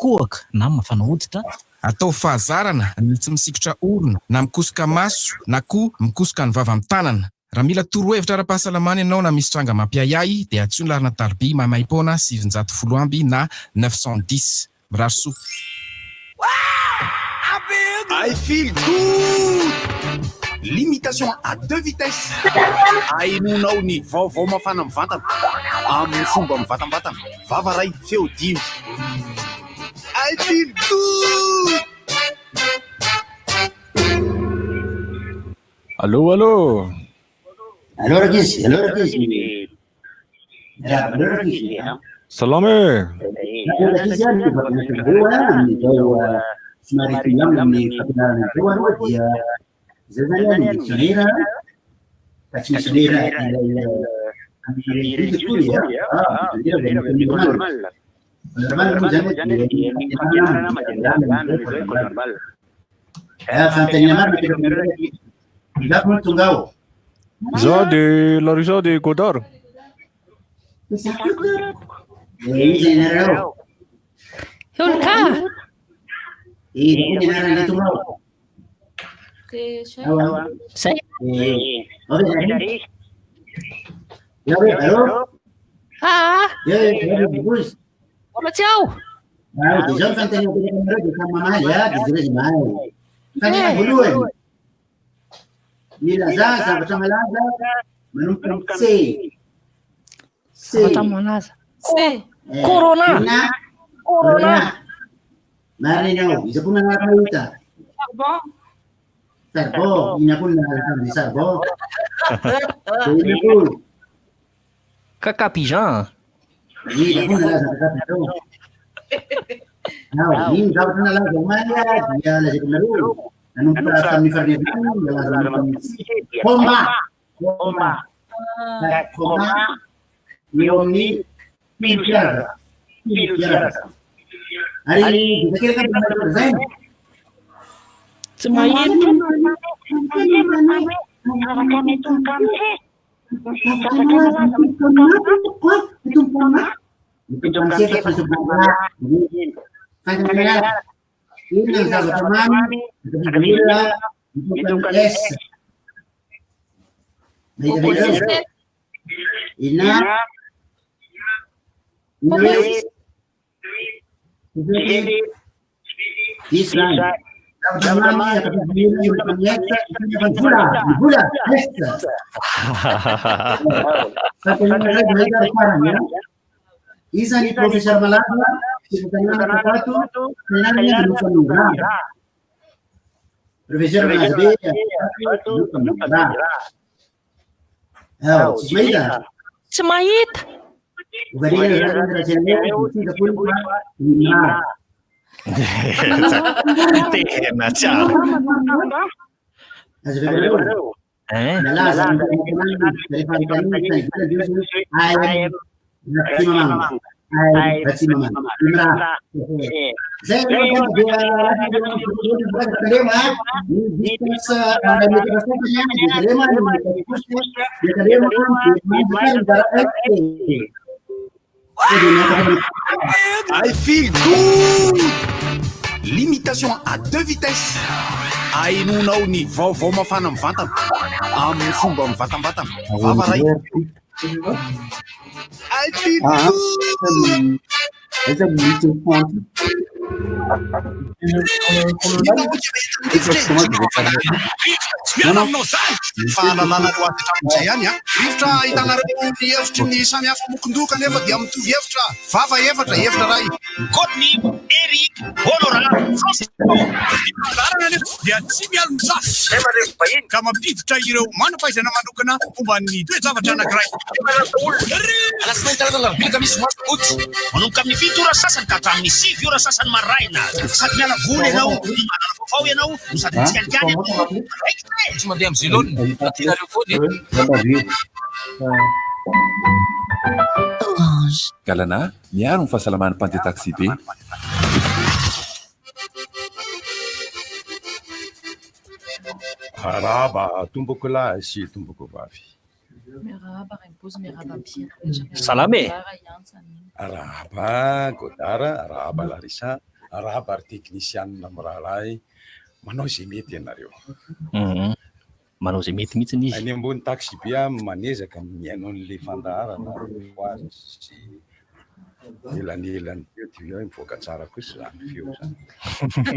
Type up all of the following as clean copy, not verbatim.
kohaka na mafana hoditra. Ataovy fahazarana ny tsy misikotra orona na mikosoka maso na koa mikosoka ny vava amin'ny tanana. Raha mila torohevitra ara-pahasalamana ianao na misy tranga mampiahiahy dia antsoy ny laharana tariby maimaimpoana 910 amby na 910. Mirary soa. I feel good! Limitation à deux vitesses. Ahenoanao ny vaovao mafana mivantana amin'ny fomba mivantambatana. Vava iray, feo dimy. I feel good! Allo allo! Allo rankizy, allo rankizy. Miarahaba anareo rankizy a. Salama e! Allo rankizy a, ny vakinankareo a, amin'izao somary milamina amin'ny fampianarana izao aloha dia izay zany a ny dictionnaire fa tsy misy lera ilay amin'ny renivohitra akory a, fa dictionnaire avy amin'ny école normale. Normale moa zany dia ny fampianarana milamina amin'izao école normale. Fanontaniana marina apetrako aminareo rankizy. Iza moa no tonga ao? Izaho de Larissa de Godard. Eh, iza ianareo? Holka. Iza koa ny anaran'ilay tonga ao? Ao a. Zay. Eh, ao ve zary? Eo ve, allô? Ah, Eo, eo, eo, bozy. mbola tsy ao. Ah, dia izao ny fanontaniana apetrako aminareo dia samy mamaly a, dia jereo izay mahay. Fanontaniana voalohany. Milazà zavatra malaza manomboka amin'ny C. C. Zavatra malaza. C. Eh, Corona. Inona? Corona. Marina ianao. Iza koa nanaraka mahita? Charbon. Charbon. Inona koa no nalaza tamin'ny charbon? Dia inona koa? Caca pigeon. Iza koa nalaza caca pigeon? Ao, iny zavatra nalaza omaly dia lazaiko aminareo, nanomboka tamin'ny faran'ny herinandro nalaza nanomboka amin'ny C. Coma. Coma. Coma eo amin'ny pilo fiaraka. Pilo fiaraka. Ary betsaka kely angamba nareo lazaina. Tsy mahita. Inona ny zavatra mamy ankafizin'ny olona mitombo amin'ny S? Mahita ve ianareo? Inona? Inona? Diso zany. Zavatra mamy ankafizin'ny olona mitombo amin'ny S, ny vola, ny vola, S. Fanontaniana iray vao mahita ny farany an. Iza ny professeur malaza teto an-tanàna tato ato, ny anarany dia Nofanonga. Professeur malaza be ato Nofanonga. Ao, tsisy mahita? Tsy mahita. Ovariana zany raha tsy hainareo, mitsinja foana fa mimra. Tena tsara. Azonareo? Nalaza ny tanàna rehefa anontaniana ny tany ivelany dia hoy izy hoe AM Ratsimamanga. AM Ratsimamanga. Imra. Zay aloha angamba dia lasa tandremo a. Ny distance iray metatra sasany a, dia tandremo ny metatra kosa, dia tandremo dia mandika ny bara F. I feel good! Limitation à deux vitesses. Ahenoanao ny vaovao mafana mivantana amin'ny fomba mivantambatana. Vava ray. I feel good! Aiza no misy ny font? Miala aminao zany! Fahalalana no azy hatramin'izay ihany an! Rivotra ahitanareo ny hevitry ny samy hafa mokon-doha kanefa dia mitovy hevitra. Vava efatra, hevitra iray. Courtney, Eric, Honorat, Francisco. Ny fandaharana anefa dia tsy mialon-jafy ka mampiditra ireo manam-pahaizana manokana momba ny toe-javatra anankiray. Alatsinainy, talata, alarobia, alakamisy, zoma, sabotsy. Manomboka amin'ny fito ora sasany ka hatramin'ny sivy ora sasany maraina. Sady miala voly ianao, no mahalala vaovao ianao, no sady mitsikalikany ianao. Raikitra e! Tsy mandeha amin'ny zelone, fa tianareo foana e. Orange. Galana, miaro ny fahasalaman'ny mpandeha taxi-be. Arahaba tompoko lahy sy tompoko vavy. Miarahaba Rainibozy, miarahaba mpihaino rehetra, miarahaba Salama e! Godard, Iantsa, Nina. Arahaba Godard, arahaba Larissa, arahaba ry teknisianina mirahalahy, manao izay mety ianareo. Mhm. Manao izay mety mihitsy izy. Any ambony taxi-be aho manezaka mihaino an'ilay fandaharana fohaza sy elanelany teo dia hoe mivoaka tsara kosa izany feo izany.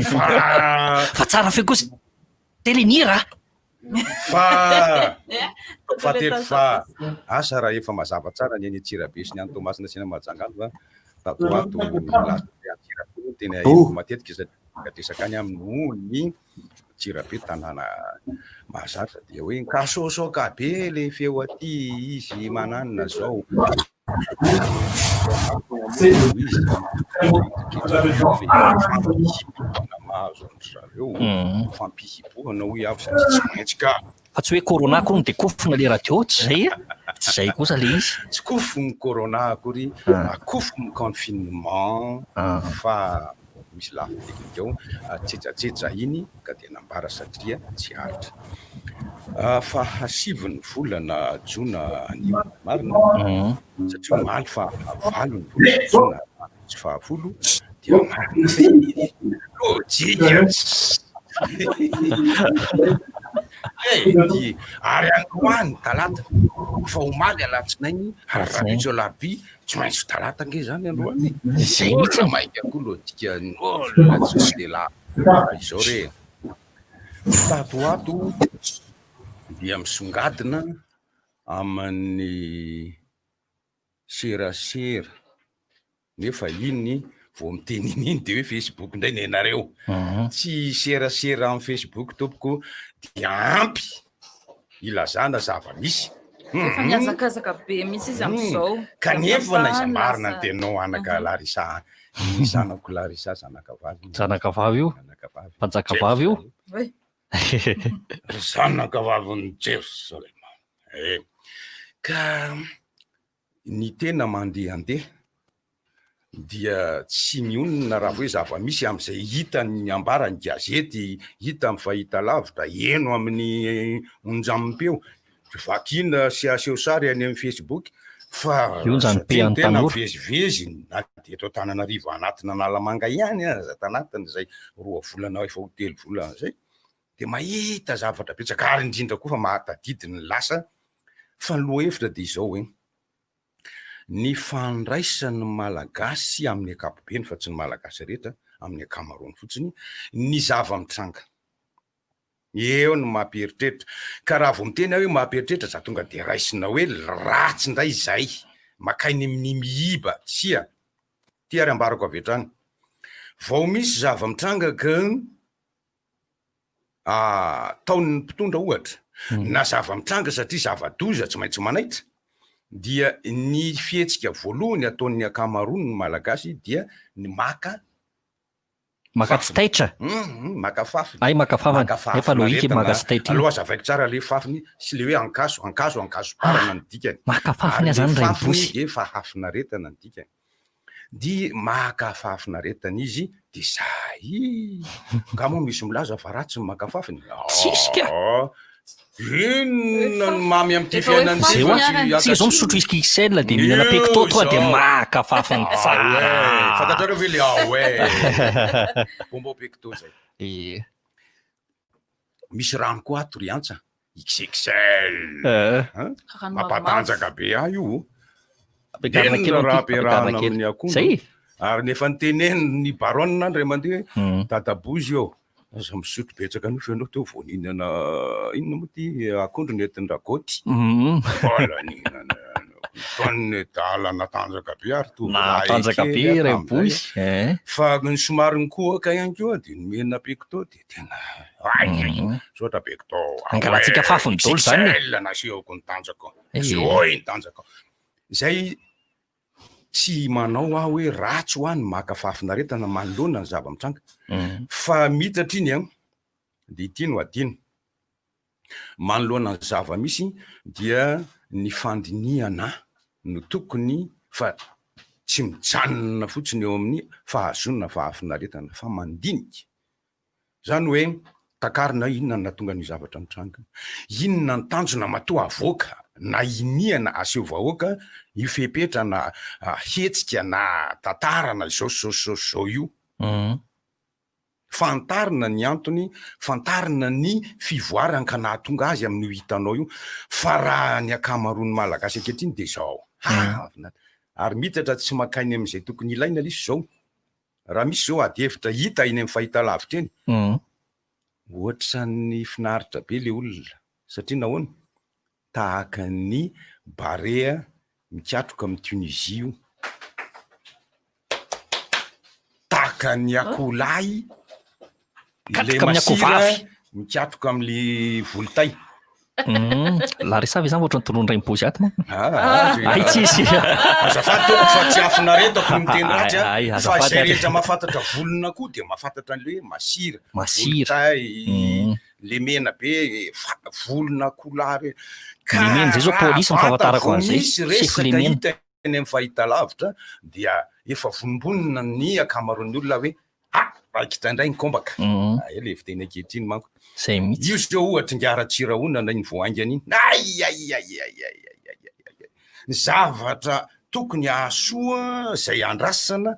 Fa Fa tsara feo kosa ilay nihira a! Fa fahatelo fa asa raha efa mazava tsara ny eny Antsirabe sy ny any Toamasina sy any Mahajanga any fa tato ho ato lasa Antsirabe no tena henoko matetika satria resaka any aho noho ny Antsirabe tanàna mahazatra dia hoe nikasosoka be le feo aty izy mananona zao. Mahazo an-dry zareo fampihibohana hoy aho satria tsy maintsy ka. Fa tsy hoe corona akory dia kofona le radio, tsy zay e! Tsy zay kosa le izy. Tsy kofon'ny corona akory, kofon'ny confinement fa misy lafiny teknika ao, tsetsatsetsa iny ka dia nambara satria tsy aritra. Fahasivin'ny volana jona anio, marina? Satria omaly fahavalo ny volana jona, tsy fahafolo dia marina izay. Lojika! Dia ary androany talata, fa omaly alatsinainy, ary rahampitso alarobia, Tsy maintsy talata ange izany androany e! Izay mihitsy e! Mainka koa lojika ny olona tsy mandeha lavitra izao re e! Tato ho ato dia misongadina amin'ny serasera nefa iny vao miteny iny iny dia hoe Facebook indray ny anareo. Tsy serasera amin'ny Facebook tompoko dia ampy ilazana zava-misy. Efa mihazakazaka be mihitsy izy amin'izao. Kanefa na iza marina ny teninao anaka Larissa, ny zanako Larissa zanaka vavy. Zanaka vavy io? Zanaka vavy. Mpanjaka vavy io? Zanaka vavin'i Jerosalema. Eh. Ka ny tena mandehandeha dia tsy mionona raha vao hoe zava-misy amin'izay hita ny ambaran'ny gazety, hita amin'ny fahitalavitra, heno amin'ny onjam-peo, vakiana sy aseho sary any amin'ny Facebook fa satria ny tena mivezivezy na dia eto Antananarivo anatin'Analamanga ihany aza tanatin'izay roa volana efa ho telo volana izay dia mahita zavatra betsaka ary indrindra koa fa mahatadidy ny lasa fa ny lohahevitra dia izao hoe Ny fandraisan'ny Malagasy amin'ny ankapobeny, fa tsy ny Malagasy rehetra, amin'ny ankamaroany fotsiny, ny zava-mitranga. Eo no mampieritreritra. Ka raha vao miteny aho hoe mampieritreritra, za tonga dia raisina hoe ratsy indray izay, makainy amin'ny miiba. Tsia. Ity ary ambarako avy hatrany. Vao misy zava-mitranga ka ataon'ny mpitondra ohatra, na zava-mitranga satria zava-doza tsy maintsy manaitra, dia ny fihetsika voalohany ataon'ny ankamaroan'ny Malagasy dia ny maka Maka tsy taitra? Hum, maka fafiny. Hay maka fafiny. Maka Efa logique fahafinaretana. maka tsy taitra io. Aleo hazavaiko tsara le fafiny sy le hoe ankaso, ankaso, ankasom-parana ny dikany. Maka fafiny Ary aza le zany fafiny Rainibozy. dia fahafinaretana ny dikany. Dia maka fahafinaretana izy dia zay. Nga moa misy milaza fa ratsy ny maka fafiny? Tsisy ka! Inona no mamy amin'ity Efa hoe fiainana ity fafiny fa tsy ary. Tsika zao misotro whisky XL dia mihinana Io pecto tonga dia izao. maka fafiny Ah tsara. ouais, fantatrareo ve le ah ouais. Bonbon pecto zay. Ie. Misy rano koa ato ry Antsa. XXL. Eh. Hein? Rano Mampatanjaka be ahy io. Ampiakarina kely Inona raha ity, ampiakarina ampiarahana kely. amin'ny akondro? Zay. Ary nefa niteneniny ny baronne indray mandeha hoe dadabozy eo. Aza misotro betsaka an'io fa ianao teo vao nihinana inona moa ity akondro nentin-dRagoty. Mbola nihinana tonne dala natanjaka be ary tovolahy Natanjaka kely be aho ray tamin'izay. bozy. Eh. Fa ny somary nikohaka ihany koa dia nomena pecto dia tena ay misaotra pecto. Angalantsika fafiny daholo izany e. XXL nasehoko ny tanjako. Eh. Asehoy ny tanjako. Izay tsy manao aho hoe ratsy ho ahy ny maka fahafinaretana manoloana ny zava-mitranga. Fa miitatra iny an, dia ity no adino. Manoloana ny zava-misy dia ny fandinihana no tokony fa tsy mijanona fotsiny eo amin'ny fahazoana fahafinaretana fa mandinika. Izany hoe takarina inona no nahatonga an'io zavatra nitranga io, inona ny tanjona matoa avoaka. na iniana aseho vahoaka io fepetra na hetsika na tantara na izao sy izao sy izao sy izao io. Fantarina ny antony, fantarina ny fivoarany ka nahatonga azy amin'io hitanao io, fa raha ny ankamaroan'ny Malagasy ankehitriny dia izao, ha! Ary miitatra tsy mankany amin'izay tokony ilaina lesy izao. Raha misy izao ady hevitra hita eny amin'ny fahitalavitra eny, ohatran'ny finaritra be ilay olona, satria nahoana? Tahaka ny Barea mikatroka amin'i Tunisie io. Tahaka ny akoholahy ilay Mikatroka amin'ny masira akohovavy. mikatroka amin'ilay volotay. Larissa ve izany ohatran'ny toroan'ny raim-paozy ato manko? Ah, Ay, tsisy. Azafady tompoko fa tsy hafinaretako ny miteny ratsy a. Ay, Fa azafady izay ary. rehetra mahafantatra volon'akoho dia mahafantatra an'ilay hoe masira, Masira. volotay, Lemena be fa volon'akoholahy reny. Ka Lemena zay zao raha polisy ny vantany fahafantarako vao an'izay. misy Sefo resaka lemena. hita eny amin'ny fahitalavitra dia efa vonombonona ny ankamaroan'ny olona hoe ah raikitra indray ny kombaka. Ah, ela fiteny ankehitriny manko. Zay mihitsy. Io zao ohatra ingahy Ratsirahonana iny vao haingana iny. Ay ay ay ay ay ay ay ay ay. Ny zavatra tokony hahasoa izay andrasana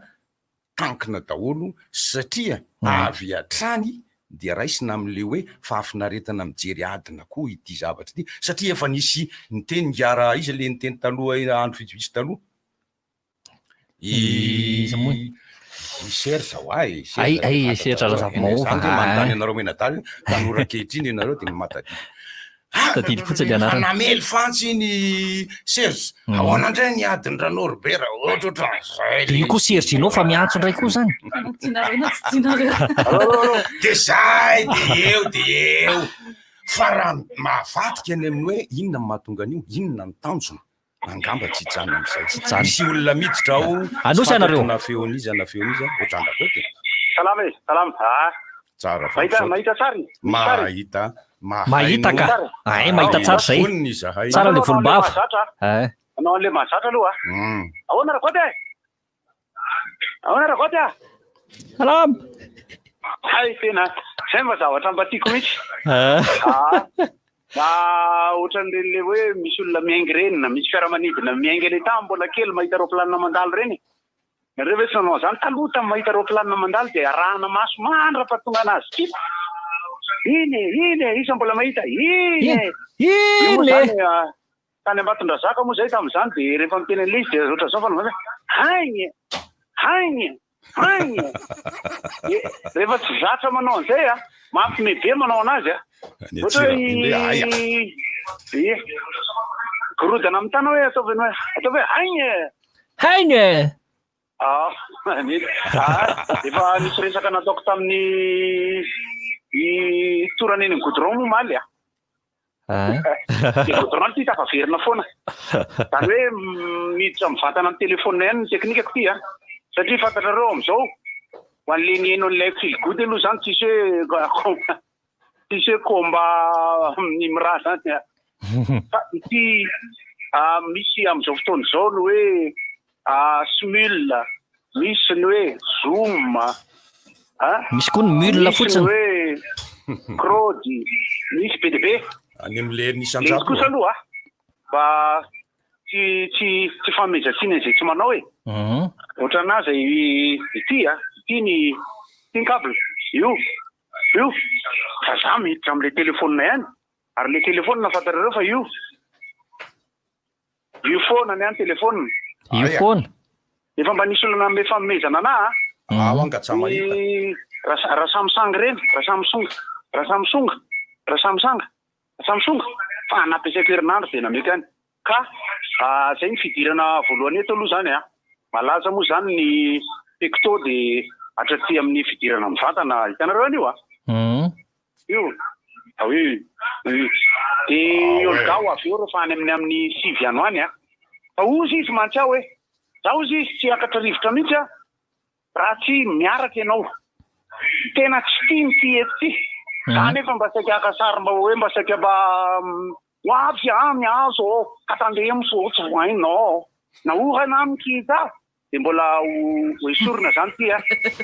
tankina daholo satria avy hatrany dia raisina amin'ilay hoe fahafinaretana mijery adina koa ity zavatra ity satria efa nisy niteny ingahy raha iza le niteny taloha andro vitsivitsy taloha Iza moa? I Serge hoa e, Serge Ay, ay, dia Serge fantatra Razafimahova. Zany dia manontany anareo mianadahy hoe tanora ankehitriny ianareo dia mahatadidy. Tadidy fotsiny ny anarany. Efa namely fantsy iny Serge. Ahoana indray ny adin'i Ranorbert? Ohatrohatran'izay. Dia io koa Serge-nao fa miantso indray koa izany. Tianareo na tsy tianareo. Dia zay, dia eo, dia eo. Fa raha mahavadika any amin'ny hoe inona no mahatonga an'io, inona ny tanjona, angamba tsy hijanona amin'izay. Tsy hijanona. Misy olona miditra ao, tsy Anosy fantatro ianareo. na feon'iza na feon'iza, ohatran-dRakoto e. Salama e, salama. Ah. Tsara fa Mahita misaotra. mahita sary? Misy sary? Mahita, Mahita ka. mahaino. Ay, mahita tsara izay. Vonona izahay. Tsara ilay Anao an'ilay volombava. mahazatra. Eh. Anao an'ilay mahazatra aloha. Ahoana Rakoto e? Ahoana Rakoto a? Salama. Hay tena, zay mba zavatra mba tiako mihitsy. Ah. Ah. Na ohatran'ireny le hoe misy olona miainga ireny na misy fiaramanidina miainga eny an-tany mbola kely mahita roaplanina mandalo ireny. Nareo ve tsy nanao an'izany taloha tamin'ny mahita roaplanina mandalo dia arahana maso mandra-pahatonga anazy kip. Iny e, iny e, iza mbola mahita? Iny e. Io moa Iny e. izany ah, tany Ambatondrazaka moa izay tamin'izany dia rehefa miteny an'ilay izy dia ohatran'izao fanaovana hoe hainy e, hainy e, hainy e. Dia rehefa tsy zatra manao an'izay a, mampime be manao anazy a. Ny Ohatra hoe Antsirabe indray aia. i gorodana amin'ny tanana hoe ataovy hoe ataovy hoe hainy e. Hainy e. Ah, mety. Ah, efa nisy resaka nataoko tamin'ny i torana eny amin'ny goudron moa omaly a. Dia goudron ity tafaverina foana. Izany hoe miditra mivantana amin'ny telephone ihany ny teknikako ity a. Satria fantatrareo amin'izao, ho an'ilay nihaino an'ilay feel good aloha izany tsisy hoe tsisy hoe combat amin'ny mira izany a. Fa ity misy amin'izao fotoana izao ny hoe Smule, misy ny hoe Zoom, Misy koa ny mule misy ny fotsiny. hoe Crowd, misy be dia be. Any amin'ilay Ilay izy nisanjato kosa aloha mba tsy tsy tsy fanomezan-tsiny an'izay tsy manao e. Ohatran'aza ity a, ity ny ity ny câble, io, io. Fa za miditra amin'ilay telephone ihany. Ary le telephone fantatrareo fa io io foana ny any telephone. Io foana. Efa mba nisy olona nanome fanomezana anah a. Ao anga tsa mahita. Ny Rasamsang reny, Rasamsung, Rasamsung, Rasamsang, Rasamsung fa nampiasaiko herinandro dia nameko ihany. Ka zay ny fidirana voalohany eto aloha zany a. Malaza moa zany ny pecto dia hatraty amin'ny fidirana mivantana. Hitanareo an'io a? Io. Ah oui, oui. Dia Olga ho avy eo rehefa any amin'ny amin'ny sivy any ho any a. Fa hozy izy mantsy aho hoe, za hozy izy tsy hiakatra rivotra mihitsy a, raha tsy miaraka ianao. Tena tsy tiany ity eto ity. Za nefa mba saika haka sary mba hoe mba saika mba ho avy any aho zao ka tandremo sao tsy vohainao. Nahorana amiko izy aho. Dia mbola ho esorina izany ity a!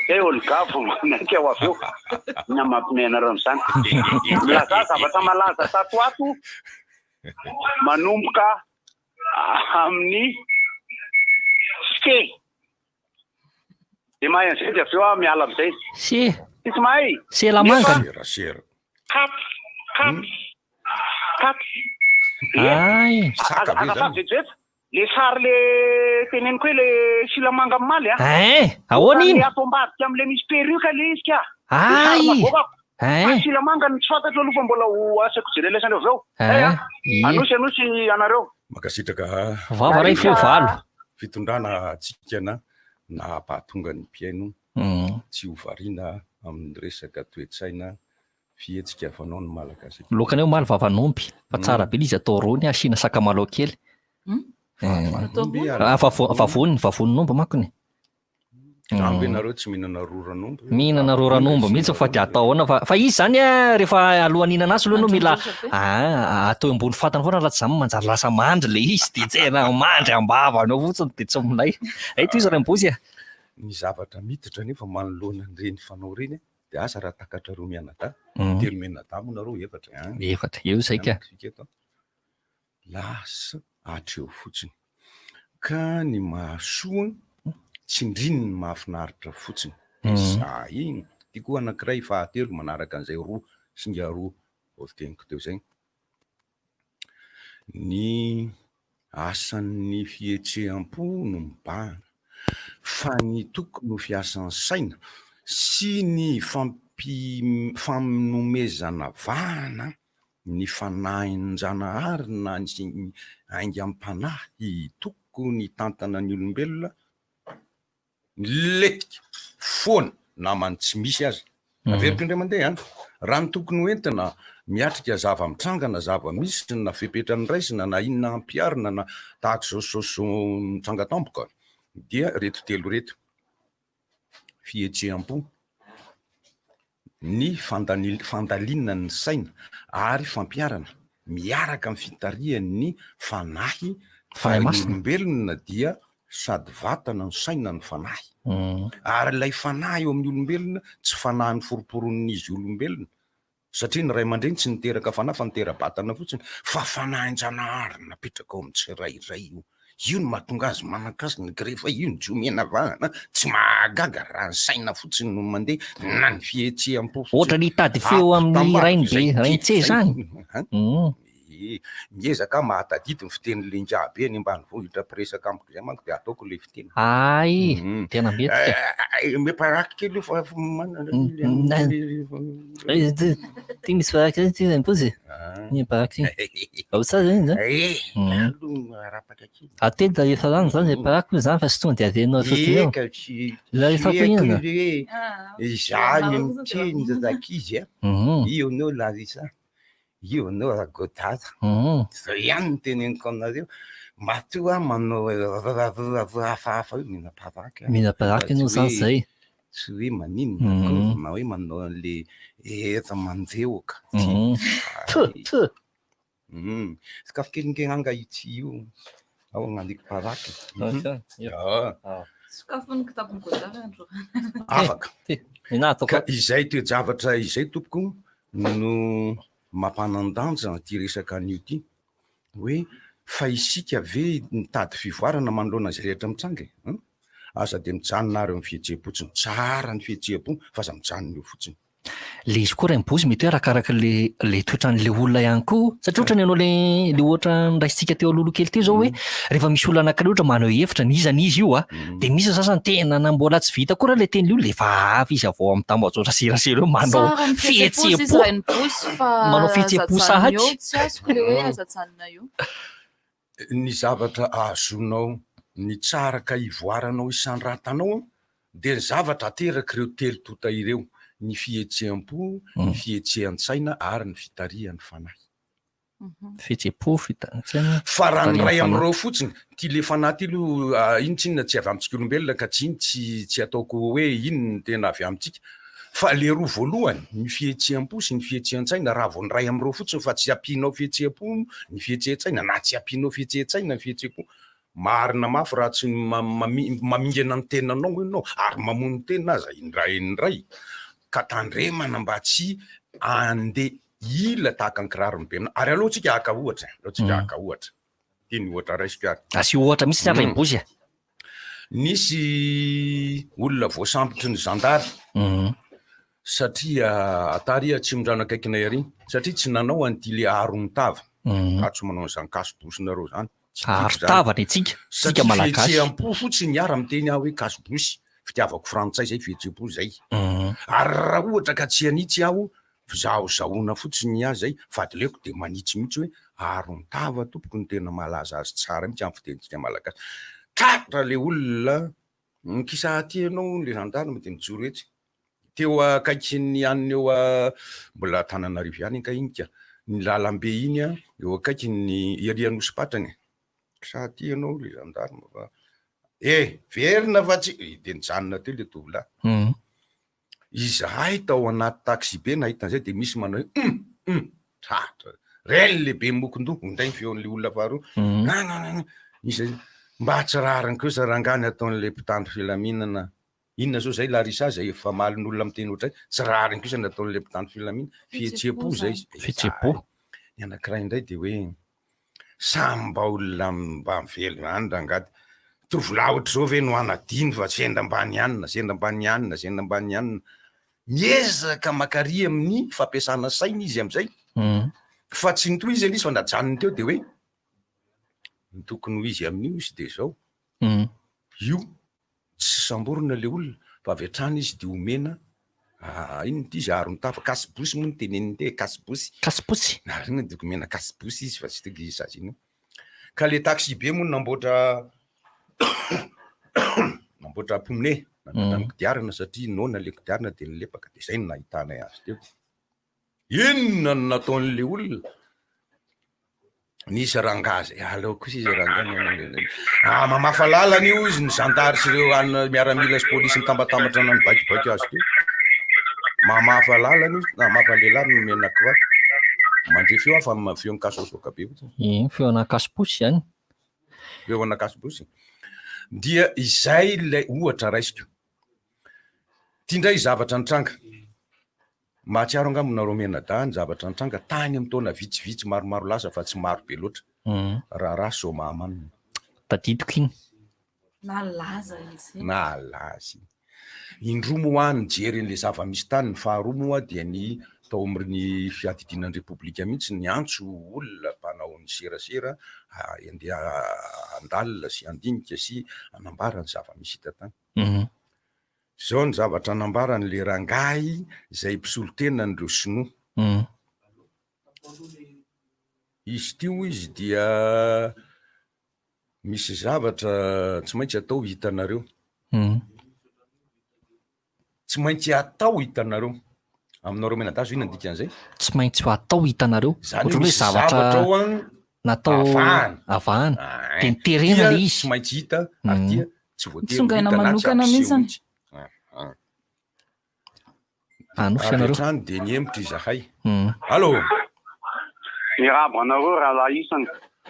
Zay Olga vao manaiky aho avy eo. Inona mampime anareo amin'izany? Milazà zavatra malaza tato ho ato. Manomboka amin'ny C. Dia mahay an'izay dia avy eo aho miala amin'izay. C. Tsisy mahay. C lamangana. Sera, sera. Kat, kat, kat. Ay. Saka be Azafady zany. vetivety. Le sary le teneniko hoe le silamanga omaly a. Hein, ahoana iny? Le ato ambadika am'le misy perruque le izy ka. Le sary Ay. navoakako. Fa Hein. silamanga no tsy fantatro aloha fa mbola ho asaiko jerena lesany avy eo. Hein. Eh, a. Ie. Anosy anosy anareo. Mankasitraka. Vava ray feo valo. Fitondrana hatsikana nahapahatonga ny mpihaino Mm. tsy ho variana amin'ny resaka toe-tsaina fihetsika fanao ny Malagasy. Loaka anay omaly vavan'omby fa tsara be ilay izy atao rony asiana sakamalaho kely. Hmm? Eh. Atao rony? Ah, vavony, vavonin'omby mankony. Zany ve nareo tsy mihinana roran'omby? Mihinana roran'omby mihitsy fa dia atao ahoana fa fa izy zany a rehefa alohan'ny hihinana azy aloha ianao mila ah atao ambony fatana foana raha tsy izany manjary lasa mandry ilay izy dia tena mandry am-bavany ao fotsiny dia tsy milay. Hay tohizo Raimbozy a. Ny zavatra miditra anefa manoloana an'ireny fanao ireny dia asa raha takatrareo mianadahy, telo mianadahy moa nareo efatra an. Efatra, eo izay ka. Eto. Lasa hatreo fotsiny. Ka ny mahasoa tsindriny ny mahafinaritra fotsiny. Dia za iny. Ity koa anankiray fahatelo manaraka an'izay roa singa roa voateniko teo izay. Ny asan'ny fihetseham-po no mibahana fa ny tokony ho fiasan'ny saina sy ny fanomezana vahana ny fanahin-janahary na ny aingam-panahy tokony hitantana ny olombelona Milentika foana namany tsy misy aza. Averiko indray mandeha an! Raha ny tokony ho entina miatrika zava-mitranga na zava-misy na fepetra noraisina na inona ampiharina na tahaka izao sy izao sy izao mitranga tampoka dia ireto telo ireto, fihetseham-po, ny fandalinana ny saina ary fampiharana miaraka amin'ny fitarihan'ny fanahy fa ny olombelona dia sady vatana no saina no fanahy ary ilay fanahy eo amin'ny olombelona tsy fanahy noforomporonin'izy olombelona satria ny ray aman-dreny tsy niteraka fanahy fa nitera-batana fotsiny fa fanahin-janahary napetraka ao amin'ny tsirairay io. Io no mahatonga azy manan-kasina ka rehefa io no tsy omena vahana tsy mahagaga raha ny saina fotsiny no mandeha na ny fihetseham-po fotsiny. Ohatran'ny hitady feo amin'ny rainibe, rainitse zany. Ie, miezaka aho mahatadidy ny fitenin'ilay ingahy be any ambanivohitra mpiresaka amiko izay manko dia ataoko ilay fiteny. Hay, tena mety ka. Omeo paraky kely io fa manana Ty misy paraky zay ty Rainibozy e. Ny paraky ty. Ao tsara zany zany. Eh, aloha arapaka kely. Ateny da efa rano zany zay paraky moa zany fa tsy tonga dia averina fotsiny eo. Eka, tsy La tsy efa haiko koa inona? hoe izaho no miteny zazankizy a. Io anao Larissa, io anao Ragodada. Zay ihany no teneniko aminareo. Matoa aho manao hafahafa io mihina-paraky aho. Mihina-paraky ianao zany zay. Tsy hoe maninona akory na hoe manao an'le efa mandehoka. Sokafo kely nge anga ity io ao agnandiko paraky. Sokafo ny kitapon'i Godard andro. Afaka. Ka izay toe-javatra izay tompoko no mampanan-danja ity resaka anio ity hoe fa isika ve mitady fivoarana manoloana izay rehetra mitranga e? Aza dia mijanona ary eo amin'ny fihetseham-potsiny. Tsara ny fihetseham-po fa aza mijanona eo fotsiny. Le izy koa Rainibozy mety hoe arakaraka le le toetran'le olona ihany koa satria ohatrany ianao le le ohatra noraisintsika teo alohaloha kely teo zao hoe rehefa misy olona anankiray ohatra maneho hevitra na iza na iza io a de misy ny sasany tena na mbola tsy vita akory ary le teny io le efa avy izy avy ao amin'ny tambajotra serasera eo manao Tsara ny fihetseham-po izy fihetseham-po Rainibozy fa manao aza fihetseham-po ajanona sahady. eo, tsy azoko le hoe aza ajanona eo. Ny zavatra ahazoanao ny tsara ka ivoaranao isandratanao dia ny zavatra aterak'ireo telo tonta ireo, ny fihetseham-po, ny fihetsehan-tsaina ary ny fitarihan'ny fanahy. Fihetseham-po, fitarihan-tsaina, Fa raha ny fitarihan'ny iray fanahy. amin'ireo fotsiny, ity le fanahy ity aloha iny tsinona tsy avy amintsika olombelona ka tsy iny tsy tsy ataoko hoe iny no tena avy amintsika Fa le roa voalohany, ny fihetseham-po sy ny fihetsehan-tsaina, raha vao ny iray amin'ireo fotsiny fa tsy ampianao fihetseham-po ny fihetsehan-tsaina na tsy ampianao fihetsehan-tsaina ny fihetseham-po, marina mafy raha tsy mamingana ny tenanao ianao ary mamono tena aza indraindray ka tandremana mba tsy handeha. Hila tahaka ny kiraro ny be aminà. Ary aleo tsika haka ohatra e, aleo tsika haka ohatra. Ity ny ohatra raisiko ary. Asio ohatra mihitsy ny Raimbozy a. Nisy olona voasambotry ny zandary satria tary Atsimondrano akaikinay ary, satria tsy nanao an'ity le aron-tava. Za tsy manao an'izany cache-bouche-nareo zany. Tsy tiako zany. Aron-tava ny antsika, tsika Satria Malagasy. fihetseham-po fotsiny ary miteny aho hoe cache-bouche, fitiavako frantsay zay, fihetseham-po zay. Ary raha ohatra ka tsy hanitsy aho, Zahozahoana fotsiny ny ahy zay fa aleoko dia manitsy mihitsy hoe aron-tava tompoko no tena mahalaza azy tsara mihitsy amin'ny fitenintsika malagasy. Tratra le olona mikisa aty ianao hono le gendarme dia mijoro etsy. Teo akaikin'ny anona eo mbola Antananarivo ihany anka iny ka, ny lalambe iny eo akaikin'ny ery Anosipatrana e. Kisa aty ianao le gendarme fa eh verina fa tsy, dia nijanona teo le tovolahy. Izahay tao anaty taxi-be nahita an'izay dia misy manao hoe hum! hum! Tratra! Reny le be mokon-doha, hoy indray ny feon'ilay olona faharoa, nananana! Misy mba tsy rariny kosa rangahy ny ataon'ilay mpitandro filaminana, inona zao zay Larissa zay efa famalin'olona miteny ohatray, tsy rariny kosa ny ataon'ilay mpitandro filaminana, fihetseham-po zay, Fihetseham-po. Ny anankiray indray dia hoe Samy mba olona mba mivelona ihany rangahy. Tovolahy ohatr'izao ve no hanadino fa sendra mba nianina, sendra mba nianina, sendra mba nianina. Miezaka makary amin'ny fampiasana saina izy amin'izay. Fa tsy nitohizany izy fa najanony teo dia hoe ny tokony ho izy amin'io izy dia izao. Io Tsy samborina le olona fa avy hatrany izy de omena inona ity izy aron-tava, casse-bouche moa no teneniny teo e, casse-bouche. Casse-bouche? Narina de omena casse-bouche izy fa tsy tonga izy saziana. Ka le taxi-be moa namboatra namboatra pneu, namboatra ny kodiarana satria noana le kodiarana de nilepaka de zay no nahitanay azy teo. Inona no nataon'le olona? Nisy rangahy zay, aleo kosa izy rangahy. Ah, mamafa lalana io izy ny zandary sy ireo anona miaramila sy polisy mitambatambatra nanao baikobaiko azy teo. Mamafa lalana io, mamafa lehilahy no nomena kiraro. Mandre feo aho fa feon'ny kasoasoaka be fotsiny. Eny, feona kasoposy izany. Feona kasoposy. Dia izay ilay ohatra raisiko. Ity indray zavatra nitranga. Mahatsiaro angamba nareo mianadahy ny zavatra nitranga tany amin'ny taona vitsivitsy maromaro lasa fa tsy maro be loatra. Raharaha Soamahamanina. Tadidiko iny. Nalaza izy iny. Nalaza iny. Indroa moa aho nijery an'ilay zava-misy tany, ny faharoa moa dia ny tao amin'ny fiadidiana ny Repoblika mihitsy niantso olona mpanao ny serasera handeha handalina sy handinika sy hanambara ny zava-misy hita tany. Izao ny zavatra nambaran'ilay rangahy izay mpisolo tena an'ireo sinoa. Izy ity hoy izy dia misy zavatra tsy maintsy atao hitanareo. Tsy maintsy atao hitanareo. Aminareo mianadahy zao inona ny dikan'izay? Tsy maintsy ho atao hitanareo. Izany hoe Ohatran'ny hoe misy zavatra zavatra ao an natao avahana. avahana. Ah, Dia niterena dia ilay izy. tsy maintsy hita ary dia tsy voatery ho Tsongaina hita na tsy manokana hampiseho mihitsiny. mihitsy. Ah, ah. Anosy Avy ianareo. hatrany dia nihemotra izahay. Allô? Mirabo anareo rahalahy isany.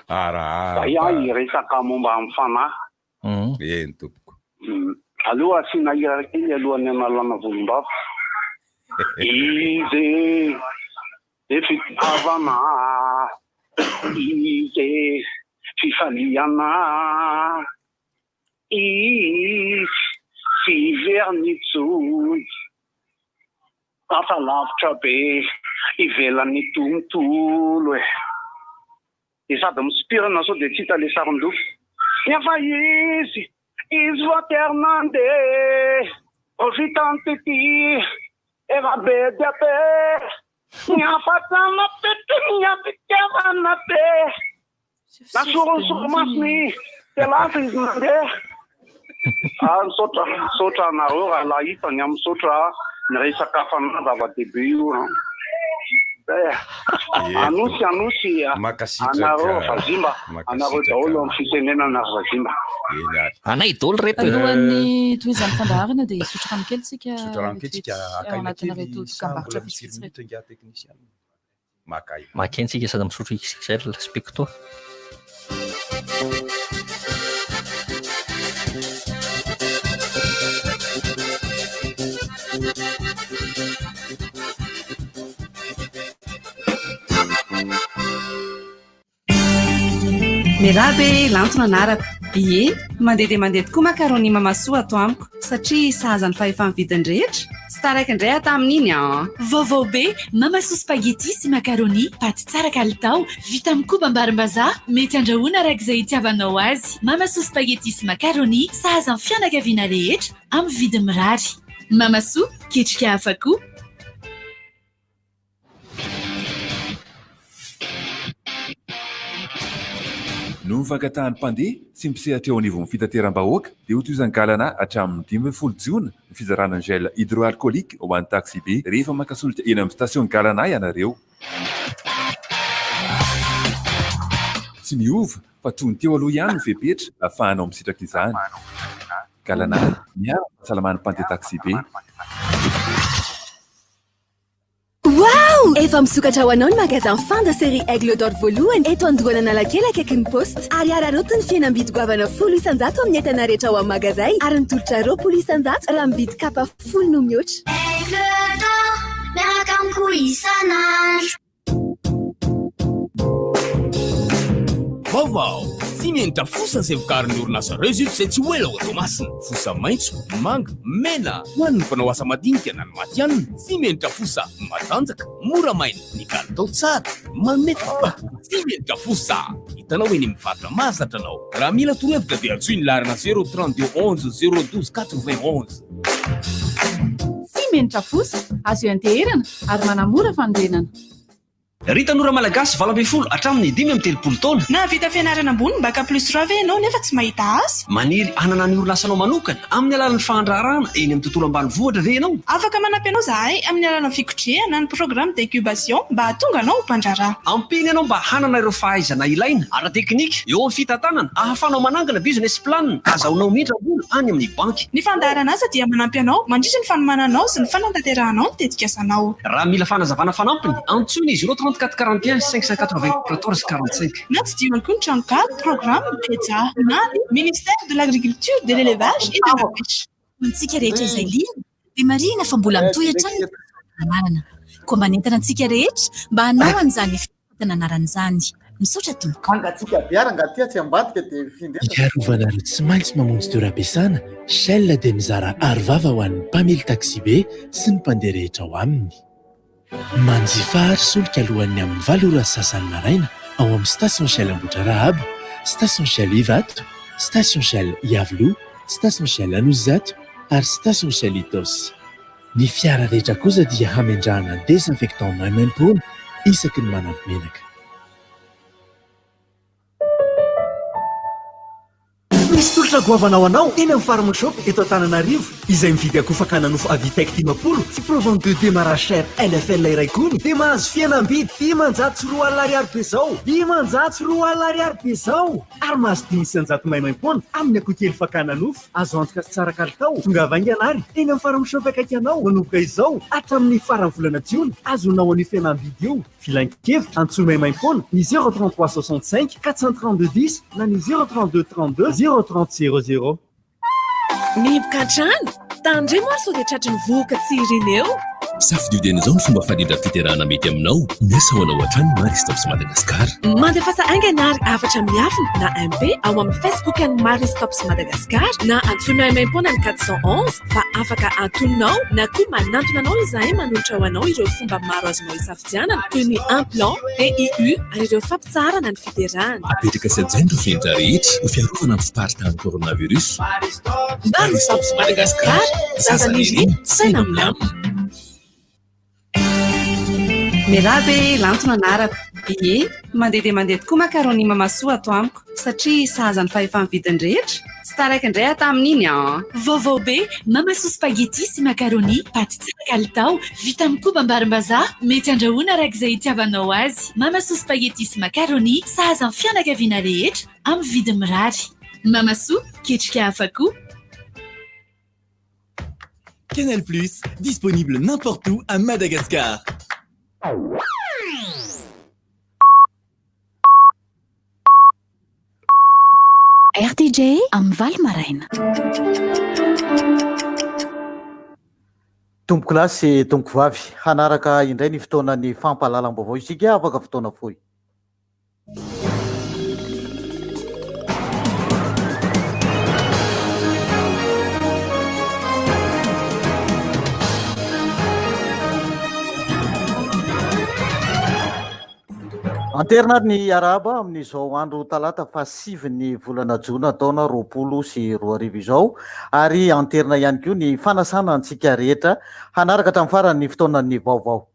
Arahaba. Zay aho hiresaka momba ny fanahy. Eny tompoko. Aleo asiana hira kely alohan'ny hanalana volombava. Izy e fitiavana, izy e fifaliana, izy tsy hiverina intsony. Hafa lavitra be ivelan'ny tontolo e. Dia sady misopirana sao dia tsy hita ilay saron-doha. Nefa izy, izy voatery nandeha. Vao vitany tety, efa be dia be. Ny hafatra napetrany ny fitiavana be. Nasorony solomasony dia lasa izy nandeha. Ah, misaotra, misaotra anareo rahalahy isany, misaotra ny resaka fanahy zava-dehibe io an. Eh, Anosy, Anosy, anareo vazimba, anareo daholo amin'ny fitenenana ry vazimba. Anay daholo reto e. Alohan'ny tohizan'ny fandaharana dia hisotro rano kely tsika Hisotro rano kely tsika, vetivety ao haka aina anatin'ireto kely sa dokam-barotra mbola misy vitsivitsy firy ireto. minitra ingahy teknisianina? Maka aina. Maka aina tsika sady misotro XXL Specto. Miarahaba e, Lanto no anarako. Ie, mandeha dia mandeha tokoa macaroni Mamasoa ato amiko satria sahaza ny fahefa-mividin'ny rehetra. Tsy taraiky indray aho tamin'iny an! Vaovao be, Mamasoa spaghetti sy macaroni, paty tsara kalitao, vita amin'ny kobam-barimbazaha, mety andrahoina araka izay itiavanao azy. Mamasoa spaghetti sy macaroni, sahaza ny fianakaviana rehetra, amin'ny vidiny mirary. Mamasoa, ketrika hafa koa. Noho ny fankatahan'ny mpandeha sy ny mpisehatra eo anivon'ny fitateram-bahoaka dia hotohizan'ny Galana hatramin'ny 15 jiona ny fizarana ny gel hydroalcoolique ho an'ny taxibe rehefa maka solika eny amin'ny station Galana ianareo. Tsy miova fa toy ny teo aloha ihany ny fepetra ahafahanao misitraka izany. Galana, miaro ny fahasalaman'ny mpandeha taxibe. Waouh! Efa misokatra ho anao ny magasin Fanda série Aigle d'Or voalohany eto Andohan'Analakely akaikin'ny Poste. Ary araraoty ny fihenam-bidy goavana 10% amin'ny entana rehetra ao amin'ny magazay ary ny tolotra 20% raha mividy kapa folo no mihoatra. Aigle d'Or, miaraka amiko isan'andro. Vaovao! Simenitra fosa izay vokarin'ny orinasa Results izay tsy ho ela ao Toamasina. Fosa maitso, manga, mena. Ho an'ny mpanao asa madinika na ny matihanina, simenitra fosa, matanjaka, mora maina, ny kalitao tsara, manome fahafahampo. Simenitra fosa! Hitanao eny amin'ny faritra mahazatra anao. Raha mila torohevitra dia antsoy ny laharana 0 32 11 0 12 91. Simenitra fosa, azo ianteherana ary manamora fanorenana. Ry tanora malagasy 18 hatramin'ny 35 taona. Nahavita fianarana ambony bac plus trois ve ianao nefa tsy mahita asa? Maniry hanana ny orinasanao manokana amin'ny alalan'ny fandraharahana eny amin'ny tontolo ambanivohitra ve ianao? Afaka manampy anao izahay amin'ny alalan'ny fikotrehana ny programme d'incubation mba hahatonga anao ho mpandraharaha. Ampiana ianao mba hanana ireo fahaizana ilaina ara-teknika eo amin'ny fitantanana ahafahanao manangana business plan azahoanao mindram-bola any amin'ny banky. Ny fandaharan'asa dia manampy anao mandritra ny fanomananao sy ny fanatanterahanao ny tetikasanao. Raha mila fanazavana fanampiny, antsoy ny 0 34 41 594 45. Na tsidiho ihany koa ny tranonkala, programme, Petsa, na ny Ministère de l'Agriculture, de l'Élevage et de la Pêche. Ho antsika rehetra izay liana dia marihina fa mbola mitohy hatrany ny fisoratana anarana. Koa manentana antsika rehetra mba hanao an'izany fisoratana anarana izany. Misaotra tompoko. Mangatsiaka be ary angaha aty atsy ambadika dia mifindra eto. Hiarovana ireo tsy maintsy mamonjy toeram-piasana, Shell dia mizara arovava ho an'ny mpamily taksibe sy ny mpandeha rehetra ao aminy. Manjifa ary solika alohan'ny amin'ny valo ora sy sasany maraina ao amin'ny Station Shell Ambohitrarahaba, Station Shell Ivato, Station Shell Iavoloha, Station Shell Anosizato ary Station Shell Itaosy. Ny fiara rehetra kosa dia hamendrahana désinfectant maimaimpoana isaky ny manampy menaka. Misy tolotra goavana ho anao eny amin'ny Farm Shop eto Antananarivo. Izay mividy akoho fakana nofo Avitec 50 sy Provent de démarrage chair LFL iray gony dia mahazo fihenam-bidy 2500 ariary be izao! 2500 ariary be izao! Ary mahazo 105 maimaimpoana amin'ny akoho kely fakana nofo. Azo antoka sy tsara kalitao. Tongava haingana ary eny amin'ny Farm Shop akaiky anao manomboka izao hatramin'ny faran'ny volana jiona. Azonao an'io fihenam-bidy io. Filankevitra, antsoy maimaimpoana ny 0 33 65 432 10 na ny 0 32 32 0 30 00. Mihiboka hatrany! Tandremo ary sao dia tratry ny vohoka tsy irina eo! Safidio dieny izao ny fomba fandrindram-piterahana mety aminao. Miasa ho anao hatrany ny Marie Stopes Madagascar. Mandefasa haingana ary hafatra miafina na MP ao amin'ny Facebook an'ny Marie Stopes Madagascar na antsoy maimaimpoana ny 411 fa afaka antoninao na koa manantona anao izahay manolotra ho anao ireo fomba maro azonao isafidianana toy ny implant, PIU ary ireo fampitsaharana ny fiterahana. Apetraka sy hajaina ireo fenitra rehetra ho fiarovana amin'ny fiparitahan'ny coronavirus. Marie Stopes Madagascar, zaza nirina, saina milamina. Miarahaba e, Lanto no anarako. Ie, mandeha dia mandeha tokoa macaroni Mamasoa ato amiko satria sahaza ny fahefa-mividin'ny rehetra. Tsy taraiky indray aho tamin'iny an! Vaovao be, Mamasoa spaghetti sy macaroni, paty tsara kalitao, vita amin'ny kobam-barimbazaha, mety andrahoina araka izay itiavanao azy. Mamasoa spaghetti sy macaroni, sahaza ny fianakaviana rehetra, amin'ny vidiny mirary. Mamasoa, ketrika hafa koa. Canal Plus, disponible n'importe où à Madagascar. RTJ amin'ny valo maraina. Tompokolahy sy tompokovavy, hanaraka indray ny fotoanan'ny fampahalalam-baovao isika afaka fotoana fohy. Anterina ary ny arahaba amin'izao andro talata fahasivin'ny volana jona taona 2020 izao ary anterina ihany koa ny fanasana antsika rehetra hanaraka hatramin'ny farany ny fotoanan'ny vaovao.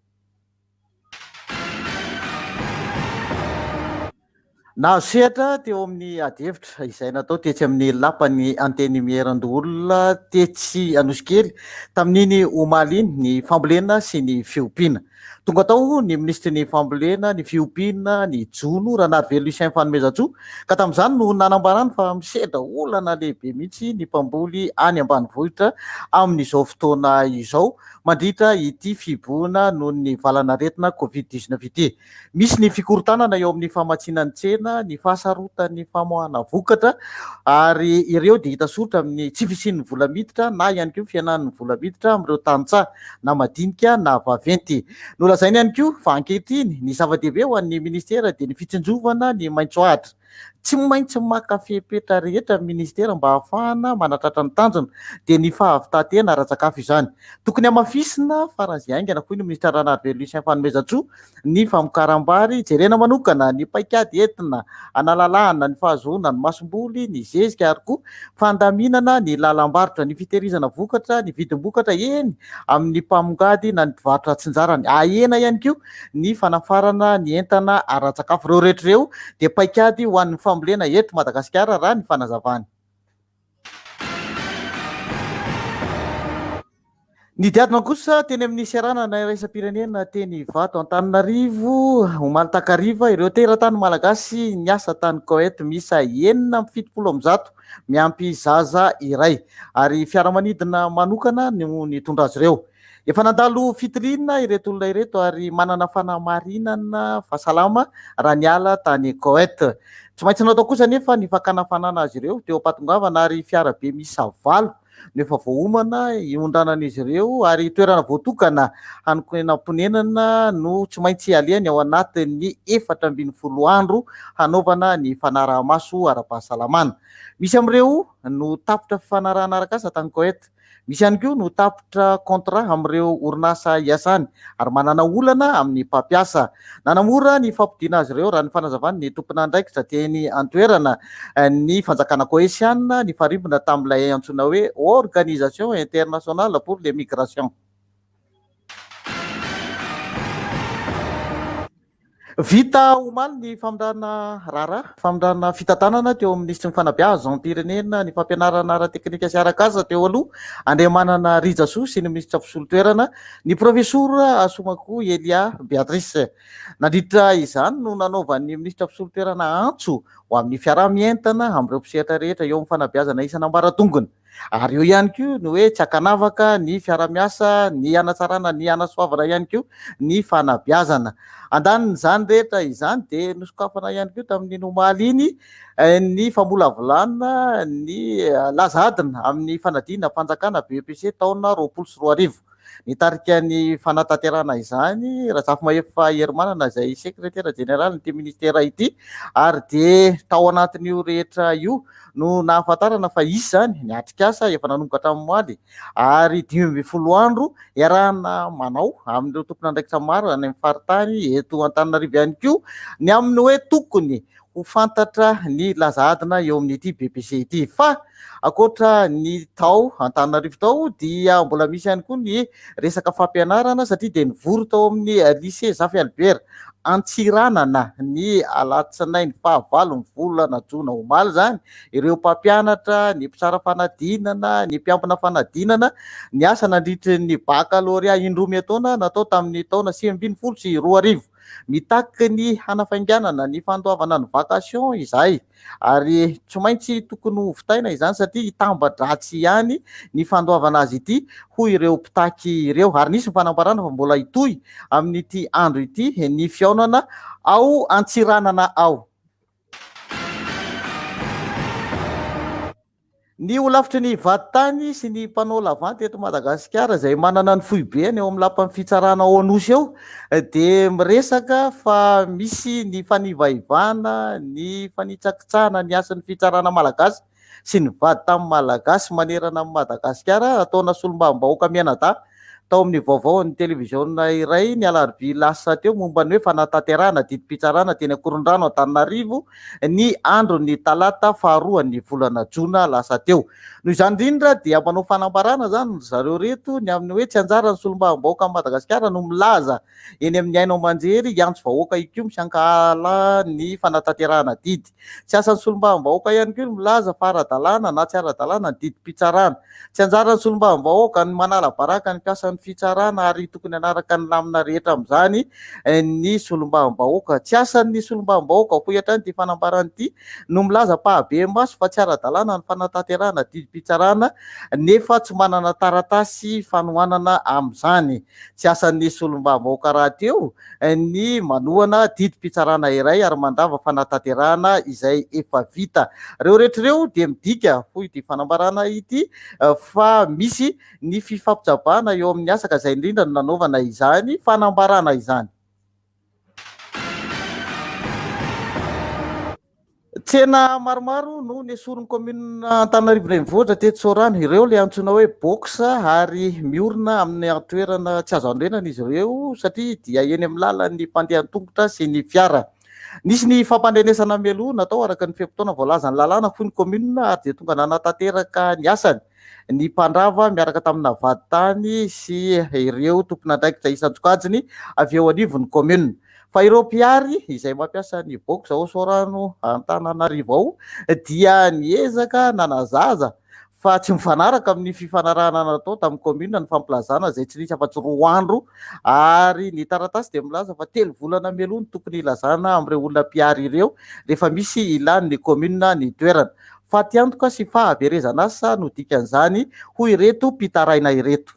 Nahazo sehatra teo amin'ny adihevitra izay natao tetsy amin'ny lapan'ny Antenimierandoholona tetsy Anosikely tamin'iny omaly iny ny fambolena sy ny fiompiana. Tonga tao ny minisitry ny fambolena, ny fiompiana, ny jono, Ranarivelo Lucien Fanomezantsoa, ka tamin'izany no nanambarany fa misedra olana lehibe mihitsy ny mpamboly any ambanivohitra amin'izao fotoana izao mandritra ity fihibohana noho ny valanaretina Covid 19 ity. Misy ny fikorontanana eo amin'ny famatsiana ny tsena, ny fahasarotan'ny famoahana vokatra ary ireo dia hita soritra amin'ny tsy fisian'ny vola miditra na ihany koa fihenan'ny vola miditra amin'ireo tantsaha na madinika na vaventy. Nolazainy ihany koa fa ankehitriny ny zava-dehibe ho an'ny minisitera dia ny fitsinjovana ny maitso ahitra. Tsy maintsy maka fepetra rehetra ny minisitera mba hahafahana manatratra ny tanjona, dia ny fahavitan-tena ara-tsakafo izany. Tokony hamafisina faran'izay haingana, hoy ny minisitra Ranarivelo Lucien Fanomezantsoa, ny famokaram-bary, jerena manokana ny paikady entina hanalalahana ny fahazoana ny masomboly, ny zezika ary koa fandaminana ny lalam-barotra, ny fitehirizana vokatra, ny vidim-bokatra eny amin'ny mpamongady na ny mpivarotra atsinjarany. Ahena ihany koa ny fanafarana ny entana ara-tsakafo. Ireo rehetra ireo dia paikady ho an'ny fambolena eto Madagasikara raha ny fanazavany. Nidiadina kosa teny amin'ny seranana iraisam-pirenena teny Ivato Antananarivo omaly takariva ireo teratany malagasy niasa tany Koety miisa 176 miampy zaza iray ary fiaramanidina manokana no nitondra azy ireo. Efa nandalo fitiliana ireto olona ireto ary manana fanamarinana fa salama raha niala tany Koety. Tsy maintsy natao kosa anefa ny fakana fanana azy ireo teo am-pahatongavana ary fiarabe miisa valo no efa voaomana hiondranan'izy ireo ary toerana voatokana hanokonenam-ponenana no tsy maintsy alehany ao anatin'ny 14 andro hanaovana ny fanaraha-maso ara-pahasalamana. Misy amin'ireo no tapitra fifanarahana arak'asa tany Koety. Misy ihany koa no tapitra contrat amin'ireo orinasa iasany ary manana olana amin'ny mpampiasa. Nanamora ny fampodiana azy ireo raha ny fanazavan'ny tompon'andraikitra teny an-toerana ny fanjakana Koesiana nifarimbona tamin'ilay antsoina hoe Organisation Internationale pour les Migrations. Vita omaly ny famindrana raharaha, famindrana fitantanana teo amin'ny minisitry ny fanabeazam-pirenena, ny fampianarana ara-teknika sy arak'asa teo aloha, Andriamanana Rijasoa sy ny minisitra mpisolo toerana, ny profesora Asomako Elia Beatrice. Nandritra izany no nanaovan'ny minisitra mpisolo toerana antso ho amin'ny fiaraha-mientana amin'ireo mpisehatra rehetra eo amin'ny fanabeazana isan'ambaratongony. Ary eo ihany koa ny hoe tsy ankanavaka ny fiara-miasa, ny hanatsarana ny hanasoavana ihany koa ny fanabeazana. Andanin'izany rehetra izany dia nosokafana ihany koa tamin'iny omaly iny ny famolavolana ny laza adina amin'ny fanadinam-panjakana BEPC taona 2020. Nitarika ny fanatanterahana izany Razafimahefa Herimanana izay sekretera jeneralin'ity ministera ity ary dia tao anatin'io rehetra io no nahafantarana fa hisy izany ny atrikasa efa nanomboka hatramin'ny omaly ary 15 andro iarahana manao amin'ireo tompon'andraikitra maro any amin'ny faritany eto Antananarivo ihany koa ny amin'ny hoe tokony ho fantatra ny laza adina eo amin'ity BPC ity. Fa ankoatra ny tao Antananarivo tao dia mbola misy ihany koa ny resaka fampianarana satria dia nivory tao amin'ny Lycée Zafy Albert Antsiranana ny alatsinainy fahavalo ny volana jona omaly izany ireo mpampianatra, ny mpitsara fanadinana, ny mpiambina fanadinana niasa nandritry ny bakalorea indroa miantaona natao tamin'ny taona 2019. Mitaky ny hanafainganana ny fandoavana ny vacation izahay ary tsy maintsy tokony ho vitaina izany satria hitamba-dratsy ihany ny fandoavana azy ity hoy ireo mpitaky ireo ary nisy ny fanambarana fa mbola hitohy amin'ity andro ity ny fihaonana ao Antsiranana ao. Ny holafitry ny vadintany sy ny mpanao lavanty eto Madagasikara izay manana ny foibeny ao amin'ny lapan'ny fitsarana ao Anosy ao dia miresaka fa misy ny fanivaivana, ny fanitsakitsahana ny hasin'ny fitsarana malagasy sy ny vadintany malagasy manerana an'i Madagasikara ataona solombavambahoaka mianadahy. tao amin'ny vaovaon'ny televiziona iray ny alarobia lasa teo momba ny hoe fanatanterahana didim-pitsarana teny Ankorondrano Antananarivo ny andron'ny talata faharoan'ny volana jona lasa teo. Noho izany indrindra dia manao fanambarana izany ry zareo ireto ny amin'ny hoe tsy anjaran'ny solombavambahoakan'i Madagasikara no milaza eny amin'ny haino aman-jery hiantso vahoaka hikomy sy hankahala ny fanatanterahana didy. Tsy asan'ny solombavambahoaka ihany koa ny milaza fa ara-dalàna na tsy ara-dalàna ny didim-pitsarana. Tsy anjaran'ny solombavambahoaka ny manala baraka ny mpiasan'ny fitsarana ary tokony hanaraka ny lamina rehetra amin'izany ny solombavambahoaka. Tsy asan'ny solombavambahoaka, hoy hatrany ity fanambarana ity, no milaza ampahabemaso fa tsy ara-dalàna ny fanatanterahana didim-pitsarana nefa tsy manana taratasy fanohanana amin'izany. Tsy asan'ny solombavambahoaka rahateo ny manohana didim-pitsarana iray ary mandrava fanatanterahana izay efa vita. Ireo rehetra ireo dia midika, hoy ity fanambarana ity, fa misy ny fifampijabahana eo amin'ny asa ka izay indrindra no nanaovana izany fanambarana izany. Tsena maromaro no nesorin'ny kaominina Antananarivo Renivohitra teto Soarano. Ireo ilay antsoina hoe box ary miorina amin'ny toerana tsy azo anorenana izy ireo satria dia eny amin'ny lalan'ny mpandeha an-tongotra sy ny fiara. Nisy ny fampandrenesana mialoha natao araka ny fe-potoana voalazan'ny lalàna hoy ny kaominina ary dia tonga nanatanteraka ny asany ny mpandrava miaraka tamina vadintany sy ireo tompon'andraikitra isan-tsokajiny avy eo anivon'ny kaominina. Fa ireo mpihary izay mampiasa ny box ao Soarano Antananarivo ao dia niezaka nanazaza fa tsy mifanaraka amin'ny fifanarahana natao tamin'ny commune ny fampilazana izay tsy nisy afa-tsy roa andro ary ny taratasy dia milaza fa telo volana mialoha no tokony hilazana amin'ireo olona mpihary ireo rehefa misy ilan'ny commune ny toerana. Fatiantoka sy fahaverezan'asa no dikan'izany hoy ireto mpitaraina ireto.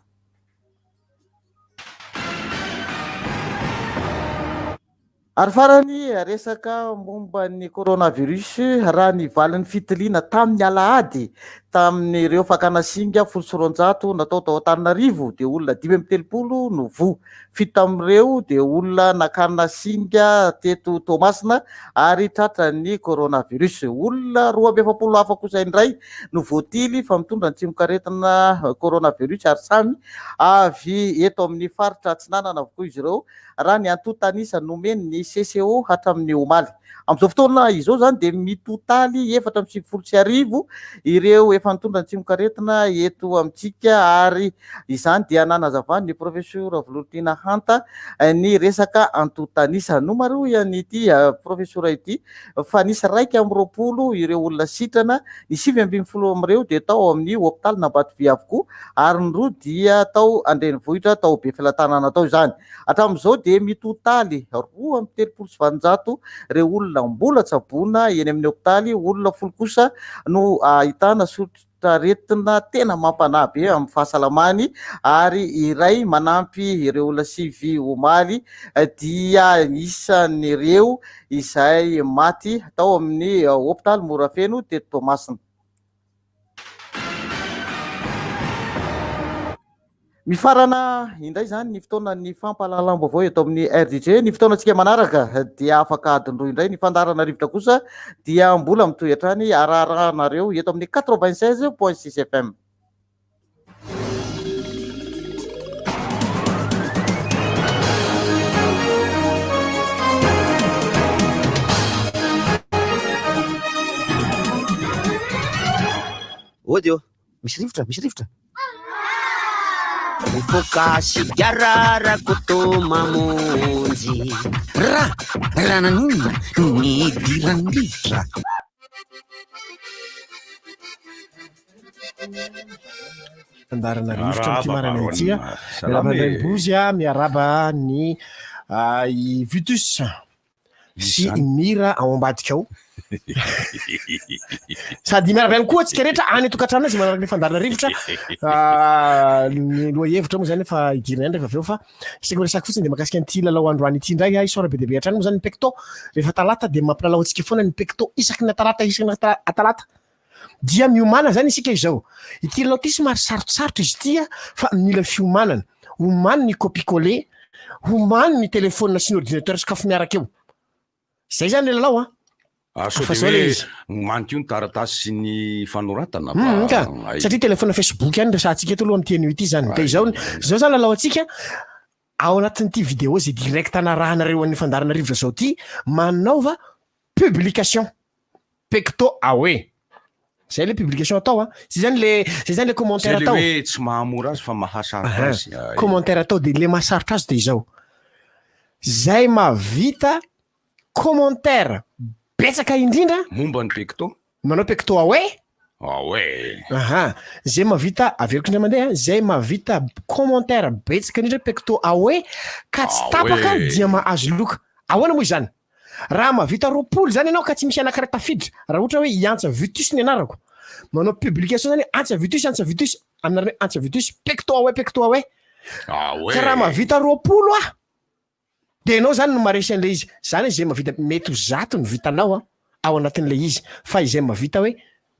Ary farany, resaka momba ny coronavirus, raha ny valin'ny fitiliana tamin'ny alahady tamin'ireo fakana singa 210 natao tao Antananarivo dia olona 35 no voa. Fito tamin'ireo dia olona nakana singa teto Toamasina ary tratran'ny coronavirus. Olona 42 hafa kosa indray no voatily fa mitondra ny tsimokaretina coronavirus ary samy avy eto amin'ny faritra Atsinanana avokoa izy ireo raha ny antontan'isa nomen'ny CCO hatramin'ny omaly. Amin'izao fotoana izao izany dia mitotaly 1094 ireo efa nitondra ny tsimokaretina eto amintsika ary izany dia nanazavan'ny Profesora Vololtiana Hanta ny resaka antontan'isa. Nomarihiny Profesora ity fa nisy 21 ireo olona sitrana, ny 19 amin'ireo dia tao amin'ny hopitalin'Ambatovy avokoa ary ny roa dia tao an-drenivohitra tao Befelatanana tao izany. Hatramin'izao dia mitotaly 832 ireo olona mbola tsaboina eny amin'ny hopitaly, olona folo kosa no ahitana soritr'aretina tena mampanahy be amin'ny fahasalamany ary iray manampy ireo olona sivy omaly dia isan'ireo izay maty tao amin'ny hopitaly Morafeno teto Toamasina. Mifarana indray izany ny fotoanan'ny fampahalalam-baovao eto amin'ny RDJ. Ny fotoanantsika manaraka dia afaka adiny roa indray. Ny fandaharana rivotra kosa dia mbola mitohy hatrany araharahanareo eto amin'ny 96.6 FM. Ody ô, misy rivotra, misy rivotra. Mifoka sigara Rakoto mamonjy. Ra, raha naninona no nidiran'ny rivotra? Andarana rivotra amin'ity maraina ity. Miarahaba an'i Rainibozy, miarahaba ny i Vitus sy i Mira ao ambadika ao. Sady miarahaba ihany koa antsika rehetra any an-tokantrano izay manaraka ny fandaharana rivotra. Ny lohahevitra moa izany efa hidirana ihany rehefa avy eo fa isika miresaka fotsiny dia mahakasika an'ity lalao androany ity indray. Isaorana be dia be hatrany moa izany ny Pecto. Rehefa talata dia mampilalao antsika foana ny Pecto isaky ny talata isaky ny talata. Dia miomàna izany isika izao. Ity lalao ity somary sarotsarotra izy ity fa mila fiomanana. Omano ny copie coller, omano ny telephone sy ny ordinateur sokafo miaraka eo. Izay izany ilay lalao an. Ah, sao Fa de zao le hoe izy. manko io ny taratasy sy ny fanoratana fa Hum, ka. ay. Satria téléphone Facebook ihany resahantsika eto aloha amin'ity anio ity zany. De izao izao zany lalao antsika ao anatin'ity vidéo izay direct anarahanareo an'ny fandaharana rivotra zao ity, manaova publication pecto awe. Zay le publication atao a. Zay zany le zay zany le Zay commentaire le atao. hoe tsy mahamora azy fa mahasarotra Aha. azy. Ay. Commentaire atao de le mahasarotra azy de izao. Zay mahavita commentaire betsaka indrindra Momba ny pecto? manao pecto awe. Ah ouais. Aha, zay mahavita averiko indray mandeha, zay mahavita commentaire betsaka indrindra pecto awe ka tsy Ah tapaka ouais. dia mahazo loka. Ahoana moa izany? Raha mahavita 20 zany ianao ka tsy misy anankiray tafiditra, raha ohatra hoe hiantsa Vutus ny anarako, manao publication zany antsa Vutus, antsa Vutus, amin'ny anarana hoe antsa Vutus, pecto awe, pecto awe. Ah ouais. Ka raha mahavita 20 aho, de ianao zany no maharesy an'ilay izy. Zany hoe zay mahavita, mety ho 100 no vitanao a, ao anatin'ilay izy, fa izay mahavita hoe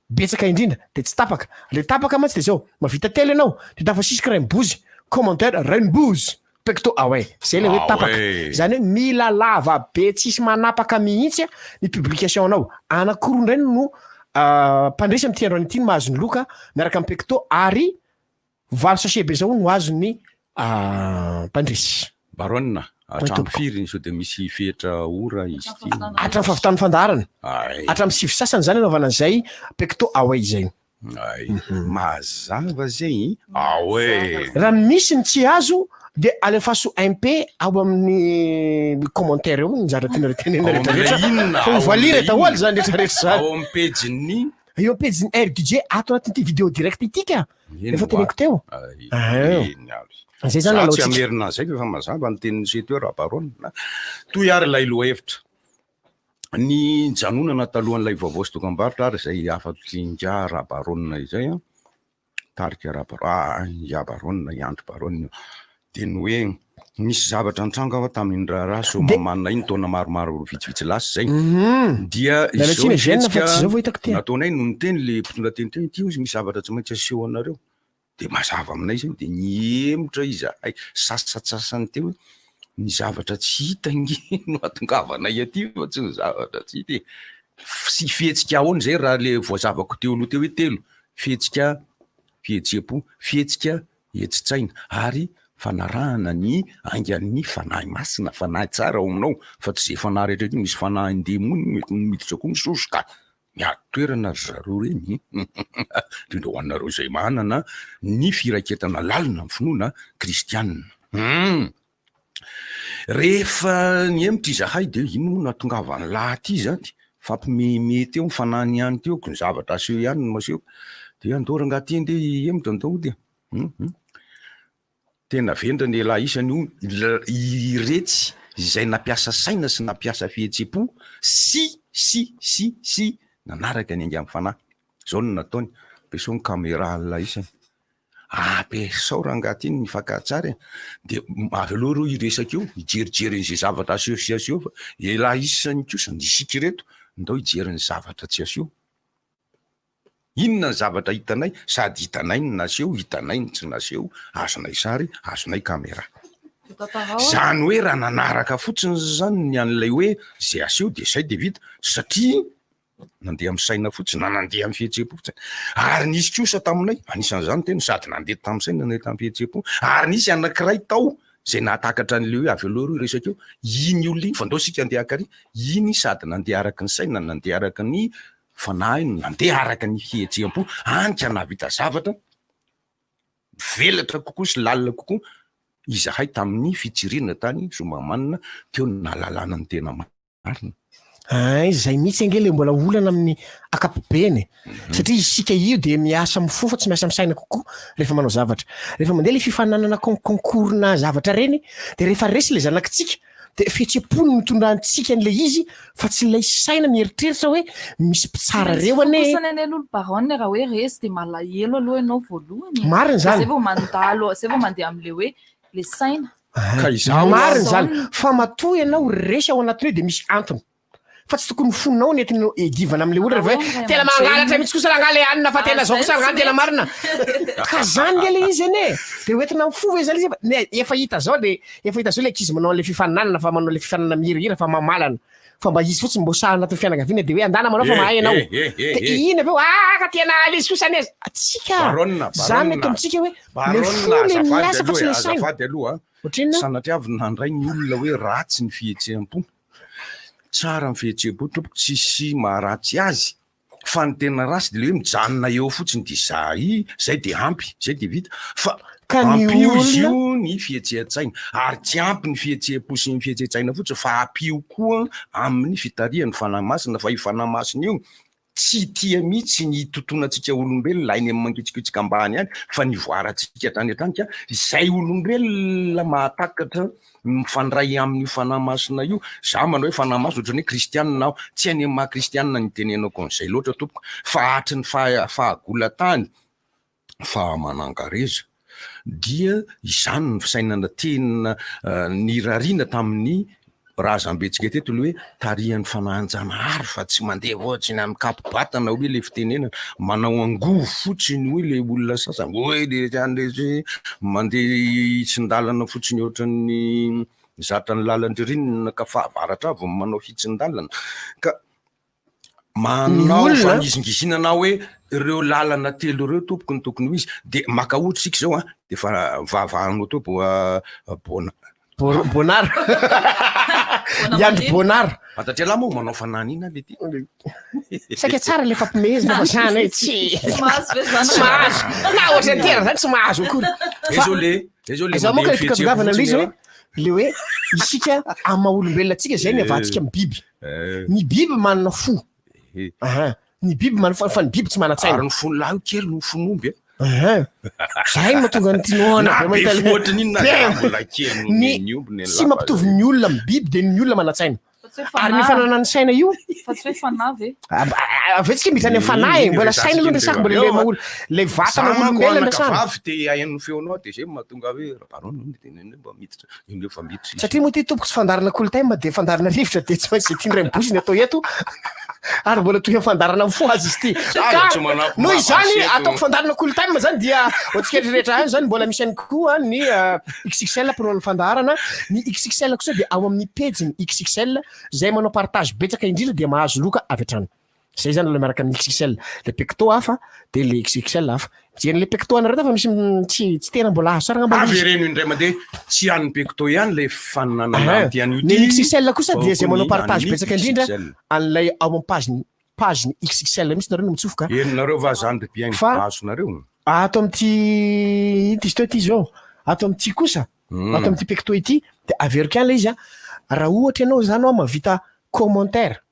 betsaka indrindra de tsy tapaka. Le tapaka mantsy de zao, mahavita telo ianao, de tafasisika rainibozy, commentaire rainibozy, pecto awe. Zay le hoe Ah tapaka. ouais. Zany hoe mila lava be tsisy manapaka mihitsy a ny publication anao. Anankiroa indray no mpandresy amin'ity androany ity no mahazo ny loka miaraka amin'ny pecto ary valo sachet be zao no azon'ny mpandresy. Baronne, hatramin'ny tompoko. firy sao dia misy fetra ora izy ity? Hatramin'ny fahavitan'ny fandaharana. Ay. Hatramin'ny sivy sasany zany anaovana an'izay pecto awe izay. Ay, mazava zay. Ah ouais. Raha misy ny tsy azo de alefaso MP ao amin'ny commentaire eo ny zavatra tianareo tenenina Ao rehetra rehetra. amin'ilay inona? Fa Ao hovaliana amin'ilay daholo inona? zany rehetra rehetra zany. Ao amin'ny pejin'ny Eo amin'ny pejin'ny RDJ ato anatin'ity vidéo direct ity ka. Eny Efa ho teneniko teo. Ay, Ah. eny ary. Zay zany Za tsy lalaontsika. hamerina an'izay fa efa mazava ny tenin'ny seto eo Rabaronina. Toy ary ilay lohahevitra. Ny nijanonana talohan'ilay vaovao sy dokam-barotra ary izay hafatr'i Ingahy Rabaronina izay an, tarika Rabaro- ah, Ingahy Baronina, i Andry Baronina io. Dia ny hoe nisy zavatra nitranga aho tamin'iny raharaha Soamahamanina iny taona maromaro vitsivitsy lasa izay. Dia Miala izao tsiny ny Eugène fa fihetsika tsy izao vao hitako ty. nataonay no niteny le mpitondra teny teo, ity hozy misy zavatra tsy maintsy aseho anareo. Dia mazava aminay izany, dia nihemotra izahay sasantsasany teo hoe ny zavatra tsy hita ange no hahatongavanay aty fa tsy ny zavatra tsy hita e. Sy fihetsika ahoana izay raha le voazavako teo aloha teo hoe telo, fihetsika fihetseham-po, fihetsika hetsi-tsaina ary fanarahana ny aingan'ny fanahy masina, fanahy tsara ao aminao fa tsy izay fanahy rehetra io, misy fanahin-demony mety miditra koa misosoka. Miady toerana ry zareo ireny, indrindra ho anareo izay manana ny firaiketana lalina amin'ny finoana kristianina. Hum! Rehefa nihemotra izahay dia inona moa no nahatongavan'ny lahy aty izany? Fampimehimehy teo, mifanany ihany teo, ko ny zavatra aseho ihany no aseho. Dia andao rangahy aty andeha hihemotra, andao hody e. Hum hum. Tena vendrana elah isany io iretsy izay nampiasa saina sy nampiasa fihetsem-po sy sy sy sy nanaraka ny aingan'ny fanahy. Zao no nataony, ampiasao ny camera an'lah isany. Ampiasao rangahy ty ny fakan-tsary e. Dia avy aloha ireo hiresaka eo, hijerijery an'izay zavatra aseho sy aseho fa elah isany kosa, isika ireto, ndao hijery ny zavatra tsy aseho. Inona ny zavatra hitanay? Sady hitanay ny naseho, hitanay ny tsy naseho, azonay sary, azonay camera. Zany hoe raha nanaraka fotsiny zany ny an'ilay hoe zay aseho dia zay dia vita, satria nandeha amin'ny saina fotsiny na nandeha amin'ny fihetseham-po fotsiny. Ary nisy kosa taminay, anisan'izany tena sady nandeha tamin'ny saina nandeha tamin'ny fihetseham-po, ary nisy anankiray tao izay nahatakatra an'ilay hoe avy aloha aloha resaka io, iny olona iny, fa ndao isika andeha haka ary, iny sady nandeha araka ny saina, nandeha araka ny Fanahy no nandeha araka ny fihetseham-po, hany ka nahavita zavatra mivelatra kokoa sy lalina kokoa izahay tamin'ny fitsirihana tany Soamahamanina, teo no nahalalana ny tena marina. Hay, izay mihitsy ange ilay mbola olana amin'ny ankapobeny e. Satria isika io dia miasa amin'ny fo fa tsy miasa amin'ny saina kokoa rehefa manao zavatra. Rehefa mandeha ilay fifaninanana concours-na zavatra ireny dia rehefa resy ilay zanakitsika Dia fihetseham-po no nitondrantsika an'ilay izy fa tsy ilay saina mieritreritra hoe misy mpitsara Tsy reo maintsy anie e. fokosana anie aloha ry Baronne raha hoe resy dia malahelo aloha ianao voalohany e. Marina Dia izany. zay vao mandalo, zay vao mandeha amin'ilay hoe ilay saina. Ka izaho Marina izany. Fa matoa ianao resy ao anatin'io dia misy antony. Fa tsy tokony fonao ny entinao edivana amin'ilay olona rehefa hoe tena mangalatra mihitsy kosa rangahy ilay anona fa tena zao kosa rangahy tena marina. Ka zany nge le izy anie e. De hoentina amin'ny fo ve zany izy ne efa hita zao le efa hita zao le ankizy manao an'le fifaninanana fa manao le fifaninanana mihirahira fa mamalana fa mba izy fotsiny mbo sahy anatin'ny fianakaviana de hoe andana manao fa mahay ianao. De iny avy eo ah ka tena ilay izy kosa anie tsika zany eto amintsika hoe le fo le miasa fa tsy le saina. Azafady aloha a. Ohatrinona? Sanatria avy nandray ny olona hoe ratsy ny fihetseham-po. Tsara ny fihetseham-po tompoko tsisy maharatsy azy fa ny tena ratsy de le hoe mijanona eo fotsiny de zay zay de ampy zay de vita fa Ka ny ampio izy olona io ny fihetseham-tsaina ary tsy ampy ny fihetseham-po sy ny fihetseham-tsaina fotsiny fa ampio koa amin'ny fitarihan'ny fanahy masina fa io fanahy masina io Tsy tia mihitsy ny hitontonantsika olombelona any amin'ny mangitsokitsoka ambany any fa ny hivoarantsika hatrany hatrany ka izay olombelona mahatakatra ny mifandray amin'io Fanahy Masina io, za manao hoe Fanahy Masina ohatran'ny hoe kristianina aho, tsy any amin'ny maha kristianina no itenenako an'izay loatra tompoko fa hatry ny fahagola tany fa manankareza dia izany ny fisainana tena nirariana tamin'ny razambentsika teto le hoe tarihan'ny fanahin-janahary fa tsy mandeha fotsiny amin'ny kapo-batana hoy le fitenenana, manao angovo fotsiny hoy le olona sasany, hoy le zany mandeha hitsin-dalana fotsiny ohatran'ny zatra ny lalan-dririnina ka fahavaratra avy manao hitsin-dalana ka Manao fanizingizinana hoe ireo lalana telo ireo tompoko no tokony ho izy. Dia maka ohatra isika izao an, dia efa vahavahanao teo Bona. Bonard. I Andry Bonard. Fantatr'ialahy moa manao fananina le ty. Saika tsara le fampimehezana fa zany hoe tsy. Tsy mahazo ve zany? Tsy mahazo. Na ohatra ny tera zany tsy mahazo akory. Zay zao le, zay zao le Zao mandeha manko le fihetseham-po fikavakavana le izy fotsiny hoe le hoe isika amin'ny maha olombelona antsika zay ny avantsika amin'ny biby. Ny biby manana fo. Aha. Ny biby manana fo fa ny biby tsy manan-tsaina. Ary ny fon'ny lahy io kely no fon'omby a. Aha. Zay no mahatonga ny tinoana Na be mahita be le- fo ohatran'ny inona Be. na mbola kely noho Ny ny omby ny tsy lahy mampitovy ny olona amin'ny biby dia ny olona manan-tsaina. Fa tsy hoe Ary ny fanahy. fananany saina io Fa tsy hoe fanahy ve? Avy eo tsika miditra any amin'ny fanahy e, mbola saina aloha ny resaka, mbola ilay maha olona, ilay vatana olombelona ny resahana. Za manko anaka vavy te hahaino ny feonao dia zay no mahatonga hoe Rabaron no tenenina hoe mba miditra, iny hoe fa miditra izy. Satria moa ity tompoko tsy fandaharana Kolontime dia fandaharana rivotra dia tsy maintsy izay tian'ny ray mibozy ny atao eto ary mbola toy ny fandaharana mifohaza izy ity. Za Ka tsy manampy noho izany mba ataoko fandaharana Kolontime izany dia ho antsika rehetra any izany mbola misy ihany koa ny XXL mpanao ny fandaharana. Ny XXL kosa dia ao amin'ny pejiny XXL izay manao partage betsaka indrindra dia mahazo loka avy hatrany. Zay zany ilay miaraka amin'ny XXL. Le pecto hafa dia le XXL hafa. Mijery an'ilay pecto anareo fa misy tsy tsy tena mbola azo tsara angamba ilay izy. Avereno indray mandeha, tsy an'ny pecto ihany ilay faninanana Aha. amin'ity anio Ny ity XXL kosa fa dia izay koa manao ny partage an'ny betsaka indrindra XXL. an'ilay ao amin'ny page-ny page-ny XXL mihitsy nareo no mitsofoka. Henonareo va zany ry mpihaino? Fa Azonareo? ato amin'ity inona izy teo ity izao? Ato amin'ity kosa, ato amin'ity pecto ity dia averiko ihany ilay izy an, raha ohatra ianao izany hoa mahavita commentaire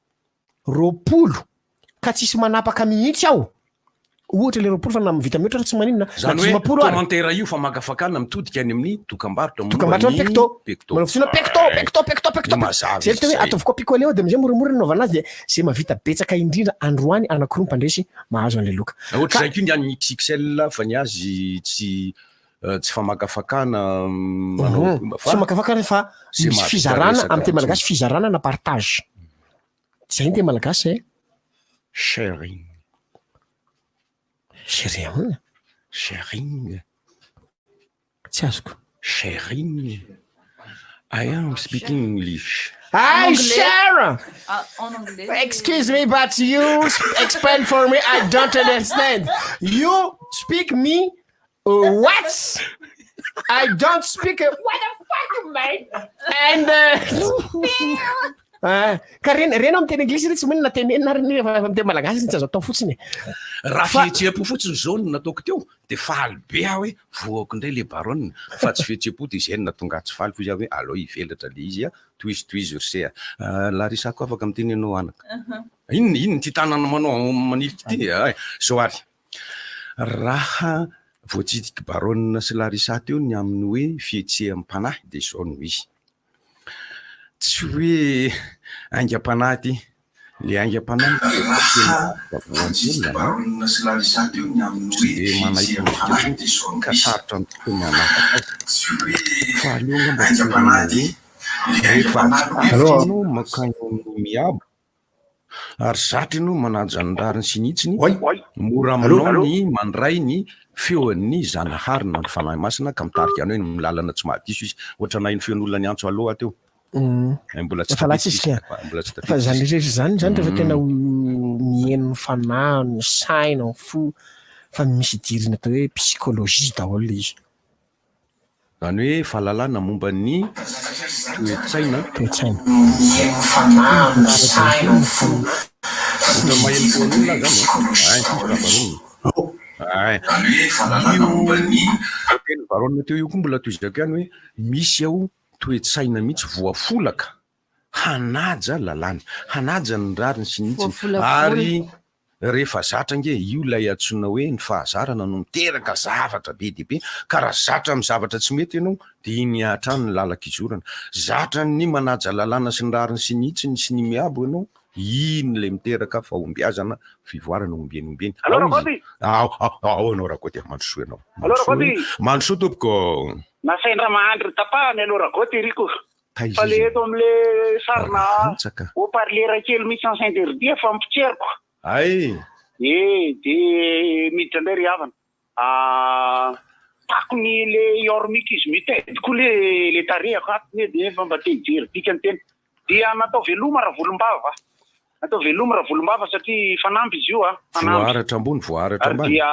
20 ka tsisy manapaka mihitsy ao, ohatra le 20 fa na vita mihoatra ary tsy maninona, na Zany hoe 50 ary. commentaire io famakafakana mitodika any amin'ny dokambarotra momba Dokambarotra ny pecto. pecto. Manao fotsiny hoe pecto, pecto, pecto, pecto. Io mazava Zay le izy tena hoe zay. ataovy copie coller ao de amizay moramora ny anaovana azy de zay mahavita betsaka indrindra androany anakiroa mpandresy mahazo an'le loka. Ka Ohatr'izay koa ny an'ny XXL fa ny azy tsy tsy famakafakana manao Tsy famakafakana fa Zay misy mahavita fizarana resaka amin'ny teny malagasy fotsiny. fizarana na partage. Zay ny teny malagasy e. Sharing. Sharing ahoana? Sharing. Tsy azoko. Sharing. I am speaking English. I share. Ah, en anglais. Excuse me, but you explain for me. I don't understand. You speak me what? I don't speak. What the fuck, you man? And ah, ka reny reny amin'ny teny anglisy reny tsy maninona tenenina ary ny amin'ny teny malagasy reny tsy azo atao fotsiny e. Raha Fa- fihetseham-po fotsiny izao no nataoko teo dia faly be aho hoe voako indray le baronne fa tsy fihetseham-po dia izay no nahatonga ahy tsy faly fa hoy aho hoe aleo hivelatra le izy a, tohizo tohizo ry se a. Ah, Larissa koa afaka miteny ianao anaka. Inona inona ity tanana manao manilika ity e? Izao ary. Raha voatsidik'i Baronne sy Larissa teo ny amin'ny hoe fihetseham-panahy dia izao no izy. Tsy hoe aingam-panahy ity. Ilay aingam-panahy dia tena tsy dia manaitra antsika intsony ka sarotra amintsika ny hanafaka azy. Fa aleo angamba tsorina hoe rehefa tsy takatrinao mankany amin'ny miabo. Ary zatra ianao manaja ny rariny sy ny hitsiny, mora Allô? aminao ny mandray ny feon'ny Zanahary na ny Fanahy Masina ka mitarika anao eny amin'ny lalana tsy mahadiso izy. Ohatra naheno feon'olona niantso allô aho teo. Eh, mbola tsy Efa lasa tafiditra izy izy, ka. mbola tsy Fa tafiditra izany izy. rehetra izany zany rehefa tena ho mihaino ny fanahy, ny saina, ny fo, fa misy idirana atao hoe psychologie daholo ilay izy. Izany hoe fahalalana momba ny toe-tsaina. Toe-tsaina. Mihaino ny fanahy, ny saina, ny fo. Ohatra maheno feon'olona aho izany an. Ay, tsisy raha baronina. Ay. Io teny baronina teo io koa mbola tohizako ihany hoe misy ao toe-tsaina mihitsy voafolaka hanaja lalàna, hanaja ny rariny sy ny hitsiny. Voafolavola. Ary rehefa zatra ange, io ilay antsoina hoe ny fahazarana no miteraka zavatra be dia be, ka raha zatra amin'ny zavatra tsy mety ianao dia iny hatrany ny lalan-kizorana. Zatra ny manaja lalàna sy ny rariny sy ny hitsiny sy ny miabo ianao, iny ilay miteraka fahombiazana, fivoarana ombieny ombieny. Allo Ao izy. Rakoty! Ao, ao, ao ianao Rakoty a, mandrosoa ianao. Allo Mandrosoa, Rakoty! mandrosoa tompoko. Nasain Ramahandry notapahany aloha Ragoty ry ko. Taiza Fa le izy? eto amle sarina Rantsaka. haut parleur kely misy sens interdit efa mipotseriko. Hay! Eh de miditra indray ry havana. Ah takony le Yormik izy mitedy koa le le tarehako ato ne de efa mba te hijery dikany tena. Dia natao veloma Ravolombava. Atao veloma Ravolombava satria fanamby izy io a, fanamby. Voaharatra ambony, voaharatra Ary ambany. dia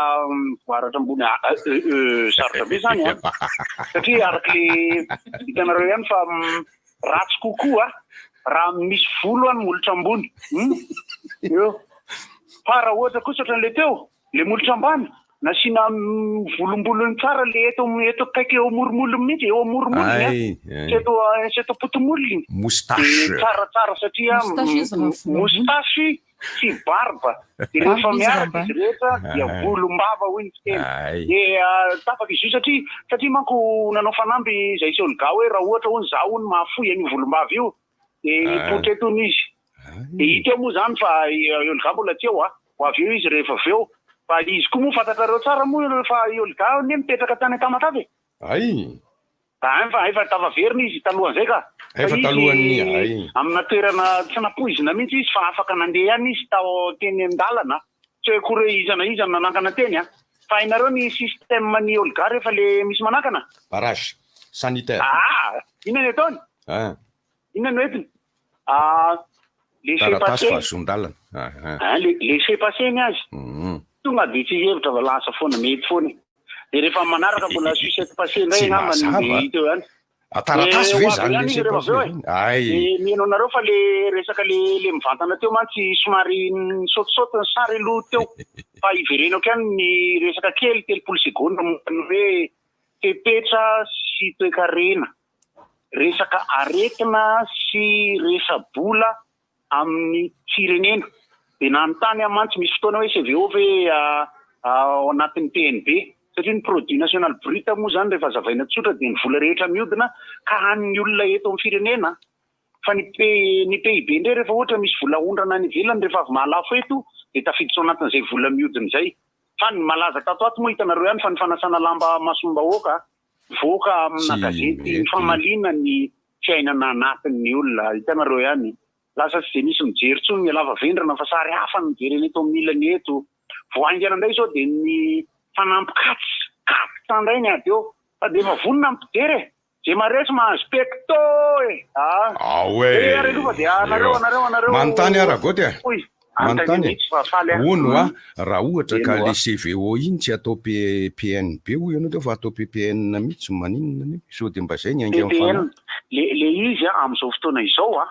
voaharatra ambony, ah, eh, eh, sarotra be izany an. Satria araka le hitanareo ihany fa ratsy kokoa raha misy volo an molotra ambony. Hum? Eo. Fa raha ohatra kosa ohatran'le teo, Le molotra ambany, nasiana volombolony tsara le eto eto akaiky eo amoromolony mihitsy, eo amoromolony an, tsy eto tsy eto am-potomolony. Moustache. Dia tsaratsara satria Moustache izy raha volom-bolo. moustache sy barbe. Dia rehefa Barbe izy raha miaraka ambany. izy rehetra dia volombava hoy ny fiteny. Dia tapaka izy io satria satria manko nanao fanamby izay sy Olga hoe raha ohatra hono izaho hono mahafoy an'io volombava io dia hipoitra eto hono izy. Dia hita eo moa izany fa i Olga mbola tsy eo a! Ho avy eo izy rehefa avy eo. Fa izy koa moa fantatrareo tsara moa fa i Olga anie mipetraka tany Tamatave e! Hay! Hay fa efa tafaverina izy talohan'izay ka! Fa Efa izy talohan'ny hay! amina toerana tsy nampoizina mihitsy izy fa afaka nandeha ihany izy tao teny an-dalana. Tsy hoe akory hoe iza na iza no nanankana teny a! Fa hainareo ny système n'i Olga rehefa le misy manankana? Barrage sanitaire. Ah! Inona ny ataony? Ah. Inona no entiny? Ah, laisser Taratasy passer. fahazoan-dalana. Ah, Ah, laisser passer ny azy. Tonga dia tsy hevitra fa lasa foana, mety foana e. Dia rehefa manaraka mbola sucette passer indray Tsy angamba ny mazava. dia hita eo ihany. Ah, taratasy Dia ve ho avy izany ihany izy laisser rehefa avy eo passer e. zany? Ay. Dia miheno anareo fa le resaka le le mivantana teo mantsy somary nisaotisaoty ny sary aloha teo. Fa hiverenako ihany ny resaka kely 30 segondra momba ny hoe fepetra sy toekarena. resaka aretina sy resa-bola amin'ny firenena. Dia nanontany aho mantsy misy fotoana hoe CVO ve ao anatin'ny PNB? Satria ny produit national brut moa izany rehefa hazavaina tsotra dia ny vola rehetra mihodina ka an'ny olona eto amin'ny firenena. Fa ny ny PIB indray rehefa ohatra misy vola aondrana any ivelany rehefa avy mahalafo eto dia tafiditra ao anatin'izay vola mihodina izay. Fa ny malaza tato ato moa hitanareo ihany fa ny fanasana lamba masom-bahoaka Mivoaka amina Tsy gazety mety. famaliana ny fiainana anatin'ny olona. Hitanareo ihany. Lasa tsy dia misy mijery intsony ny lava vendrana fa sary hafa no mijery eto amin'ny ilany eto. Vao haingana indray izao dia ny fanampy katsa, katsa indray ny ady eo. Fa dia efa vonona ny mpijery e! Izay maharesy mahazo pecto e! Ah! Ao e! Eh, ary aloha fa dia anareo, anareo, anareo. Manontany aho Ragoty a! Hoy. Anontany Manontany e! mihitsy fa faly aho. Hono hoa, raha ohatra ka Eny le hoa. CVO iny tsy atao PNB hoy ianao teo fa atao PPN mihitsy maninona anefa? Sao dia mba zay ny ainga PPN, fanahy? le le izy a amin'izao fotoana izao a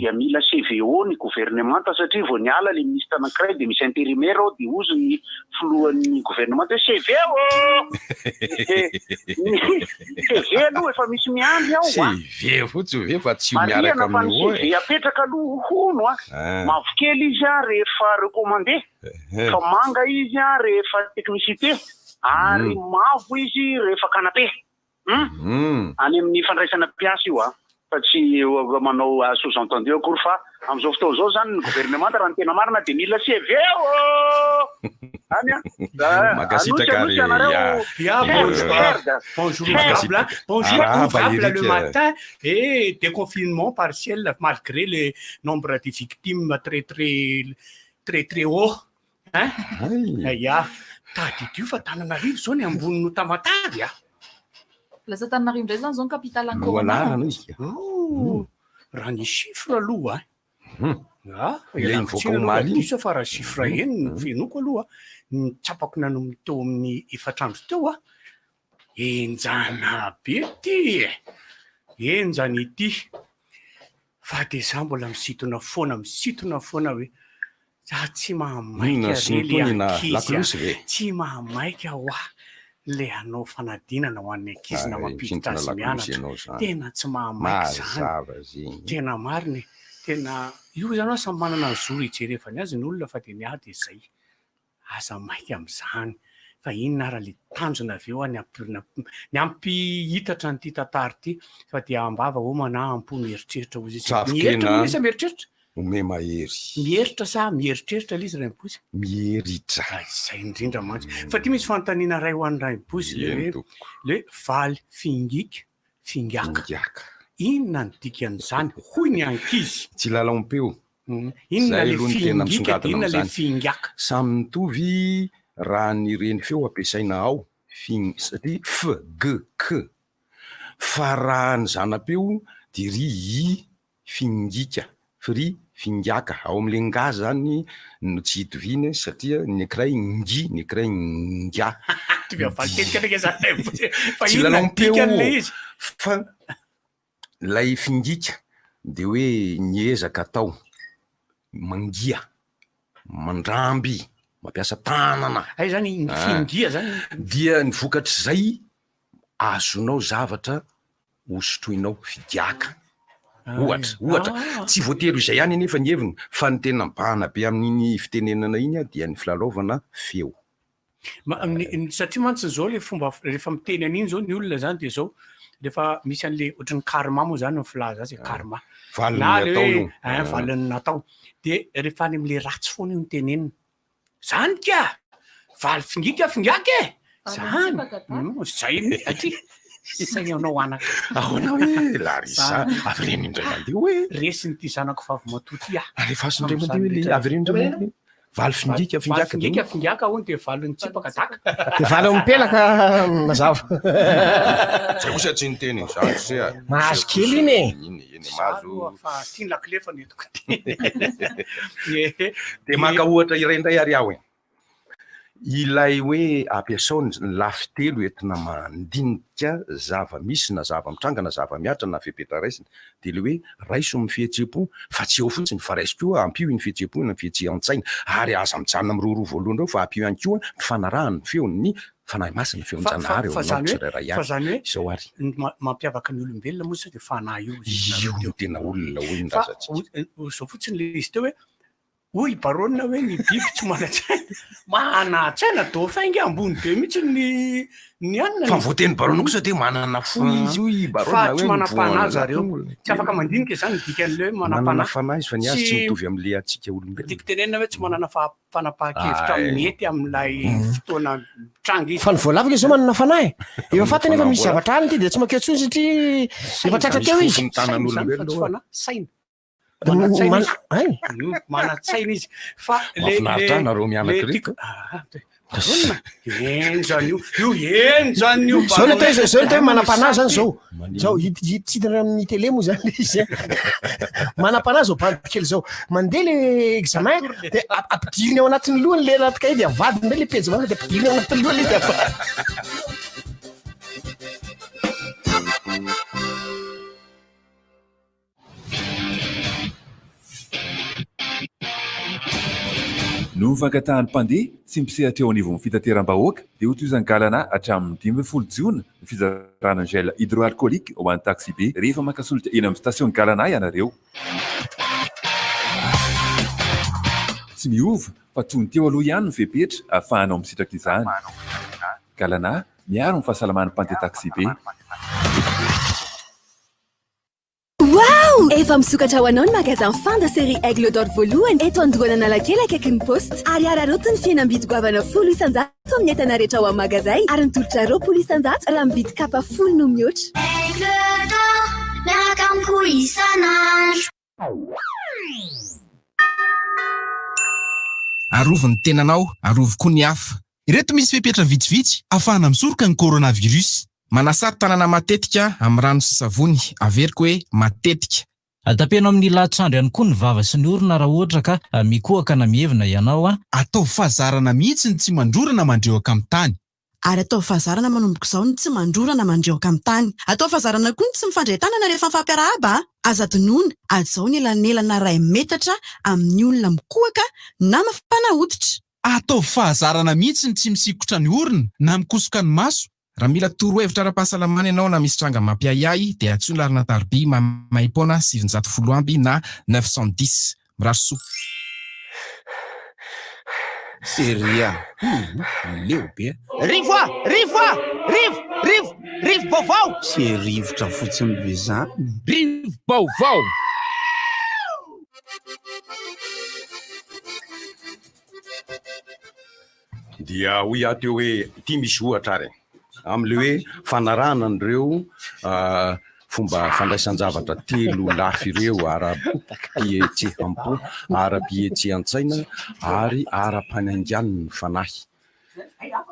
dia mila CVO ny governemanta satria vao niala le ministre anankiray dia misy intérimaire ao dia hozy ny filohan'ny governemanta hoe CVO! Ny CV aloha efa misy miandry ao a! CV fotsiny ve fa tsy miaraka Marihana fa ny amin'ny O CV e! apetraka aloha hono a, Ah. mavokely izy a rehefa recommandé, fa manga izy a rehefa technicité, ary mavo izy rehefa canapé. Hum? Any amin'ny fandraisana mpiasa io a. fa tsy manao sous entendu akory fa amin'izao fotoana izao izany ny governemanta raha ny tena marina dia mila CV ô! Any an! Mankasitraka Anosy ary ianareo ya. Ya, bonjour, bonjour ouvrable, bonjour Arahaba ouvrable le Eric. matin et déconfinement partiel malgré le nombre de victimes très très très très haut. Hein? Ya, tadidio fa Tananarivo izao ny ambony no Tamatave a. Lasa Tananarivo indray izany izao ny capitale an'ny corona. Lohalarana izy. Oh, raha ny chiffre aloha Hmm. Ah, Ilay ialako nivoaka tsiny aloha omaly fa iny. diso fa raha chiffre eny no fenoiko aloha, ny tsapako nanomboka teo amin'ny efatra andro teo ah, henjana be ity e, henjana ity, fa dia za mbola misintona foana, misintona foana hoe za tsy mahamaika Inona re le sintonina ankizy a, lakolosy ve? tsy mahamaika hoa le hanao fanadinana ho an'ny ankizy na Ah, mampiditra misintona azy lakolosy mianatra, ianao izany. tena tsy mahamaika izany. Mazava zegny. Tena marina e, tena io zany hoa samy manana ny zo hijerevany azy ny olona fa dia ny ahy dia zay, aza maika amin'izany fa inona ara le tanjona avy eo ny hampi- ny hampihitatra an'ity tantara ity fa dia am-bava homana am-po mieritreritra hozy izy. Tsafokena. Mieritra moa sa mieritreritra? Ome mahery. Mieritra sa mieritreritra le izy Rainibozy? Mieritra. Izay indrindra mantsy. Fa ty misy fanontaniana iray ho an'i Rainibozy le Eny hoe tompoko. le hoe valy fingika fingaka. Fingaka. Inona ny dikan'izany hoy ny ankizy? Tsy lalaom-peo. Inona Zay le aloha no tena fingika dia misongadina inona le amin'izany. fingaka? Samy mitovy raha ny renifeo ampiasaina ao, fing satria f, g, k. Fa raha ny zanapeo dia ry i, fingika, fry, fingaka. Ao amin'ilay nga zany no tsy itoviana satria ny ankiray ngi, ny ankiray nga. Tonga valin-teny kely ange zany e. Fa Tsy inona ny lalaom-peo dikan'ilay izy? fa ilay fingika dia hoe ny ezaka atao, mangia, mandramby, mampiasa tanana. Hay zany ny Ah. fingia zany. Dia ny vokatr'izay azonao zavatra hosotroinao figiaka. Ohatra, ohatra. Ah. Tsy voatery ho izay ihany anefa ny heviny fa ny tena mibahana be amin'iny fitenenana iny dia ny filalaovana feo. Ma- ny- ny- satria mantsy zao le fomba rehefa miteny an'iny zao ny olona zany de zao rehefa misy an'le ohatran'ny karma moa zany ny filaza azy e, karma. Valin'ny Na le natao hoe, io. hein, Ah. valin'ny natao. De rehefa any am'le ratsy foana io no tenenina. Zany ka! Valy fingika fingaka e! Zany! Mm, Zay mi- aty. Sainanao anaka. Ahoana hoe Larissa, avereno indray mandeha hoe. Resin'ity zanako vavimatoa ty aho. Alefaso indray mandeha hoe le avereno indray mandeha. Valy fingika fingaka. Valy fingika fingaka hono de valin'ny tsipaka daka. De valy ao mipelaka mazava. Zay kosa tsy niteny zany se a. Mahazo kely iny e. Iny iny mahazo. Fa ty ny lakile fa nentiko ty. De maka ohatra iray indray ary aho e. Ilay hoe ampiasao ny lafy telo entina mandinika zava-misy na zava-mitranga na zava-mihatra na fepetra raisina dia ilay hoe raiso amin'ny fihetseham-po fa tsy eo fotsiny fa raiso koa ampio iny fihetseham-po iny amin'ny fihetsehan-tsaina ary aza mijanona amin'ny roaroa voalohany ireo fa ampio ihany koa ny fanarahana ny feon'ny Fanahy Masina, ny feon-janahary eo Fa aminao zany hoe tsirairay fa avy. zany hoe Izao ary. ny mampiavaka ny olombelona moa sao dia fanahy io izy Io nareo no teo. tena olona hoy ny Fa razantsika. izao fotsiny ilay izy teo hoe Hoy i Baronne hoe ny biby tsy manan-tsaina. Manan-tsaina dauphin nge ambony be mihitsy ny ny anona. Fa voateny Baronne kosa dia manana fo izy hoy i Baronne Fa hoe tsy manam-panahy mivoana zareo. olona. Tsy afaka mandinika izany ny dikan'ilay hoe Manana manam-panahy. fanahy izy fa ny azy tsy mitovy amin'ilay antsika olombelona. Tiako tenenina hoe tsy manana fanapahan-kevitra Ah, eh. mety amin'ilay fotoana mitranga izy. Fa ny voalavo nge zao manana fanahy e. Efa fantany efa misy zavatra any ity dia tsy mankeo intsony satria efa tratra teo izy. Misy fofony Saina izany fa tanan'olombelona tsy aloha. fanahy, saina. Manan-tsaina izy. Ay. Manan-tsaina izy. Fa le Mahafinaritra le nareo mianaka le ireto. tiako ah, Baronne, henjana io, io henjana io Zao ny atao hoe zao ny atao hoe manam-panahy zany zao. Manino. Zao hit- hit- tsy hita amin'ny télé moa zany le izy. Manam-panahy zao bandy kely zao. Mandeha le examen de ampidiriny ao anatin'ny lohany le anaty cahier de avadiny indray le pejy manaraka de ampidiriny ao anatin'ny lohany le de avadiny. Noho ny fankatahan'ny mpandeha sy ny mpisehatra eo anivon'ny fitateram-bahoaka dia hotohizan'ny Galana hatramin'ny 15 jiona ny fizarana gel hydroalcoolique ho an'ny taxibe rehefa maka solika eny amin'ny station Galana ianareo. Tsy miova fa toy ny teo aloha ihany ny fepetra ahafahanao misitraka izany. Galana, miaro ny fahasalaman'ny mpandeha taxibe. Wow! Efa misokatra ho anao ny magasin Fanda série Aigle d'Or voalohany eto Andohan'Analakely akaikin'ny Poste. Ary araraoty ny fihenam-bidy goavana 10% amin'ny entana rehetra ao amin'ny magazay ary ny tolotra 20% raha mividy kapa folo no mihoatra. Aigle d'Or, miaraka amiko isan'andro. Arovy ny tenanao, arovy koa ny hafa. Ireto misy fepetra vitsivitsy ahafahana misoroka ny coronavirus. Manasà tanana matetika amin'ny rano sy savony, averiko hoe matetika. Tapeno amin'ny lahatsandry ihany koa ny vava sy ny orona raha ohatra ka mikohaka na mihevina ianao. Ataovy fahazarana mihitsy ny tsy mandrora na mandrehoka amin'ny tany. Ary ataovy fahazarana manomboka izao ny tsy mandrora na mandrehoka amin'ny tany. Ataovy fahazarana koa ny tsy mifandray tanana rehefa mifampiarahaba a! Aza adinoina, hajao ny elanelana iray metatra amin'ny olona mikohaka na mafana hoditra. Ataovy fahazarana mihitsy ny tsy misikotra ny orona na mikosoka ny maso. Raha mila torohevitra ara-pahasalamana ianao na misy tranga mampiahiahy dia antsoy ny laharana tarobia maimaimpoana 910 amby na 910. Mirary soa. Seria hum leo be a. Rivo a! Rivo a! Rivo! Rivo! Rivo-baovao! Tsy rivotra fotsiny ve zany? Rivo-baovao! Dia hoy aho teo hoe ity misy ohatra ary e, amin'ilay hoe fanarahana an'ireo fomba fandraisan-javatra telo lafy ireo, ara-pihetseham-po, ara-pihetsehan-tsaina ary ara-panaingan'ny fanahy.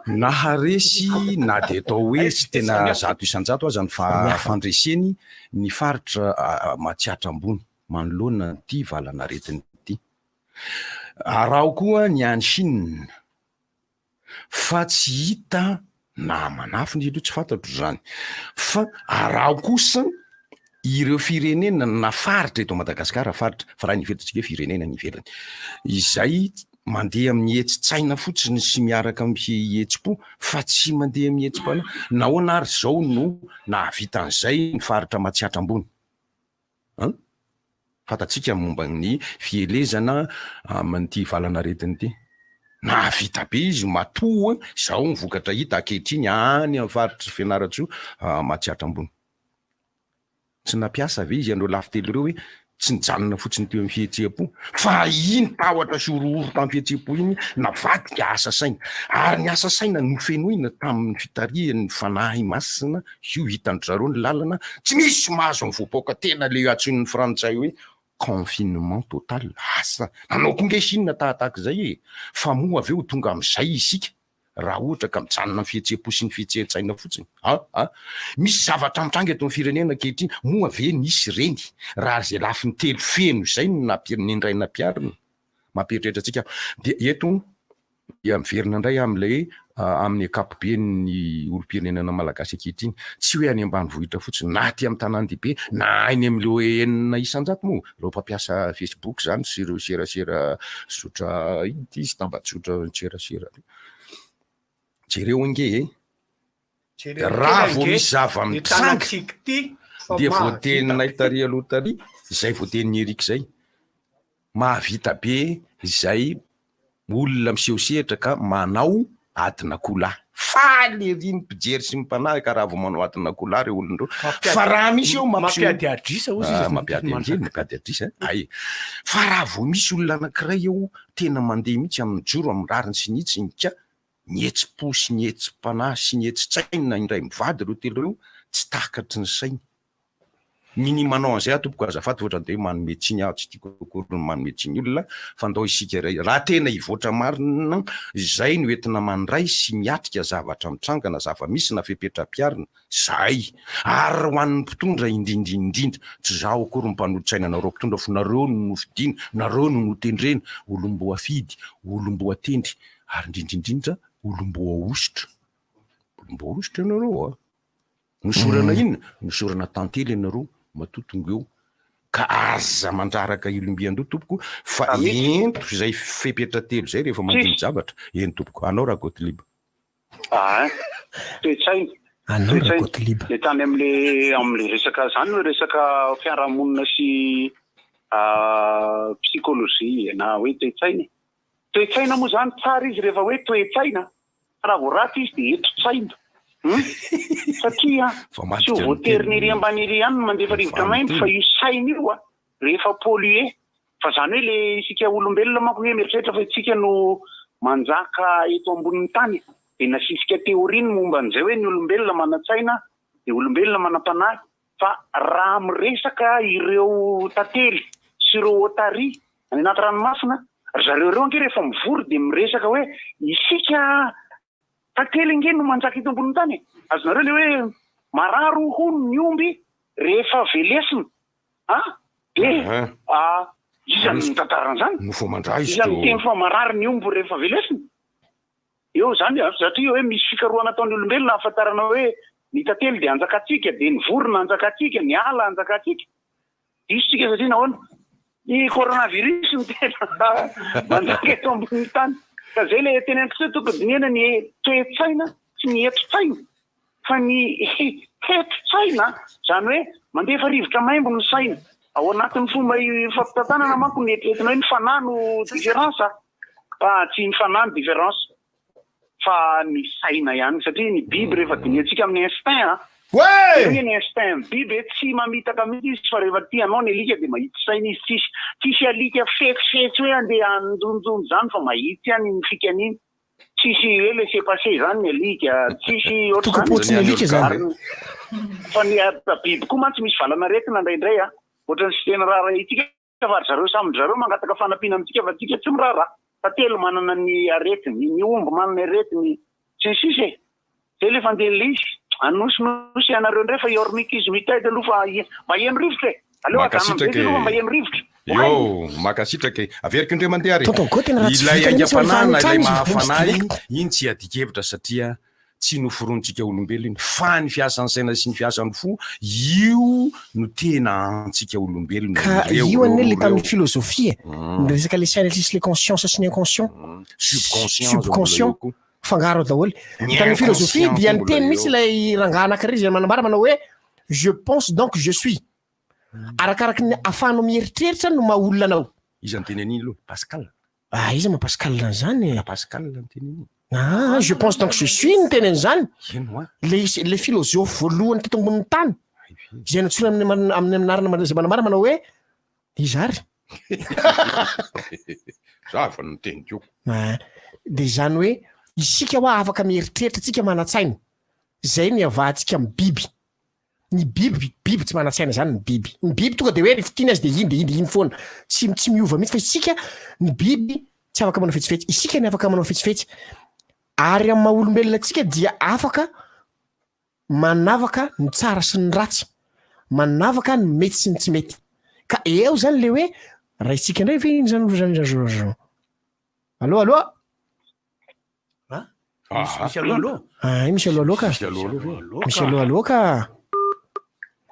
Naharesy na dia atao hoe tsy tena 100% aza ny fandreseny ny faritra Matsiatra Ambony manoloana ity valanaretina ity. Araho koa ny any Chine fa tsy hita na manafina izy aloha tsy fantatro izany fa araho kosa ireo firenena na faritra eto Madagasikara faritra fa raha ny ivelany tsika hoe firenena ny ivelany izay mandeha amin'ny hetsi-tsaina fotsiny sy miaraka amin'ny hetsi-po fa tsy mandeha amin'ny hetsi-panahy. Nahoana ary izao no nahavita an'izay ny faritra Matsiatra Ambony? An? Fantatsika ny momba ny fielezana amin'ity valan'aretina ity. Nahavita be izy matoa izao ny vokatra hita ankehitriny any amin'ny faritr'i Fianarantsoa, Matsiatra Ambony. Tsy nampiasa ve izy an'ireo lafy telo ireo hoe tsy nijanona fotsiny teo amin'ny fihetseham-po fa iny tahotra sy horohoro tamin'ny fihetseham-po iny navadika asa saina ary ny asa saina nofenoina tamin'ny fitarihan'ny Fanahy Masina Io hitan-dry zareo ny lalana, tsy misy mahazo mivoapoaka tena le antsoin'ny frantsay hoe confinement total, asa nanao koa nge Chine tahatahaka izay e! Fa moa ve ho tonga amin'izay isika raha ohatra ka mijanona amin'ny fihetseham-po sy ny fihetsehantsaina fotsiny? A! A! Misy zavatra mitranga eto amin'ny firenena ankehitriny, moa ve nisy ireny raha izay lafiny telo feno izay no nampi- nindray nampiharina? Mampieritreritra antsika dia eto dia miverina indray amin'ilay amin'ny ankapoben'ny olom-pirenenana malagasy ankehitriny, tsy hoe any ambanivohitra fotsiny, na aty amin'ny tanàn-dehibe, na any amin'ireo 6% moa, ireo mpampiasa Facebook izany sy ireo serasera zotra inona ity izy, tambajotra serasera. Jereo ange e! Raha vao misy zava-mitranga dia voateninay tary aloha tary, izay voatenin'i Eric izay. Mahavita be izay olona miseho sehatra ka manao adin'akoholahy. Faly ery ny mpijery sy ny mpanaraka raha vao manao adin'akoholahy ireo olona ireo. Fa raha misy eo mampiseho Mampiady adrisa hozy izy. Ah, mampiady an'izay, mampiady adrisa eh. Ay. Fa raha vao misy olona anankiray eo tena mandeha mihitsy amin'ny mijoro amin'ny rariny sy ny hitsiny ka ny hetsi-po sy ny hetsi-panahy sy ny hetsi-tsaina indray mivady ireo telo ireo tsy takatry ny sainy. Ny ny manao an'izay aho tompoko azafady fa ohatran'ny dia hoe manome tsiny aho, tsy tiako akory ny manome tsiny olona fa ndao isika iray raha tena hivoatra marina izay no entina mandray sy miatrika zavatra mitranga na zava-misy na fepetra ampiharina zahay ary ho an'ny mpitondra indrindra indrindra tsy zaho akory no mpanolotsaina anareo mpitondra fa nareo no nofidina nareo no notendrena olom-boafidy olom-boatendry ary indrindra indrindra olom-boahosotra olom-boahosotra ianareo a! Nosorana inona? Nosorana tantely ianareo matoa tonga eo. Ka aza mandraraka ilombiandoha tompoko fa ento izay fepetra telo izay rehefa mandini-javatra. Eny tompoko. Anao Ragotlib. Aa toe-tsaina. Anao Ragotlib. Le tany amle amle resaka zany hoe resaka fiarahamonina sy psychologie na hoe toe-tsaina e. Toe-tsaina moa zany tsara izy rehefa hoe toe-tsaina fa raha vao ratsy izy dia eto-tsaina. Hum? Satria tsy ho voatery ny ery ambany ery ihany no mandefa rivotra maimbo fa io saina io a, rehefa pollué, fa zany hoe le isika olombelona manko nge mieritreritra fa isika no manjaka eto ambonin'ny tany de nasisika théorie ny momba an'izay hoe ny olombelona manan-tsaina de olombelona manam-panahy fa raha miresaka ireo tantely sy ireo otaries any anaty ranomasina ry zareo ireo ange rehefa mivory de miresaka hoe isika Tantely ange no manjaka eto ambonin'ny tany e! Azonareo le hoe marary hono ny omby rehefa velesina an! De iza no mitantara an'izany? Nofo aman-dra izy Iza to. miteny fa marary ny omby rehefa velesina? Eo izany an, satria hoe misy fikarohana ataon'ny olombelona ahafantarana hoe ny tantely dia anjakantsika, dia ny vorona anjakantsika, ny ala anjakantsika. Diso tsika satria nahoana? Ny coronavirus no tena manjaka eto ambonin'ny tany. Ka zay le teneniko teo tokony dinihana ny toe-tsaina sy ny heto-tsaina fa ny heto-tsaina zany hoe mandefa rivotra maimbo ny saina. Ao anatin'ny fomba ifampitantanana manko ny eritreretina hoe ny fanahy no différence fa tsy ny fanahy no différence. fa ny saina ihany satria ny biby rehefa dinihantsika amin'ny instinct a Hoe! eo ny instinct ny biby e tsy mamitaka mihitsy izy fa rehefa tia anao ny alika dia mahitsy saina izy tsisy tsisy alika fetsifetsy hoe andeha handondona zany fa mahitsy ihany iny fikany iny tsisy hoe laisser passer zany ny alika tsisy Tokony potsiny alika zany. Ary fa ny biby koa mantsy misy valanaretina indraindray a ohatran'ny tsy tena raharahiantsika fa ry zareo samy ry zareo mangataka fanampiana amintsika fa tsika tsy miraharaha. Tantely manana ny aretiny, ny omby manana ny aretiny, sy ny sisa e! Zay le fandehan'le izy. Anosinosy ianareo indray fa i Ormikiz mitaiza aloha fa mba heno rivotra e! Aleo ajanona Mankasitraka amizay aloha fa mba e! heno rivotra. Eo, mankasitraka e! Averiko indray mandeha ary e! Tonton Go tena raha tsy Ilay vita mihitsy rehefa aingam-panahy any na ilay an-trano izy vao misy mahafanahy direct. iny tsy iadian-kevitra satria Tsy noforonintsika olombelona iny fa ny fiasan'ny saina sy ny fiasan'ny fo io no tena antsika olombelona Ka ireo io anie ireo le tamin'ny ireo. philosophie e, ny resaka le saina sy le conscience sy ny inconscient, Subconscient zao mbola eo subconscient, koa. fangaro ao daholo. Ny Tamin'ny philosophie inconscient dia koa mbola niteny mihitsy eo. ilay rangahy anankiray izay manambara manao hoe je pense donc je suis. Arakaraky ny ahafahanao mieritreritra no maha olona anao. Iza niteny an'iny aloha? Pascal? Ah iza ma Pascal an'izany e? Pascal niteny an'iny. Ah, je pense donc je suis niteny an'izany. Eny hoa. Le le philosophe voalohany teto ambonin'ny tany. Izay nantsoina amin'ny man- amin'ny anarana man- izay manambara manao hoe iza ary? Za efa niteny ko. Ah, de izany hoe isika hoa afaka mieritreritra, tsika manan-tsaina. Izay no iavahantsika amin'ny biby. Ny biby, biby tsy manan-tsaina zany ny biby. Ny biby tonga de hoe rehefa tiany azy de iny de iny de iny foana. Tsy tsy miova mihitsy fa isika ny biby tsy afaka manao fetsifetsy. Isika ny afaka manao fetsifetsy. Ary amin'ny maha olombelona antsika dia afaka manavaka ny tsara sy ny ratsy. Manavaka ny mety sy ny tsy mety. Ka eo zany le hoe raisitsika indray ve iny zany zany zany zany. Allo allo. Misy misy aloha aloha. Ah, misy aloha aloha ka. Misy aloha aloha ve? Misy aloha aloha ka.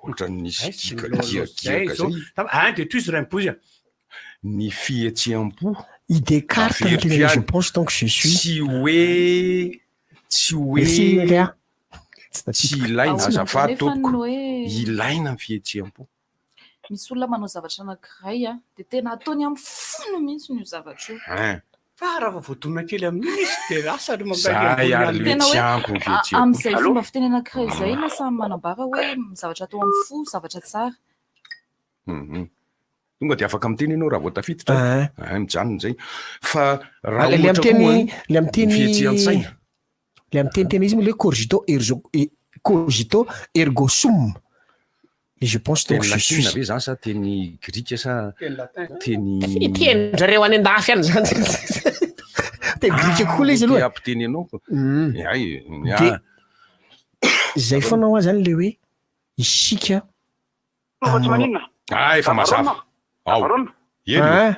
Ohatran'ny nisy Ay, tsy giaka aloha aloha giagiaka zay zao. zay. Tam- Ah, de tohizo Rainibozy a. Ny fihetseham-po. I Descartes no Averiko tena je ihany. pense donc je suis. Tsy hoe tsy hoe Merci Léa. tsy ilaina Ahoana azafady nefa ny tompoko. hoe- Ilaina ny fihetseham-po. Misy olona manao zavatra anankiray a, dia tena ataony amin'ny fony mihitsy io zavatra io. Hein. Fa raha vao voadona kely amin'iny izy dia lasa ry Zay ary le Tena tsy hoe ampy ny fihetseham-po. amin'izay fomba fiteny anankiray izay no samy manambara hoe zavatra atao amin'ny fo, zavatra tsara. Mhm. Tonga dia afaka miteny ianao raha vao tafiditra. Ah, mijanona izay. Fa raha Le ohatra koa amin'ny teny le amin'ny ny teny fihetseham-tsaina. Le amin'ny teny tena izy moa le cogito ergo cogito ergo sum. Et je pense donc Teny je latina suis. ve zany sa teny grika sa Teny latin. teny Tenin-drareo any an-dafy any zany. Teny grika kokoa le izy aloha. Te hampiteny anao ko. Ay, De zay foana hoa zany le hoe isika Fa tsy maninona. Ah, efa mazava. Ao. Varona. Eny. Ah.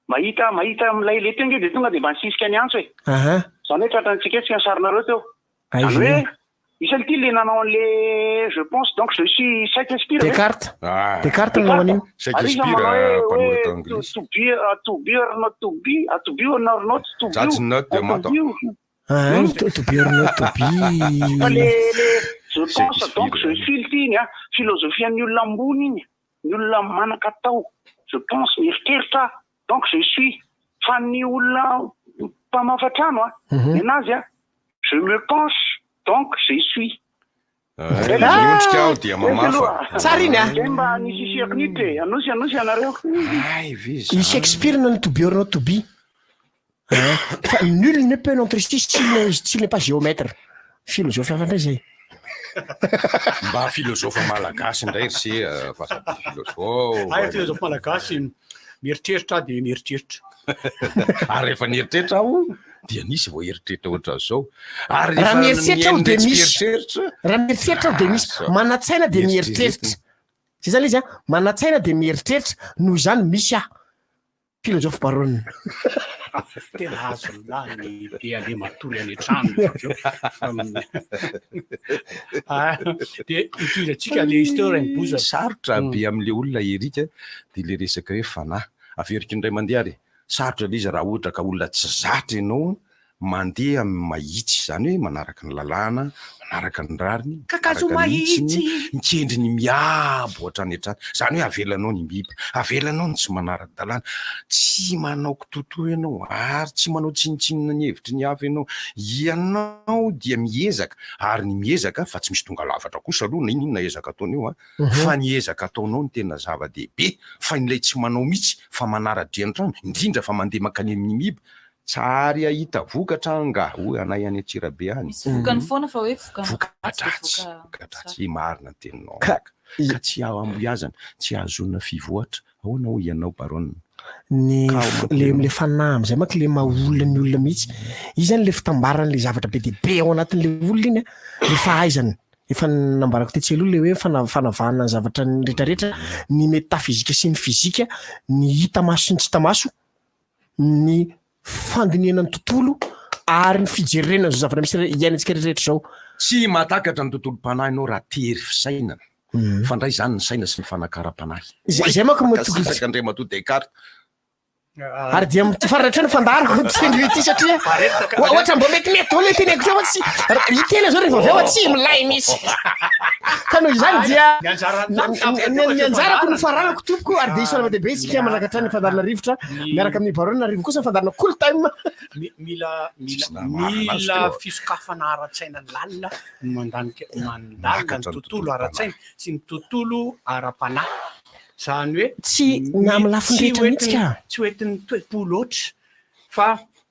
Mahita mahita amin'ilay le teo nge dia tonga dia mba nisisika ny antso e. Aha. Izany hoe tratrantsika etsika ny sarinareo teo. Aiza Izany hoe io? isan'ny ity le nanao an'le je pense donc je suis Shakespeare ve? Descartes. Descartes no nanao an'io. Ary iza Shakespeare, manao hoe hoe mpanoratra to anglisy. to be to be or not to be, to be or not to be, Judge not the to matter. be. Ah, to be or not to be. Fa le le je pense donc je suis ity iny a, filozofian'ny olona ambony iny, ny olona manan-katao, je pense mieritreritra aho donc je suis. Fa ny olona mpamafa trano a, Mhm. ny anazy a, je me penche. Donc je suis. Miondrika aho dia mamafa. Tsara iny a. Zay mba nisisiako niditra e. Anosy anosy ianareo. Ay ve I zany. Shakespeare no to be or not to be. Hein? Fa nul ne peut n'entrer ici s'il n'est s'il n'est pas géomètre. Philosophe hafa indray zay. Mba philosophe malagasy indray ry se eh, fa sady philosophe. Ay, philosophe malagasy mieritreritra aho dia mieritreritra. Ary rehefa nieritreritra aho dia nisy vao eritreritra ohatran'izao. Ary Raha rehefa mieritreritra aho nihaino dia iretsy misy. mpieritreritra, Raha mieritreritra aho dia misy. Asa. Manan-tsaina dia mieritreritra. Zay zany izy a. Manan-tsaina dia mieritreritra. Noho izany misy aho. Philosophe baronne. Tena azon'ny lahy ny be aleha matory any an-trano rehefa avy eo. Fa Ah, dia itohizantsika le izy teo Rainiboza. Sarotra be amin'le olona Eric dia le resaka hoe fanahy. Averiko indray mandeha ary, sarotra le izy raha ohatra ka olona tsy zatra ianao mandeha amin'ny mahitsy, izany hoe manaraka ny lalàna, manaraka ny rariny, Kakazo manaraka ny hitsiny, mahitsy. mikendry ny miabo hatrany hatrany. Izany hoe avelanao ny miiba, avelanao ny tsy manara-dalàna, tsy manao kitoatoa ianao ary tsy manao tsinontsinona ny hevitry ny hafa ianao. Ianao dia miezaka, ary ny miezaka fa tsy misy tonga lafatra kosa aloha na inona ezaka ataonao io an, Fa ny ezaka ataonao no tena zava-dehibe fa ilay tsy manao mihitsy fa manara-driantrano, indrindra fa mandeha mankany amin'ny miiba, tsary hahita vokatra angaha hoy anay any Antsirabe any. Misy vokany foana fa hoe vokany ratsy Voka-dratsy, dia voka voka-dratsy, marina ny teninao anaka. Ka tsy ahamboiazana, tsy ahazoana fivoatra. Ahoana hoy ianao Baronne? Ny Ka le le fanahy am'zay manko le maha olona ny olona mihitsy. Izy zany le fitambaran'le zavatra be dia be ao anatin'le olona iny a, le fahaizana. Efa nambarako tetsy aloha le hoe fanavahana ny zavatra ny rehetrarehetra, ny metafizika sy ny fizika, ny hita maso sy ny tsy hita maso, ny fandinihana ny tontolo ary ny fijerena izao zavatra misy iainantsika rehetrarehetra izao. Tsy mahatakatra ny tontolom-panahy ianao raha tery fisainana. Fa ndray izany ny saina sy ny fanakaram-panahy. Izay manko no tokony. Mankasitraka Andriamatoa Descartes. Ary dia mifarana hatreo ny fandaharako amin'ity anio ity satria ohatra mba metimety daholo ilay teneniko teo fa tsy i tena zao rehefa avy eo tsy milay mihitsy. Ka noho izany dia ny anjarako no faranako tompoko ary dia isaorana lehibe isika manaraka hatrany ny fandaharana rivotra miaraka amin'ny Baronne Rivo kosa ny fandaharana Cool Time. Mila mila mila fisokafana ara-tsaina lalina ny mandanika mandalina ny tontolo ara-tsaina sy ny tontolo ara-panahy. Izany hoe Tsy ny amin'ny lafiny rehetra mihitsy ka. Tsy hoentin'ny toe-po loatra fa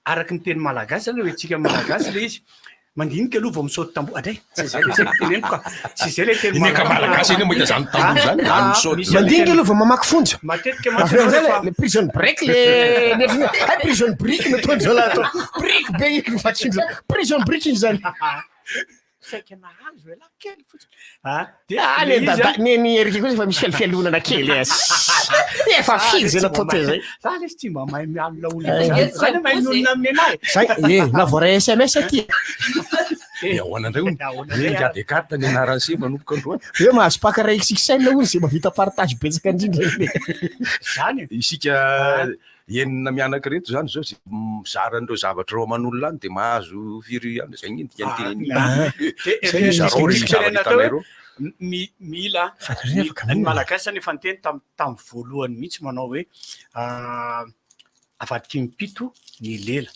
araka ny teny malagasy izany hoe antsika malagasy ilay izy mandinika aloha vao misaoty tamboho. Adray, tsy izay ilay teneniko ka. Tsy izay ilay teny Iny ka malagasy iny mahita izany tamboho izany, Ah, any misaoty. misy an'ilay Mandinika teny- aloha vao mamaky fonja. Matetika mantsy Avy eo amizay rehefa- le prison break le le hay prison break no ataon-dry zalahy atao. Brick be iny vakin-dry zalahy. Prison break iny zany. Saika nahazo elah kely fotsiny. Ah, dia Ah, le ny izy dada, an- ny ny Eric kosa efa misy fialofalonana kely eh. Efa Ah, firy le zay tsy natao mba teo mahay- zay. Za lesy tsy mba mahay mialona olona Eh. zany. Za no mahay mialona amin'ny anahy. Zay, eh, na voaray SMS aty. Dia ahoana indray hono? Ahoana indray Enga Descartes ny anaran'i se manomboka androany. Hoe mahazo pack iray XXL hono zay mahavita partage betsaka indrindra iny. Zany e. Isika enina mianaka ireto zany zao zay mizara an'ireo zavatra ireo aman'olona any dia mahazo firy ihany zay ny dikany teny Ah, Zay ny zarao ry zavatra hitanay ireo. Mila ny Malagasy zany efa niteny tam tamin'ny voalohany mihitsy manao hoe ah, avadiky ny pito ny lela.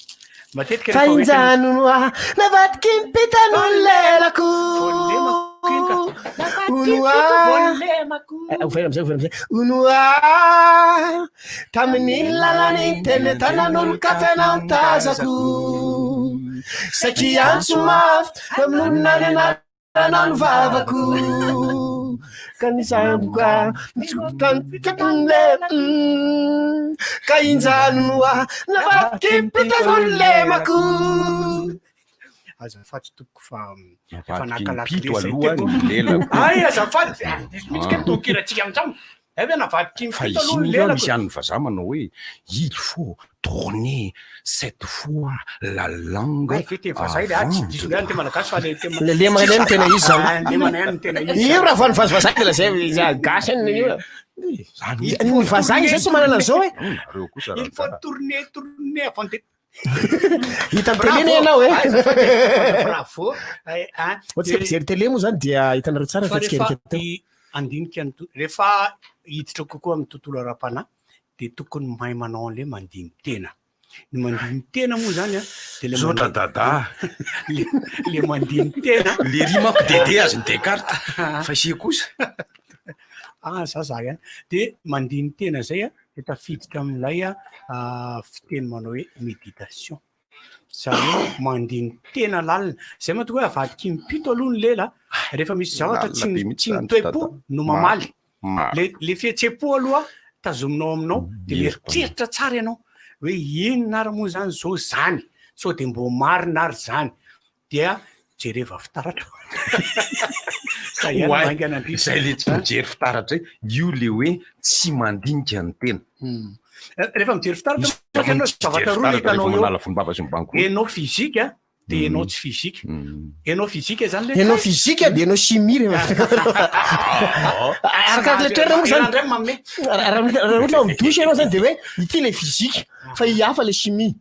Matetika Fa rehefa hoentina- injany no aho navadiky ny pita no lelako. Ono aho. Eh, Ovaina amizay, ovaina amizay. Ono aho tamin'ny lalany teny an-tanan'olon-kafa ianao tazako. Saiky hiantso mafy tamin'olona any anaranao ny vavako. Ka nisamboka ka injany no aho navadiky ny pita no lemako. Azafady tompoko fa efa Navadiky naka ny lakile pito zay aloha teto. ny lelako. Ay azafady, diso mihitsy kay Ah. tonon-kirantsika amin'izany. Ay ve navadiky ny Fa pito izy aloha ny iny aloha lelako. misy an'ny vazaha manao hoe il faut tourner cette fois la langue Ay ve teny vazaha ilay ah, tsy diso indray ny teny malagasy fa ilay teny Le lemana ihany no tena izy zany. Ah, lemana ihany no tena izy. Io raha vao ny vazivazaha dia lazaina hoe iza gasy any io. Ny vazaha izao tsy manana an'izao e. Nareo kosa Il faut tourner, tourner avant de Hita amin'ny télé ne ianao e. Bravo. Ay, ah, Ho antsika mpijery télé moa zany dia hitanareo tsara Fa fa rehefa tsikelikely teo. handinika ny to- rehefa hiditra kokoa amin'ny tontolo ara-panahy dia tokony mahay manao an'ilay mandini-tena. Ny mandini-tena moa zany a de le Misaotra Dada. Le le mandini-tena. Le ry manko Dede azon'i Descartes fa ise kosa. Ah za za ihany. De mandini-tena zay a de tafiditra amin'ilay fiteny manao hoe méditation. Zany hoe mandini-tena lalina. Zay mahatonga hoe avadiky impito aloha ny lela rehefa misy zavatra Lalina tsy be mihitsy tsy zany mitoe-po Dada. no mamaly. Marina. Le le fihetsem-po aloha tazominao aminao de mieritreritra tsara ianao hoe inona ary moa zany zao zany, sao de mbô marina ary zany, dia jereva fitaratra. Zay ihany Oay, maingana indrindra. Zay le tsy mijery fitaratra zay, io le hoe tsy mandinika ny tena. Rehefa mijery fitaratra Misy manko ianao mijery zavatra roa no fitaratra rehefa hitanao eo. manala volombava sy mibango volo. Ianao physique de ianao tsy physique. Ianao physique zany le Ianao physique de ianao chimie rehefa Arakaraka le toerana moa zany. Ianao manome. Raha raha ohatra ao amin'ny douche ianao zany de hoe ity le physique fa i hafa le chimie.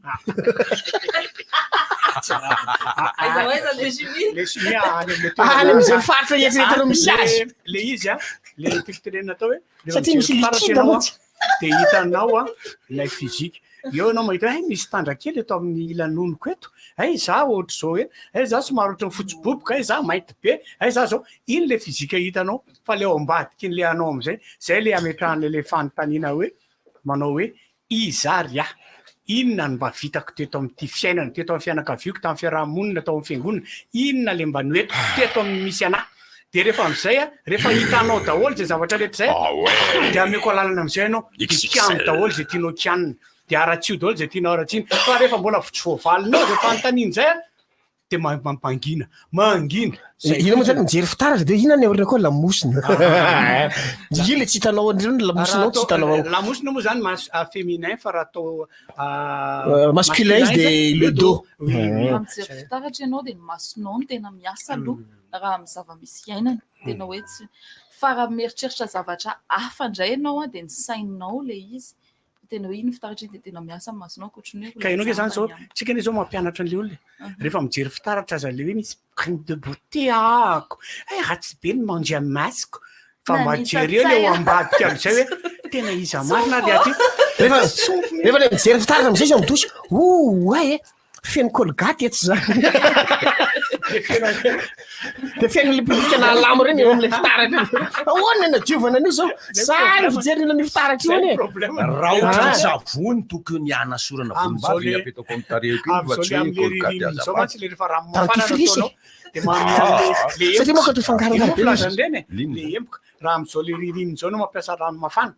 Aiza ho aiza le chimie? Le chimie any am'le Any amin'izay faritra eritreretinao misy Le- azy. Le izy a, le tiako tenenina atao hoe rehefa Satria misy mijery fitaratra liquide ianao a, mantsy. de hitanao a ilay physique. Eo ianao mahita hoe hay misy tandra kely eto amin'ny ilanonoko eto, hay za ohatr'izao hoe, hay za somary ohatran'ny fotsy boboka, hay za mainty be, hay za zao. Iny le physique hitanao fa le ao ambadiky le anao am'izay, zay le ametrahana le fanontaniana hoe manao hoe iza ary aho? Inona no mba vitako teto amin'ity fiainana, teto amin'ny fianakaviako, tamin'ny fiaraha-monina, tao amin'ny fiangonana, inona le mba noentiko teto amin'ny misy anahy? De rehefa am'izay a, rehefa hitanao daholo zay zavatra rehetra zay, Ah ouais. de ameko alalana am'izay ianao, de XXL. kiano daholo zay tianao kianina, de aratsio daholo zay tianao aratsiana. Fa rehefa mbola tsy voavalinao zay fanontaniana zay a, de mangina, mangina. Zay Ina moa zany fotsiny. mijery fitaratra de inona ny aoriana koa lamosina. Io le tsy hitanao an'ireo ny lamosinao tsy hitanao ao. Lamosina moa zany mas- féminin fa raha atao Masculin izy de le dos. Oui, oui. Raha mijery fitaratra ianao dia ny masonao no tena miasa aloha raha amin'ny zava-misy iainana. Tena hoe tsy fa raha mieritreritra zavatra hafa indray ianao a dia ny sainao le izy. Tena hoe iny fitaratra iny dia tena miasa ny masonao ankoatran'ny hoe Ka ianao nge zany zao, jamba ihany. tsika anie zao mampianatra an'le olona e. Rehefa mijery fitaratra aza le hoe misy graine de beauté ahako, hay ratsy be ny mandia masoko. Fa Na mba ny jereo le ao tsatsay. ambadika am'izay hoe tena iza marina ary aty. Rehefa rehefa le mijery fitaratra am'izay izy ao amin'ny douche, oay e, feno colgate eto zany. De feno le pilifika nahalamo reny eo amin'le fitaratra. Ahoana ny nadiovana an'io zao? Zany fijery ny fitaratra io anie. Raha ohatra ny Ah. savony tokony hanasorana Amin'izao volombava iny le- apetako amin'ny tarehiko iny fa Amin'izao tsy le hoe am'le colgate ririnina zao azafady. mantsy le rehefa rano mafana no Dentifrice. ataonao de manome an'le le Satria manko atao fangarongaro Ino be izy. filazan'ireny e? Le emboka. Raha amin'izao le ririnina zao no mampiasa rano mafana,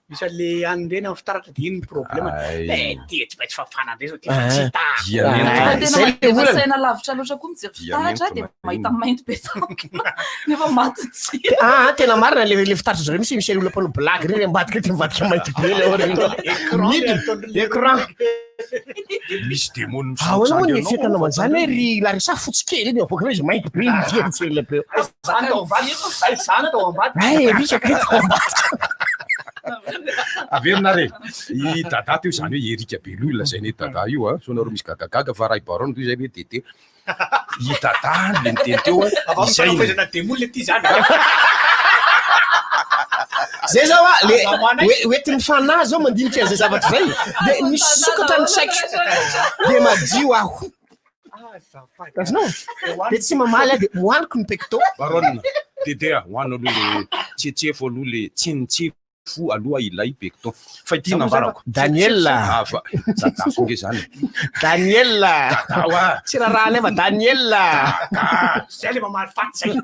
misy an'le an'ireny amin'ny fitaratra de iny ny problema. Ay. Eh, ty tsy maintsy fafana indray zao ty fa tsy Ah. hita. Dia Fa nentina. tena Zay le mandefa olana. saina lavitra loatra koa mijery fitaratra dia mahita mainty be tampoka nefa maty tsy. Ah, tena marina le le fitaratra zareo misy misy olona mpanao blague reny ambadika de mivadika mainty be le aoriana. Écran le Midina, ataon'le écran. Misy demony Ahoana moa ny misangisangy anao eritreretanao an'izany hoe ry Larissa fotsy kely iny avoaka izy mainty be iny mijery le be. Ay, zany tao ambadika. Ay, zany tao ambadika. Ay, Erika kay tao ambadika. Averina re. I Dada teo zany hoe Erika Beloha lazainy hoe Dada io a. Sao nareo misy gagagaga fa Ray Baron toy izay hoe Dede. I Dada le niteny teo a. Avy Izay amin'ny fanafaizana demony le ty zany. Zay zao a le Azahoanay. hoe hoentin'ny fanahy zao mandinika an'izay zavatra zay de misokatra ny saiko de madio aho. Azonao? De tsy mamaly aho de hohaniko ny pecto. Baron Dede a hoano aloha le tsetsefo aloha le tsinitsefo aloha ilay pecto. Fa ity nambarako. Daniel. Ah, fa Dada nge zany. Daniel. Dada oa. Tsy raharaha nefa Daniel. Zay le mamaly faty zay.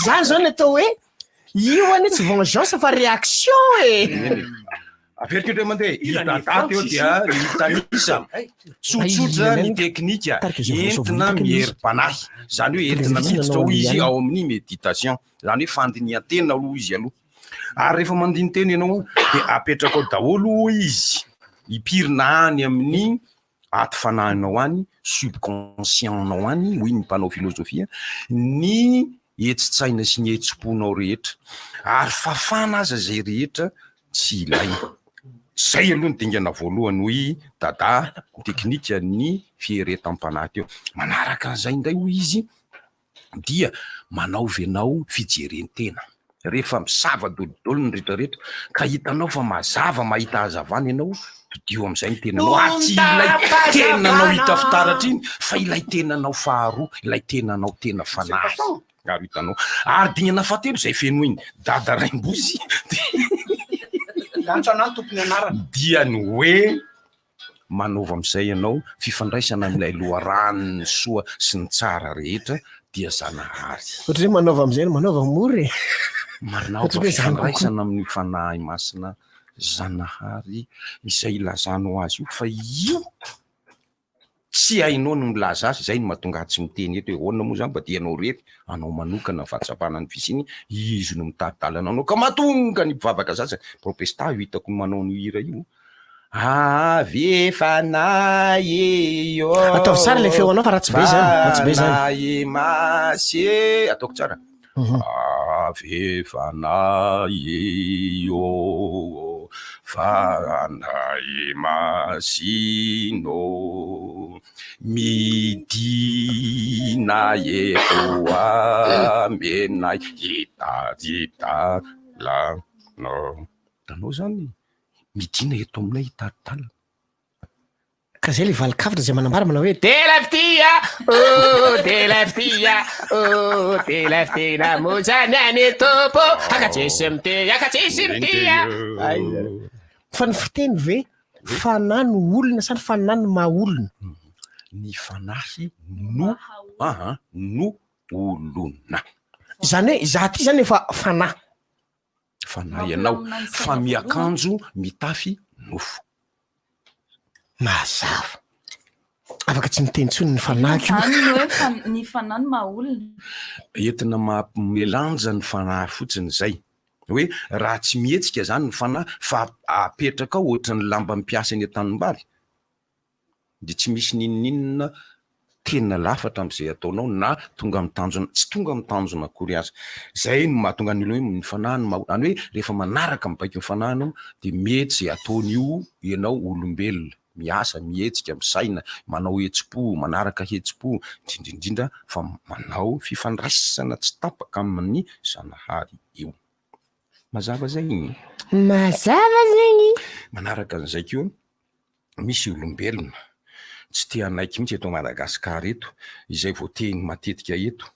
Zany zao ny atao hoe io anie tsy vengeance fa réaction e. Averiko indray mandeha. I Ila ny Dada teo dia nitanisa tsotsotra ny teknika Tarika izay voasoa entina vomitaka izy. mierim-panahy. Zany hoe entina miditra ho izy ao amin'ny méditation. Zany hoe fandinihan-tena aloha izy aloha. Ary rehefa mandini-tena ianao dia apetraka ao daholo izy. Hipirina any amin'ny aty fanahinao any, subconscient-nao any, hoy ny mpanao filozofia, ny hetsi-tsaina sy ny hetsi-ponao rehetra. Ary fafana aza izay rehetra tsy ilaina. Zay aloha ny dingana voalohany hoy Dada teknika ny fieretam-panahy teo. Manaraka an'izay indray hoy izy dia manao venao fijeren-tena. Rehefa misava dolidoly ny rehetra rehetra ka hitanao fa mazava mahita hazavana ianao, todio amin'izay ny tenanao ary tsy ilay tenanao hita fitaratra iny fa ilay tenanao faharoa, ilay tenanao tena fanahy ary hitanao. Ary dingana fahatelo izay fenoin'i Dada Raimbozy Lanitra anah ny tompon'ny anarana. dia ny hoe manaova amin'izay ianao fifandraisana amin'ilay loharanon'ny soa sy ny tsara rehetra dia Zanahary. Ohatran'ny hoe manaova amin'izay no manaova mora e. Manaova Ohatran'ny hoe zany kokoa. fifandraisana amin'ny Fanahy Masina Zanahary izay ilazanao azy io fa io tsy hainao ny milaza azy, izay no mahatonga ahy tsy miteny eto hoe ahoana moa izany fa dia ianao irery, anao manokana ny fahatsapana ny fisiany, izy no mitari-dalana anao ka mahatonga ny mpivavaka sasany, protesta io hitako manao an'io hira io, Avy fanahy ô. Ataovy tsara ilay feo anao fa ratsy be izany, ratsy be izany. Fanahy masy, ataoko tsara. Avy fanahy ô, fanahy masino, midina eto aminay, hitari-dalana. Hitanao izany? Midina eto aminay hitari-dalana. Ka zay le valin-kafatra zay manambara manao hoe de la fitia oh de la fitia oh de la fitia namonjy any tompo aka tsisy mitia aka tsisy mitia. Ay. Fa ny fiteny ve fanahy no olona sa ny fanahy no maha olona? Ny fanahy no aha no olona. Izany hoe izaho ty zany efa fanahy. Fanahy ianao fa miakanjo mitafy nofo. Mazava. Afaka tsy miteny intsony ny fanahiko. Izany ny hoe ny fanahy no maha olona. Entina mamelanja ny fanahy fotsiny izay. Hoe raha tsy mihetsika izany ny fanahy fa apetraka ao ohatran'ny lamba mpiasa eny an-tanimbary, dia tsy misy n'inon'inona tena lafatra amin'izay ataonao na tonga amin'ny tanjona, tsy tonga amin'ny tanjona akory aza. Izay no mahatonga ny olona hoe ny fanahy no maha, izany hoe rehefa manaraka ny baikon'ny fanahy ianao dia mety izay ataon'io ianao olombelona, miasa, mihetsika, misaina, manao hetsi-po, manaraka hetsi-po, indrindra indrindra fa manao fifandraisana tsy tapaka amin'ny Zanahary io. Mazava izay? Mazava zegny. Manaraka an'izay koa, misy olombelona tsy te hanaiky mihitsy eto Madagascar eto, izay voateny matetika eto,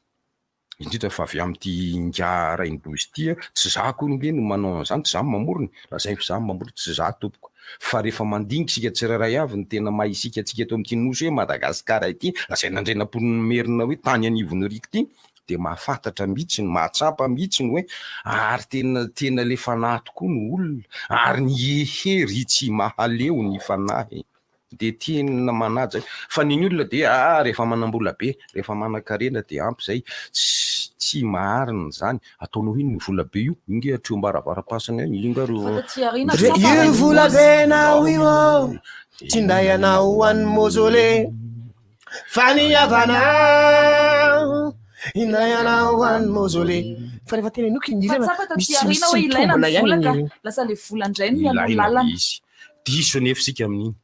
indrindra fa avy amin'ity ingahy Rainibozy ity, tsy za akory nge no manao an'izany, tsy za no mamorona, lazainy fa za no mamorona, tsy za tompoko, fa rehefa mandinika isika tsirairay avy ny tena maha isika antsika eto amin'ity nosy hoe Madagascar ity, lazain'Andrianampoinimerina hoe tany anivon'ny riaka ity, dia mahafantatra mihitsy ny mahatsapa mihitsy ny hoe ary tena tena le fanahy tokoa no olona ary ny hery tsy mahaleo ny fanahy dia tena manaja fa ny ny olona dia ah rehefa manam-bola be rehefa manan-karena dia ampy izay tsy tsy maharina izany ataonao inona io vola be io io nge hatreo am-baravaram-pasana eo io nga Fa reo taty aoriana Dre tsapa io fa vola nibozy. be nao io ô, tsy nday anao ho an'ny mausolée. Fa ny havana indray anao any mausolée. Fa rehefa tena inoako iny Fa hira tsapa taty misy tsy aoriana misy hoe tsy ilaina mitombina ny ihany vola iny ka. hira iny. Lasa le vola indray no mialoha Ilaina lalana. izy. Diso anefa isika amin'iny.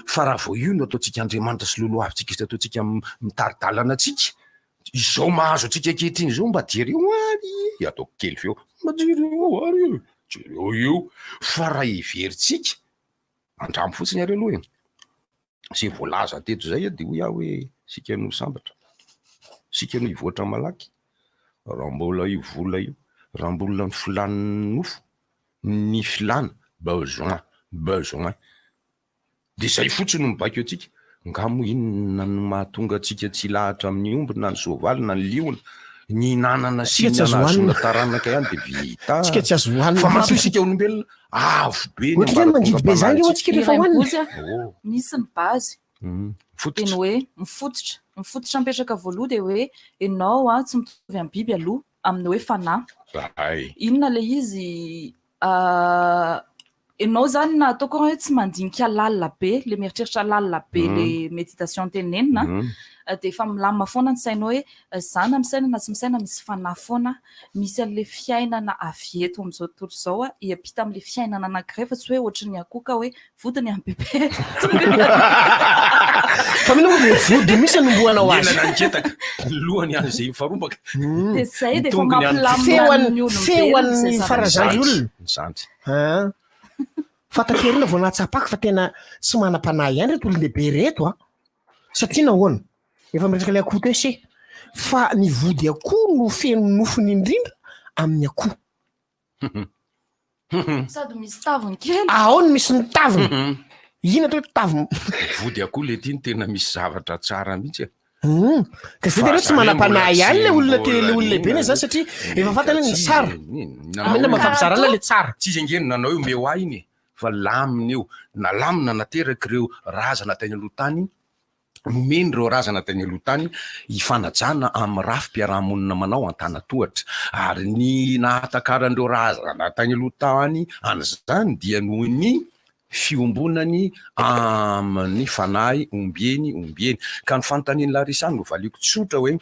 Fa raha vao io no ataontsika Andriamanitra sy lolohavintsika sy ataontsika mitari-dalana antsika, izao mahazo antsika ankehitriny izao mba jereo ary e! Ataoko kely feo, mba jereo ary e! Jereo io. Fa raha heverintsika, andramo fotsiny ary aloha e! Izay voalaza teto izay dia hoy aho hoe isika no sambatra, isika no hivoatra malaky, raha mbola io vola io, raha mbola ny filàn'ny nofo, ny filàna, besoin, besoin, dia izay fotsiny no mibaiko antsika, nga moa inona no mahatonga antsika tsy hilahatra amin'ny omby na ny soavaly na ny liona, ny hinanana sy Tsika ny tsy azo anahazoana hohanina. taranaka ihany dia vita, Tsika tsy azo hohanina. fa matoa isika olombelona Avo be ny Ohatran'ny hoe mangidy be zany io antsika rehefa hohanina. Iray bozy, misy ny base. Dia ny hoe mifototra. Ny fototra mipetraka voaloha dia hoe ianao a, tsy mitovy amin'ny biby aloha, amin'ny hoe fanahy. Inona ilay izy? Ianao zany na ataoko hoe tsy mandinika lalina be, le mieritreritra lalina be le méditation tenenina, dia efa milamina foana ny sainao hoe za na misaina na tsy misaina misy fanahy foana, misy an'le fiainana avy eto amin'izao tontolo izao hiampita amin'le fiainana anankiray fa tsy hoe ohatry ny akoho ka hoe vodiny an'i bebe. Fa mino moa dia vody mihitsy anombohanao azy. Ny elany aniketaka, ny lohany any izay mifarombaka. Dia zay dia efa Ny tongony any mampilamina ny olombelona Feo an'ny izay zavatra farazandry olona. Ny zandry. An! Fa taty aoriana vao nahatsapako fa tena tsy manam-panahy ihany ireto olon-dehibe ireto an! Satria nahoana? Efa miresaka ilay akoho teo se, fa ny vody akoho no feno nofony indrindra amin'ny akoho. Sady misy taviny kely. Ao no misy ny taviny. Inona atao hoe taviny? Vody akoho le ty no tena misy zavatra tsara mihitsy e. Hum. Ka zay tena hoe tsy manam-panahy ihany le olona te le olona lehibe ne zany satria efa fantany hoe ny tsara. Amena mafampizarana le tsara. Tsy izy ange no nanao io omeo ahy iny e, fa lamina io. Nalamina nateraka ireo razana tany aloha tany, nomeny ireo razana tany aloha tany hifanajana amin'ny rafi-piarahamonina manao an-tanatohatra. Ary ny nahatakaran'ireo razana tany aloha tany an'izany dia noho ny fiombonany amin'ny fanahy ombieny ombieny. Ka ny fanontanian'i Larissa no valiako tsotra hoe,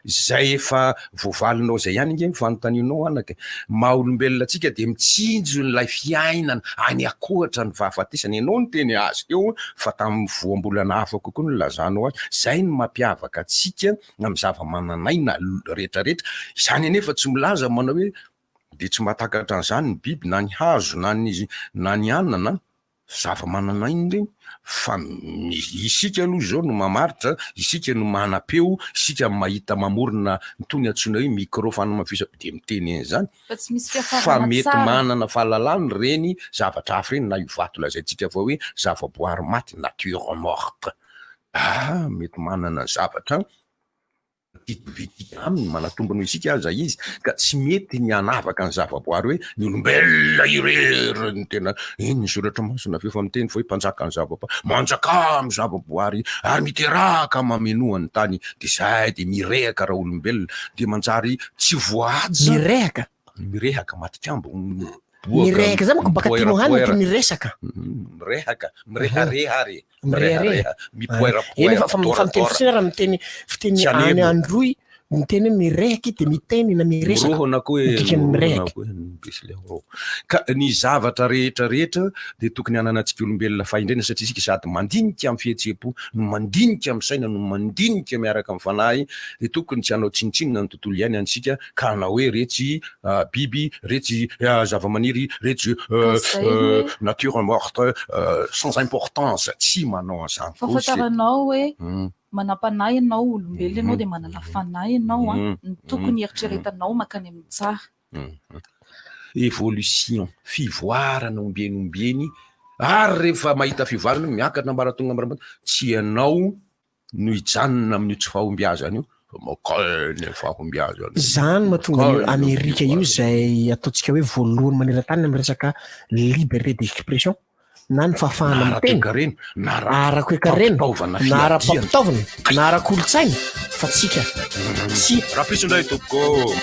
izay efa voavalinao izay ihany ange ny fanontanianao anaka e. Maha olombelona antsika dia mitsinjo an'ilay fiainana any ankoatra ny fahafatesana. Ianao niteny azy teo fa tamin'ny voambolana hafa kokoa no nilazanao azy. Izay no mampiavaka antsika amin'ny zava-manan'aina rehetrarehetra. Izany anefa tsy milaza manao hoe Dia tsy mahatakatra an'izany ny biby na ny hazo na ny na ny anana, zava-manan'aina ireny, fa ny isika aloha izao no mamaritra, isika no manam-peo, isika no mahita mamorona itony antsoina hoe micro fanamafisam-peo dia miteny an'izany, Fa tsy misy fa fiafarana mety tsara. manana fahalalana ireny zavatra hafa ireny na io vato lazaintsika fa hoe zavaboary maty, nature morte, ah mety manana zavatra Itoviantsika aminy, manatombo noho isika aza izy, ka tsy mety ny hanavaka ny zavaboary hoe ny olombelona irery no tena, eny ny soratra masina avy eo fa miteny fa hoe mpanjaka ny zavaboary, manjakà amin'ny zavaboary ary miteraka mamenoa ny tany, dia izay dia mirehaka raolombelona, dia manjary tsy voahaja. Mirehaka? Mirehaka, matikambo, Mirehaka zany manko baka tianao hany mety miresaka. Mirehaka, mirehareha ary e. Mirehareha. Mipoerapoera. Eny fa fa miteny fotsiny ary miteny fiteny any Androy miteny hoe mirehaky dia miteny na miresaka. Mirohona koa Ny e, dikan'ny mirohona mirehaky. koa e, misy Ka ny zavatra rehetra rehetra dia tokony hananantsika olombelona fahendrena satria isika sady mandinika amin'ny fihetseham-po no mandinika amin'ny saina no mandinika miaraka amin'ny fanahy dia tokony tsy hanao tsinontsinona ny tontolo iainana isika ka hanao hoe retsy biby, retsy zavamaniry, retsy nature morte sans importance, tsy manao an'izany koa isika. Fahafantaranao hoe manam-panahy ianao, olombelona ianao dia manana fanahy ianao an, ny tokony hieritreretanao mankany amin'ny tsara. Evolution, fivoarana ombieny ombieny, ary rehefa mahita fivoarana miakatra ambaratonga ambaratonga, tsy ianao no hijanona amin'io tsy fahombiazana io fa mankany ny fahombiazana. Izany mahatonga an'io Amerika io izay ataontsika hoe voalohany maneran-tany amin'ny resaka liberté d'expression na ny fahafahana miteny, na ara-toekarena, na ara-pampitaovana, na ara-kolontsaina fa tsika tsy. Rahampitso indray tompoko.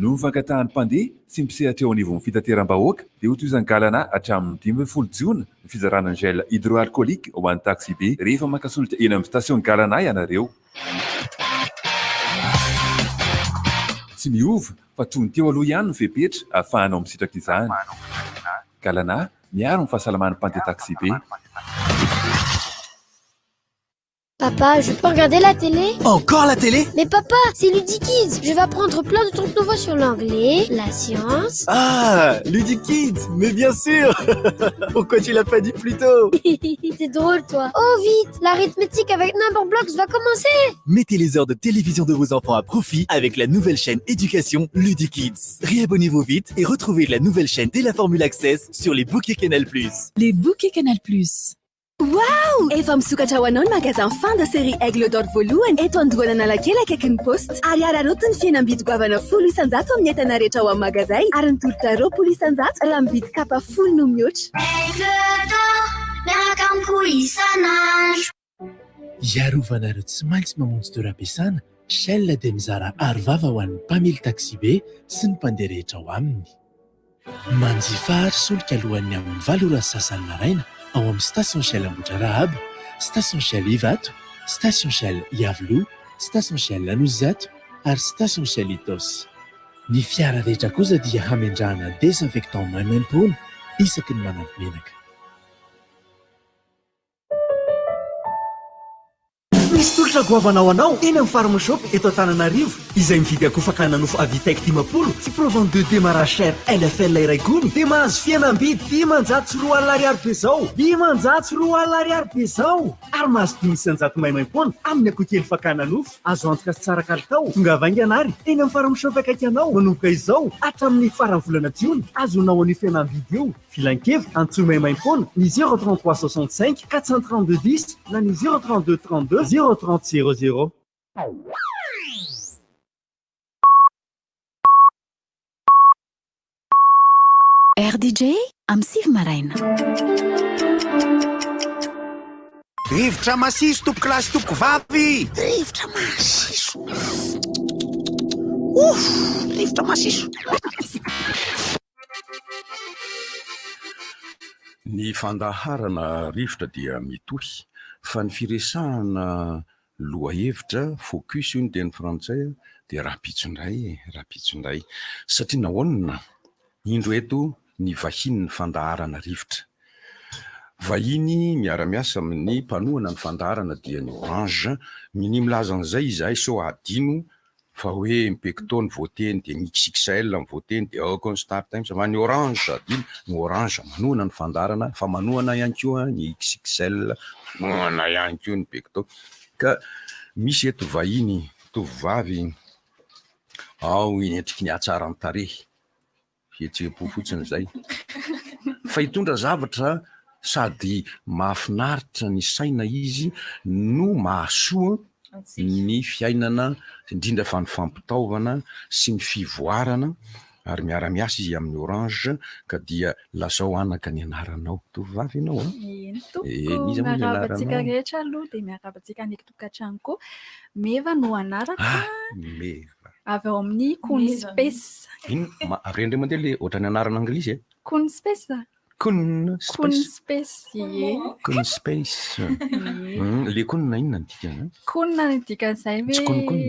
Noho ny fankatahan'ny mpandeha sy ny mpisehatra eo anivon'ny fitateram-bahoaka dia hotohizan'ny Galana hatramin'ny 15 jiona ny fizarana ny gel hydroalcoolique ho an'ny taxibe rehefa maka solika eny amin'ny station Galana ianareo. Tsy miova fa toy ny teo aloha ihany ny fepetra ahafahanao misitraka izany. Galana, miaro ny fahasalaman'ny mpandeha taxibe. Papa, je peux regarder la télé Encore la télé Mais papa, c'est Ludikids Je vais apprendre plein de trucs nouveaux sur l'anglais, la science... Ah, Ludikids Mais bien sûr Pourquoi tu l'as pas dit plus tôt C'est drôle, toi Oh, vite L'arithmétique avec Number Blocks va commencer Mettez les heures de télévision de vos enfants à profit avec la nouvelle chaîne Éducation Ludikids. Réabonnez-vous vite et retrouvez la nouvelle chaîne dès la Formule Access sur les bouquets Canal+. Les bouquets Canal+. Waouh! Efa misokatra ho anao ny magasin Fanda série Aigle d'Or voalohany eto Andohan'Analakely akaikin'ny Poste. Ary araraoty ny fihenam-bidy goavana 10% amin'ny entana rehetra ao amin'ny magazay ary ny tolotra 20% raha mividy kapa folo no mihoatra. Aigle d'Or, miaraka amiko isan'andro. Hiarovana ireo tsy maintsy mamonjy toeram-piasana, Shell dia mizara arovava ho an'ny mpamily taksibe sy ny mpandeha rehetra ao aminy. Manjifa ary solika alohan'ny amin'ny valo ora sy sasany maraina ao amin'ny Station Shell Ambohidrarahaba, Station Shell Ivato, Station Shell Iavoloha, Station Shell Anosizato ary Station Shell Itaosy. Ny fiara rehetra kosa dia hamendrahana désinfectant maimaimpoana isaky ny manampy menaka. Misy tolotra goavana ho anao eny amin'ny Farmshop eto Antananarivo. Izay mividy akoho fakana nofo Avitec 50 sy Provan 2 démarrage cher LFL iray gony dia mahazo fihenam-bidy 2500 ariary be izao! 2500 ariary be izao! Ary mahazo 5% maimaimpoana amin'ny akoho kely fakana nofo. Azo antoka sy tsara kalitao. Tongava haingana ary eny amin'ny Farmshop akaiky anao manomboka izao hatramin'ny faran'ny volana jiona. Azonao an'io fihenam-bidy io. Filankevitra, antsoy maimaimpoana ny 0 33 65 432 10 na ny 0 32 32 0 30 00. RDJ amin'ny sivy maraina. Rivotra masiso tompokolahy sy tompokovavy! Rivotra masiso! Ouf! Rivotra masiso! Ny fandaharana rivotra dia mitohy fa ny firesahana lohahevitra, focus hoy ny teny frantsay, dia rahampitso indray e, rahampitso indray. Satria nahoana? Indro eto ny vahinin'ny fandaharana rivotra. Vahiny miara-miasa amin'ny mpanohana ny fandaharana dia ny Orange. Minia milaza an'izay izahay sao hadino Fa hoe ny pecto ny voateny dia ny XXL ny voateny dia ao koa ny Star Times fa ny Orange adino, ny Orange manohana ny fandaharana fa manohana ihany koa ny XXL, manohana ihany koa ny pecto. Ka misy eto vahiny tovovavy ao ny endriky ny hatsaran-tarehy. Fihetseham-po fotsiny izay. Fa hitondra zavatra sady mahafinaritra ny saina izy no mahasoa ny fiainana, indrindra fa ny fampitaovana sy ny fivoarana ary miara-miasa izy amin'ny Orange ka dia lazao anaka ny anaranao. Tovovavy ianao an? Eny tompoko. Eny, iza moa ny Miarahaba antsika anaranao? rehetra aloha dia miarahaba antsika any an-tokantrano koa. Meva no anarako. Ah, Meva. Avy ao amin'ny Kun Space. Inona? Ma- Avy indray mandeha le ohatran'ny anarana anglisy e. Kun Space? Kun Kun Space. Space, ie. Kun Space. Ie. Le kun inona ny dikany? Kun ny dikan'izay hoe Tsy kun kun.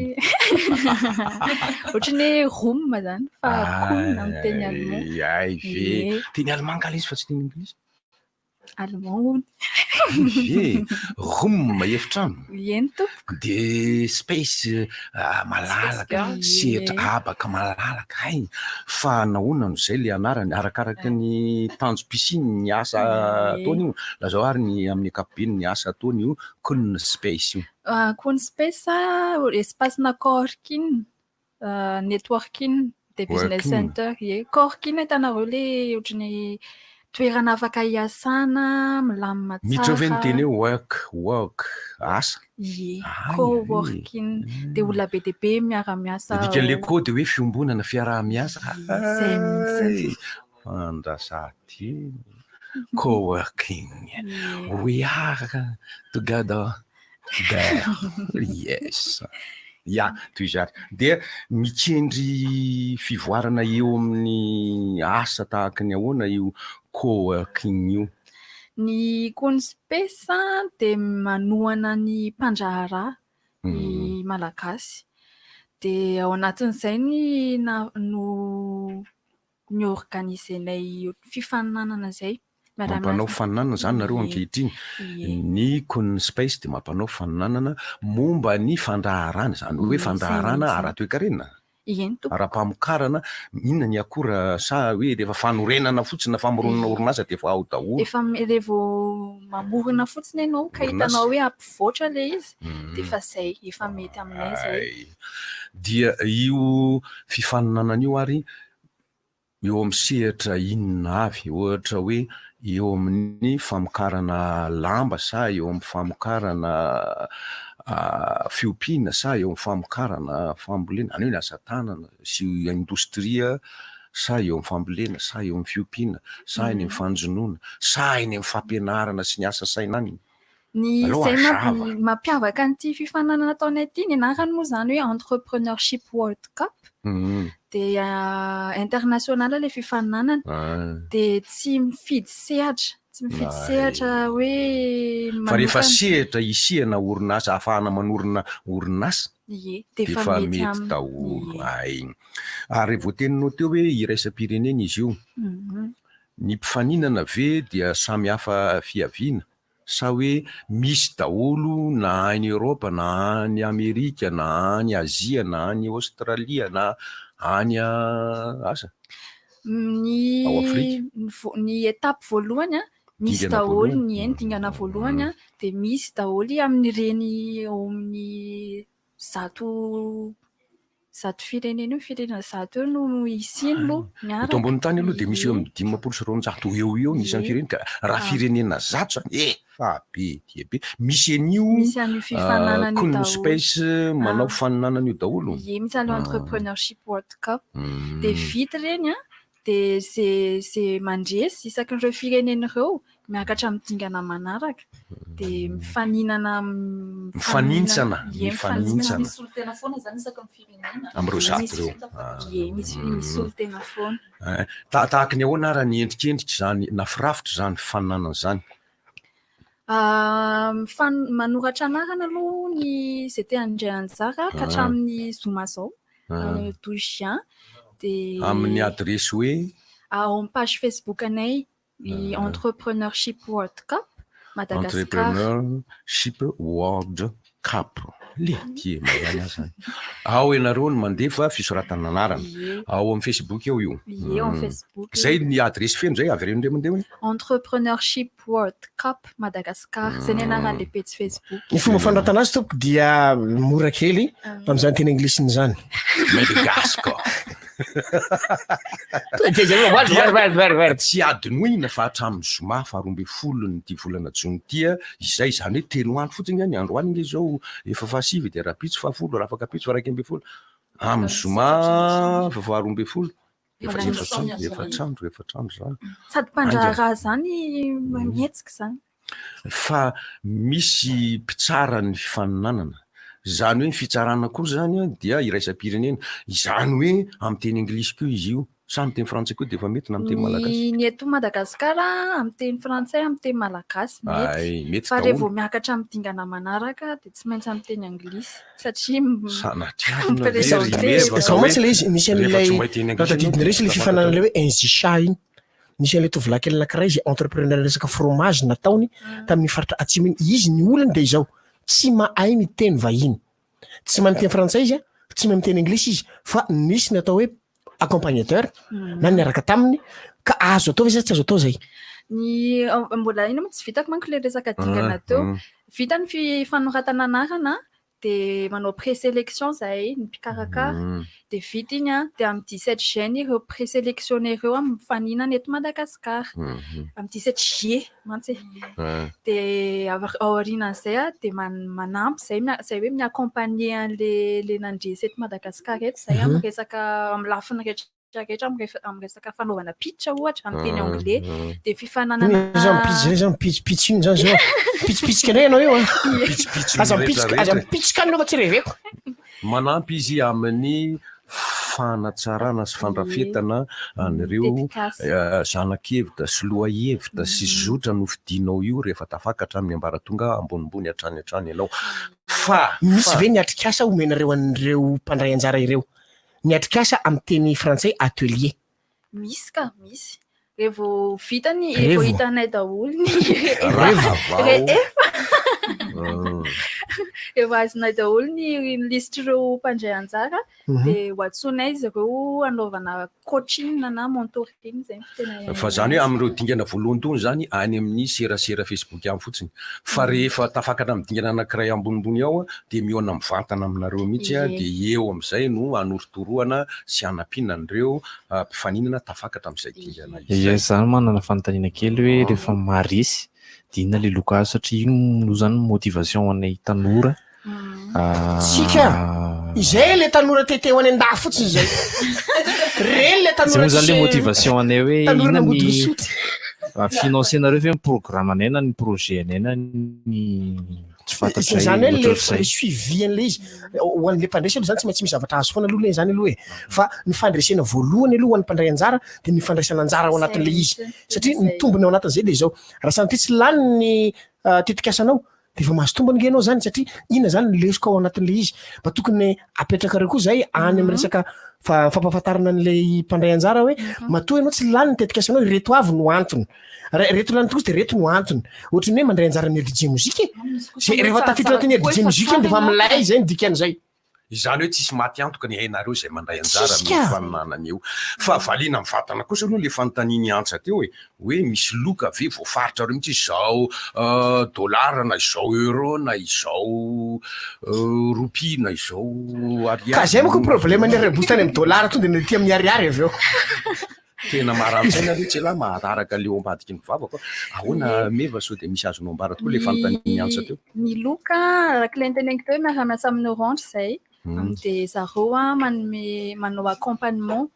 Ohatran'ny hoe room zany fa kun amin'ny teny allemand. Ay ve. Ie. Teny allemand nga le izy fa tsy teny anglisy. Allemand hono. Ie, room efitrano. Eny tompoko. Dia space malalaka, sehatra habaka malalaka, hay. Fa nahoana no izay ilay anarany? Arakaraka ny tanjom-pisiany ny asa ataony io. Lazao ary ny amin'ny ankapobeny ny asa ataony io Kun Space io. Kun Space, espace-na coworking. Networking dia business center ie. Coworking hitanareo le ohatran'ny toerana afaka hiasana, milamina tsara. Miditra eo ve ny teny hoe work, work, asa? Ie, coworking dia olona be dia be miara-miasa Ny dikan'ilay co dia hoe fiombonana, fiaraha-miasa. Izay mihitsy. Fandrasaty. Coworking. We are together there. Yes. Ya, toy izany. Dia mikendry fivoarana eo amin'ny asa tahaka ny ahoana io coworking io? Ny Conspace dia manohana ny mpandraharaha, ny Malagasy. Dia ao anatin'izay ny na- no ni-organiser-nay fifaninanana izay. Mampanao faninanana izany nareo ankehitriny. Ny Kun Space dia mampanao faninanana momba ny fandraharana, izany hoe fandraharana ara-toekarena, ara-pamokarana, inona ny akora sa hoe rehefa fanorenana fotsiny na famoronana orinasa dia efa ao daholo? Efa rehefa mamorona fotsiny ianao ka hitanao hoe hampivoatra ilay izy dia efa izay, efa mety aminay izay. Dia io fifaninanana io ary eo amin'ny sehatra inona avy? Ohatra hoe eo amin'ny famokarana lamba sa eo amin'ny famokarana fiompiana sa eo amin'ny famokarana fambolena, izany hoe ny asa tanana sy indostria sa eo amin'ny fambolena sa eo amin'ny fiompiana sa eny amin'ny fanjonoana sa eny amin'ny fampianarana sy ny asa saina any? Ny Aleo izay hazava. mampiavaka an'ity fifaninanana ataonay ity, ny anarany moa izany hoe Entrepreneurship World Cup, dia international ilay fifaninanana, dia tsy mifidy sehatra, tsy mifidy Ay. sehatra hoe Fa rehefa manokana. sehatra isihana orinasa ahafahana manorina orinasa Ie, dia dia efa efa mety mety aminy. daholo. Ay. Ary voateninao teo hoe iraisam-pirenena izy io. Ny mpifaninana ve dia samy hafa fiaviana sa hoe misy daholo na any Europe na any Amerika na any Azia na any Australia na any asa? Ny Ao Afrika? ny vo- ny étape voalohany an, misy Dingana daholo voalohany. ny eny dingana voalohany an, dia misy daholo amin'ireny ao amin'ny 100 firenena eo, firenena 100 eo no hisiany aloha Eto miaraka. ambonin'ny tany aloha dia misy eo amin'ny 250 eo ho eo ny isan'ny Ie. firenena ka raha firenena 100 zany efa be dia be. Misy an'io Misy an'io fifaninanana io Cool daholo. Space manao faninanana io daholo. Ie, misy an'ilay Entrepreneurship World Cup. Dia vita ireny an, dia izay izay mandresy isakin'ireo firenena ireo miakatra amin'ny dingana manaraka. Dia mifaninana am- Mifanintsana, Ie, mifanintsana. Misy solontena foana izany isaky ny firenena. Amin'ireo 100 ireo. Ie, misy misy solontena foana. Tahaky ny ahoana ary ny endrikendrika izany na firafitra izany fifaninanana izany? Manoratra anarana aloha ny izay te handray anjara ka hatramin'ny zoma izao, 12 juin. Dia Amin'ny adiresy hoe? Ao amin'ny page Facebook anay, ny Entrepreneurship World Cup Madagascar. Entrepreneurship World Cup. Le ty mahay azy zany. Ao ianareo no mandefa fisoratana anarana. Ie. Ao amin'ny Facebook ao io. Ie, ao amin'ny Facebook io. Zay ny adiresy feno zay avereno indray mandeha hoe. Entrepreneurship World Cup Madagascar. Zay ny anaran'ilay pejy Facebook. Ny fomba fanoratana azy tompoko dia mora kely amin'izany teny anglisiny izany. Madagascar. Tsy adinoina fa hatramin'ny zoma faha 12 ny volana jona ity izay, izany hoe 3 andro fotsiny ny androany ange izao efa faha 9 dia rahampitso faha 10, rahafakampitso faha 11, amin'ny zoma faha 12, efa efatr'andro, efatr'andro, efatr'andro izany. Sady mpandraharaha izany mihetsika izany. Fa misy mpitsara ny fifaninanana. Izany hoe ny fitsarana koa izany dia iraisam-pirenena. Izany hoe amin'ny teny anglisy koa izy io. Sa amin'ny teny frantsay koa dia efa mety na amin'ny teny malagasy? Ny ny eto Madagasikara amin'ny teny frantsay, amin'ny teny malagasy mety. Ay, mety Fa rehefa daholo. vao miakatra amin'ny dingana manaraka dia tsy maintsy amin'ny teny anglisy satria Sanatriavina ve ry mi-présenter. Meva ka Izao hoe mantsy ilay izy, nisy rehefa an'ilay tsy mahay teny raha anglisy ianao tadidinareo dia ilay tsy fifaninanana tafakatra. ilay hoe Inzisha iny. Nisy an'ilay tovolahy kely anankiray izay entrepreneur resaka fromage nataony tamin'ny faritra atsimo iny. Izy ny olany dia izao, tsy mahay miteny vahiny. Tsy mahay miteny frantsay izy, tsy mahay miteny anglisy izy, fa nisy ny atao hoe accompagnateur na niaraka taminy ka azo atao ve sa tsy azo atao izay? Ny mbola ina moa tsy vitako manko ilay resaka dingana teo. Vita ny fanoratana anarana dia manao présélection zahay ny mpikarakara dia vita iny an, dia amin'ny 17 juin ireo présélectionné ireo an mifaninana eto Madagascar amin'ny 17 juillet mantsy e. Dia aorianan'izay an dia manampy zay zay hoe mi-accompagner an'le le nandresy eto Madagascar eto zay amin'ny resaka amin'ny lafiny rehetra rehetra amin'ny resaka fanaovana pitch ohatra amin'ny teny anglais dia fifaninanana Inona zany pitch zay zany pitch pitch iny zany zao pitch pitch indray ianao io an Pitch pitch aza ny mipitsika rehetra aza rehetra. mipitsika any fa tsy reveko Manampy izy amin'ny fanatsarana sy fandrafetana an'ireo Tetikasa. zanak'hevitra sy lohahevitra sy zotra nofidinao io rehefa tafakatra amin'ny ambaratonga ambonimbony hatrany hatrany ianao. Fa misy fa ve ny atrikasa omenareo an'ireo mpandray anjara ireo? Ny atrikasa amin'ny teny frantsay atelier. Misy ka, misy. Revo vita ny, revo Revo. hitanay daholo ny Revo vao. Rehefa revo azonay daholo ny lisitr'ireo mpandray anjara dia ho antsoinay izy ireo hanaovana coaching na mentoring izay no fitenenana Fa izany hoe azy. amin'ireo dingana voalohany tony izany any amin'ny serasera Facebook any fotsiny. Fa rehefa tafakatra amin'ny dingana anankiray ambonimbony ao dia mihaona mivantana aminareo mihitsy dia eo amin'izay no anorotoroana sy hanampiana an'ireo mpifaninana tafakatra amin'izay dingana Ie, izay. za manana fanontaniana kely hoe rehefa maharesy dia inona ilay loka azo satria iny no zany motivation anay tanora. Tsika izay le tanora tete ho any an-dafy fotsiny izay. Reny le Zay tanora moa zany le tsisy motivation anay hoe tanora inona nangody ny misoty. Financer-nareo ve ny programme-nay na ny projet-nay na ny tsy fantatray Zany hoe le ohatrohatr'izay. le suivi an'le izy ho an'le mpandresy aloha zany tsy maintsy misy zavatra azo foana aloha le zany aloha e. Fa ny fandresena voalohany aloha ho an'ny mpandray anjara dia ny fandraisana anjara ao anatin'le izy. Satria ny tombony ao anatin'izay dia izao, raha sanatria tsy lany ny tetikasanao dia efa mahazo tombony nge ianao zany satria inona zany ny lesoka ao anatin'le izy. Mba tokony apetrakareo koa zay any amin'ny resaka fampahafantarana an'ilay mpandray anjara hoe matoa ianao tsy lany ny tetikasanao, ireto avy no antony. Raha ireto lany kosa dia ireto no antony. Ohatran'ny hoe mandray anjara amin'ny RDJ Mozika e. Zay rehefa tafiditra anatin'ny RDJ Mozika iny dia efa milay zay ny dikan'izay. Izany hoe tsisy maty antoka ny hainareo izay mandray anjara Tsisy amin'io ka. faninanana io. Fa valiana mivantana kosa aloha ilay fanontanian'i Antsa teo e, hoe misy loka ve voafaritrareo mihitsy izao dollar na izao euro na izao roupie na izao ariary. Ka zay manko problème ny rebosy tany amin'ny dollar tonga dia aty amin'ny ariary avy eo. Tena maran-tsaina re tsy elah mahararaka le ao ambadiky ny vavako a. Ahoana Meva sao dia misy azonao ambara tokoa le fanontanian'i Antsa teo? Ny loka, araka ilay noteneniko teo hoe miara-miasa amin'ny Orange izay, dia zareo manome manao accompagnement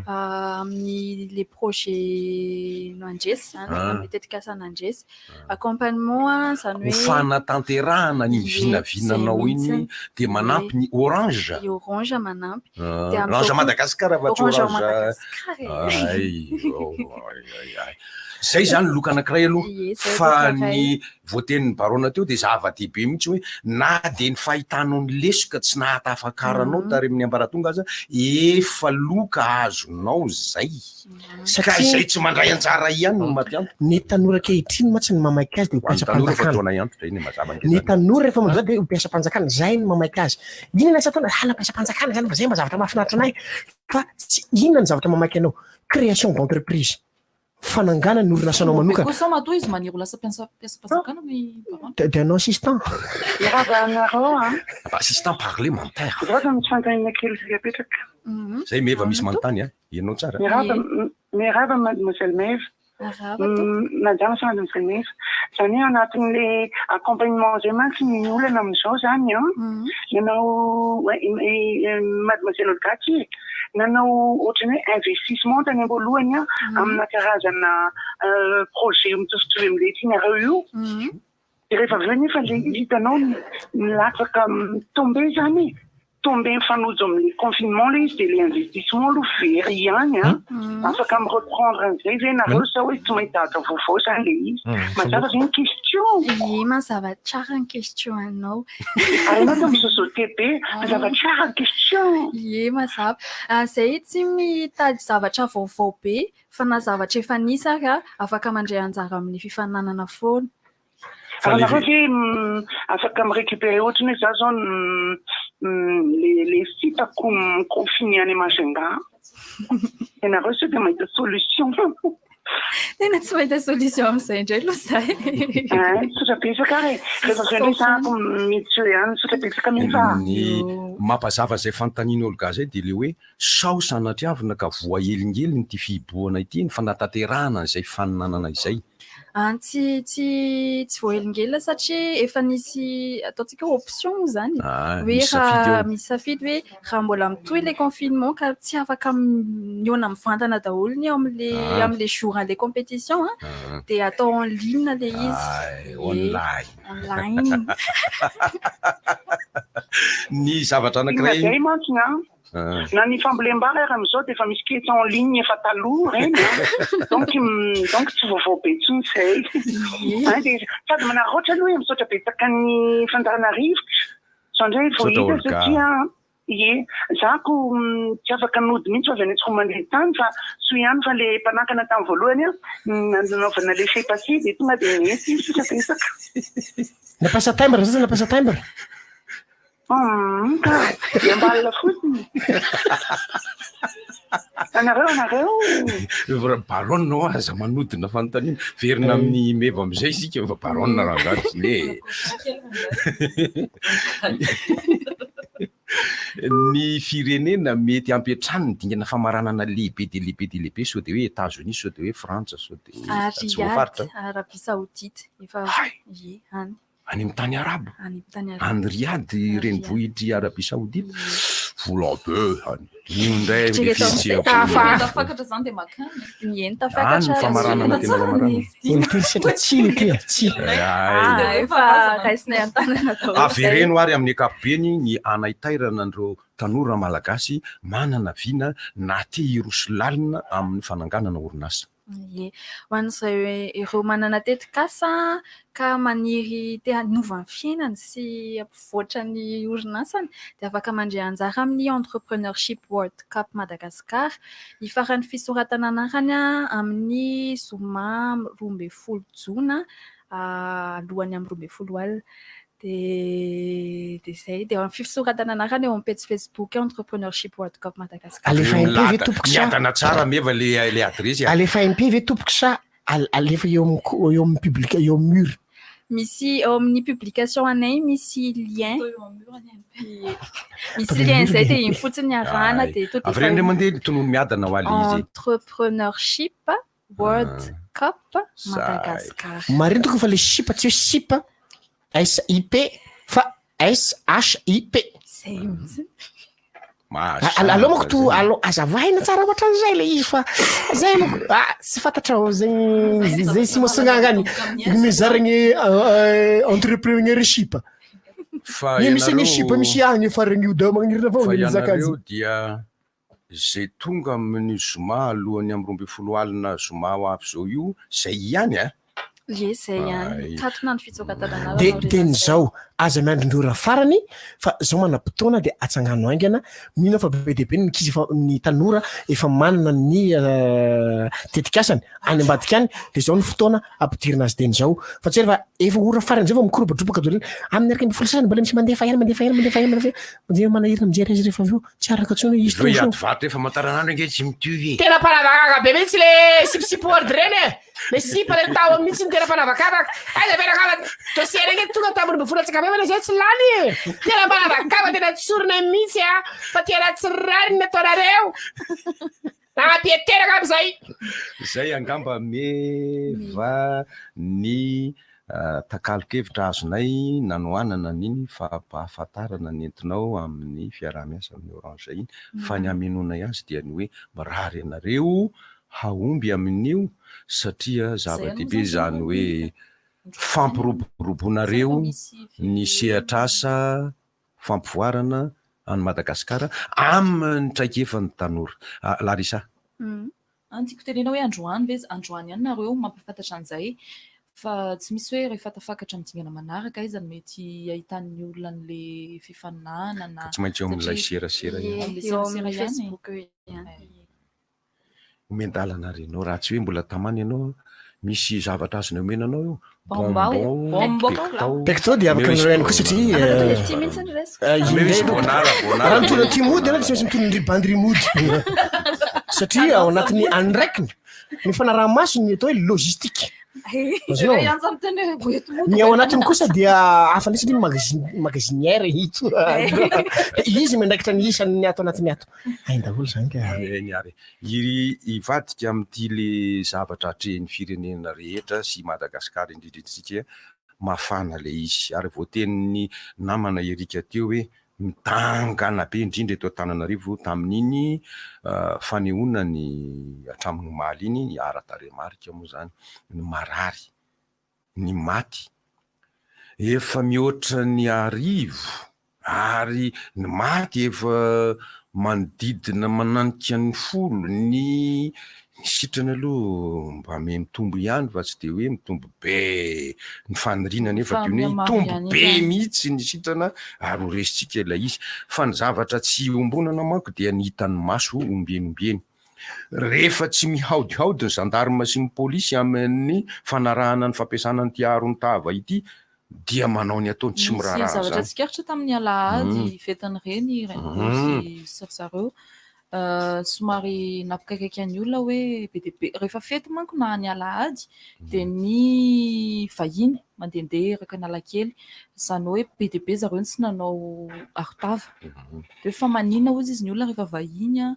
amin'ny le projet nandresy izany, amin'ny tetikasa nandresy. Accompagnement izany Ho hoe fanatanterahana an'iny Ie, vinavinanao izay iny mihitsy. dia manampy ny Orange? Ny Orange manampy. Dia amin'izao Orange koa- Madagascar fa tsy Orange Orange Madagascar e. Ay, oh, ay, ay, ay. Zay izany loka anankiray aloha. Ie, zay Fa loka anankiray. ny voatenin'ny Barona teo dia zava-dehibe mihitsy hoe na dia ny fahitanao ny lesoka tsy nahatafakaranao tary amin'ny ambaratonga aza, efa loka azonao zay. Ka izay tsy mandray anjara ihany no maty antoka. Ny tanora ankehitriny mantsy ny mamaika azy dia ho Ho an'ny tanora fa mpiasam-panjakana. taona ihany iny mazava ange Ny zany. tanora rehefa manao izany dia ho mpiasam-panjakana, izay no mamaika azy. Inona ny asa ataony? Ah, mpiasam-panjakana izany fa izay mba zavatra mahafinaritra anay. Fa tsy inona ny zavatra mamaika anao? Création d'entreprise. Fananganana ny orinasanao Be manokana. koa sao matoa izy maniry ho lasa mpiasa mpiasam-panjakana ny Baron. Dia dia hanao assistant. Miarahaba anareo an. Assistant parlementaire. Zavatra misy fanontaniana kely izay apetraka. Zay Meva misy manontany an. Ianao tsara. Miarahaba miarahaba mademoiselle Meva. Miarahaba tompoko. Madame sy mademoiselle Meva. Izany hoe anatin'ilay accompagnement izay mantsy ny olana amin'izao izany an. Nanao mademoiselle Olga tsy e. Nanao ohatran'ny hoe investissement tany am-boalohany aho amina karazana projet mitovitovy amin'ilay tianareo io. Dia rehefa avy eo anefa ilay izy hitanao milatsaka mi-tomber izany e. Tomber mifanojo amin'ny confinement ilay izy dia ilay investissement aloha very ihany an. Afaka mi-reprendre an'izay ve nareo sa hoe tsy maintsy zavatra vaovao izany ilay izy? Mazava ve ny question? Ie, mazava tsara ny question anao. Ary ianao toa mi-zozoter be, mazava tsara ny question. Ie, mazava. Izay tsy mitady zavatra vaovao be fa na zavatra efa nisy ary afaka mandray anjara amin'ny fifaninanana foana. Fa nareo ve afaka mi-recuperer ohatry ny hoe za zao le le sipako mi-confiner any Majunga de nareo sao de mahita solution. Tena tsy mahita solution amin'izay indray aloha za e. Ein, tsotra betsaka ary e. Rehefa avy eo indray za ako miditra eo ihany, tsotra betsaka mihitsy fa. Ny mampazava izay fanontanian'i Olga izay dia ilay hoe sao sanatriavina ka voahelingelina ity fihibohana ity ny fanatanterahana an'izay faninanana izay. An, tsy tsy tsy voahelingelina satria efa nisy ataontsika hoe option moa izany e. Ah, Hoe misy safidy raha eo. misy safidy hoe raha mbola mitohy ilay confinement ka tsy afaka mihaona mivantana daholo ny eo amin'ilay Ah. amin'ilay jour an'ilay compétition an, Ah. dia atao en ligne ilay izy. Ay, Ie, online. online. Ny zavatra anankiray. Inona izay mantsy an? Na ny fambolem-bary ary amin'izao dia efa misy ketsa en ligne efa taloha ireny an! Donc donc tsy vaovao be intsony izay. Hein dia sady manararaotra aloha e, misaotra betsaka ny fandaharana rivotra. Izao indray vao Misaotra hita Olga. satria ie, za ko tsy afaka nody mihitsy fa avy any Tsiroamandidy tany fa soa ihany fa le mpanakana tamin'ny voalohany an, nanaovana laisser passer dia tonga dia nety, misaotra betsaka. Nampiasa timbre za, nampiasa timbre. Hum ka, miambalona fotsiny. Anareo, anareo. Baronne hoa aza manodina fanontaniana. Verina amin'ny meva amin'izay isika fa baronne rangahy tsy le. Ny firenena mety hampiantrano ny dingana famaranana lehibe dia lehibe dia lehibe sao dia hoe Etats-Unis, sao dia hoe Frantsa, sao dia hoe Ary tsy voafaritra. Riyad, Arabie Saoudite, efa ie, any. Any amin'ny tany arabo. Any amin'ny tany arabo. Any Riyad, renivohitr'i Arabie Saoudite. Vola be any. Io indray Tsy le eto amin'ny fihetseham-po. Hafa. Tafakatra zany dia makany. Ny eny Any tafakatra. ny famaranana tena famaranana. Eny setra tsy le ty tsy. Ah, efa raisinay an-tanana daholo. Avereno ary amin'ny ankapobeny ny hanaitairana an'ireo tanora malagasy manana vina na te hiroso lalina amin'ny fananganana orinasa. Ie. Ho an'izay ireo manana tetikasa ka maniry te hanova ny fiainany sy hampivoatra ny orinasany dia afaka mandray anjara amin'ny Entrepreneurship World Cup Madagascar. Hifaran'ny fisoratana anarany amin'ny zoma 12 jona alohan'ny amin'ny 12 alina. Dia dia izay. Dia amin'ny fisoratana anarana eo amin'ny pejy Facebook Entrepreneurship World Cup Madagascar. Alefa MP ve tompoko sa? Miadana tsara meva le le adiresy a. Alefa MP ve tompoko sa alefa eo amin'ny ko- eo amin'ny public eo amin'ny mur? Misy eo amin'ny publication anay misy lien. Ie. Misy Ataovy lien mur izay le dia MP. iny fotsiny arahana dia to dia Avereno indray mandeha ny tonony miadana ho aly izy. Entrepreneurship World Cup Madagascar. Marina tokoa fa le sipa tsy hoe sipa SIP fa SHIP. Zay mihitsy. Aleo manko to aleo azavaina tsara ohatran'izay le izy fa zay manko ah tsy fantatrao zegny zay sy masongangany mizaragny entrepreneurship. Fa Ny misy ny ianareo- sipa misy agny fa regny io da magnirina avao Fa ny mizaka azy. ianareo dia Izay tonga amin'ny zoma alohan'ny amin'ny 12 alina zoma ho avy izao io, izay ihany a! Ie, izay ihany. Ay. Mikatona ny fitsoka-tanana Dia teny izao, aza miandry ny ora farany fa izao manam-potoana dia atsangano haingana, mino aho fa be dia be ny ankizy efa, ny tanora efa manana ny tetikasany any ambadika any dia izao ny fotoana ampidirina azy dieny izao fa tsy hoe rehefa efa ora farany izay vao mikorobadrobaka daholo amin'ny 11 sasany mbola misy mandefa ihany mandefa ihany mandefa ihany mandefa ihany, mandeha manahirana mijery azy rehefa avy eo. Tsy araka intsony hoe izy Ireo toa hiady vato efa mantaranandro ange tsy mitovy e. Tena mpanavakavaka be mihitsy le sipisipy word reny e! Le sipa le tao mihitsy no tena mpanavakavaka. Aiza ve raha dossier reny tonga tamin'ny 12 antsakabevana zay tsy lany e! Tena mpanavakavaka tena tsorina mihitsy a! Fa tena tsy rariny ny ataonareo. Nampieteraka amizay. Zay angamba meva ny takalon-kevitra azonay nanohanana an'iny fampahafantarana nentinao amin'ny fiaraha-miasa amin'ny Orange iny fa ny hamenoanay azy dia ny hoe mirary anareo hahomby amin'io satria zava-dehibe izany hoe fampiroboroboanareo ny sehatr'asa fampivoarana an'i Madagasikara amin'ny traikefan'ny tanora. Larissa. An, tiako tenena hoe androany ve, androany ihany nareo mampahafantatra an'izay fa tsy misy hoe rehefa tafakatra amin'ny dingana manaraka aiza no mety ahitan'ny olona an'le fifaninanana na Ka tsy maintsy eo amin'ilay satria serasera ihany. Amin'ilay Eo serasera amin'ny ihany e. Facebook eo ihany. Omen-dalana ary ianao raha tsy hoe mbola tamana ianao, misy zavatra azony omena anao eo, Bonbon, bonbon, pecto. Pecto dia afaka Omeo izy anareo ihany koa satria bonbon. Ity mihitsy ny resaka. Omeo izy bonara, bonara. Raha mitondra tia mody ianao dia tsy maintsy mitondra ny bandy mody. Satria ao anatin'ny andraikiny ny fanaraha-maso ny atao hoe logistique. Azonao? Ireo ihany zany miteny hoe hoety mody. Ny ao anatiny kosa dia hafa indray satria magazine magasinière ito. Izy miandraikitra ny isan'ny ato anatiny ato. Hainy daholo izany ka. Eny ary. Iry hivadika amin'ity le zavatra atrehin'ny firenena rehetra sy Madagascar indrindra isika mafana le izy ary voatenin'ny namana Eric teo hoe midangana be indrindra eto Antananarivo tamin'iny fanehoana ny hatramin'ny omaly iny ny ara-tarehimarika moa izany ny marary ny maty efa mihoatra ny arivo ary ny maty efa manodidina mananika ny folo, ny sitrana aloha mba miha mitombo ihany fa tsy dia hoe mitombo be, ny faniriana anefa dia ny hoe hitombo be mihitsy ny sitrana ary ho resintsika ilay izy, fa ny zavatra tsy iombonana manko dia ny hitan'ny maso ombieny ombieny. Rehefa tsy mihaodihaody ny zandarma sy ny polisy amin'ny fanarahana ny fampiasana an'ity aron-tava ity dia manao ny ataony tsy Nisy miraharaha zavatra an'izany. tsikaritra tamin'ny alahady fetin'ireny Rainibozy sy ry zareo, somary nampikaikaika ny olona hoe be dia be, rehefa fety manko na ny alahady dia ny vahiny mandehandeha eraka Analakely, izany hoe be dia be zareo no tsy nanao arotava. Dia hoe fa maninona hozy izy ny olona rehefa vahiny an?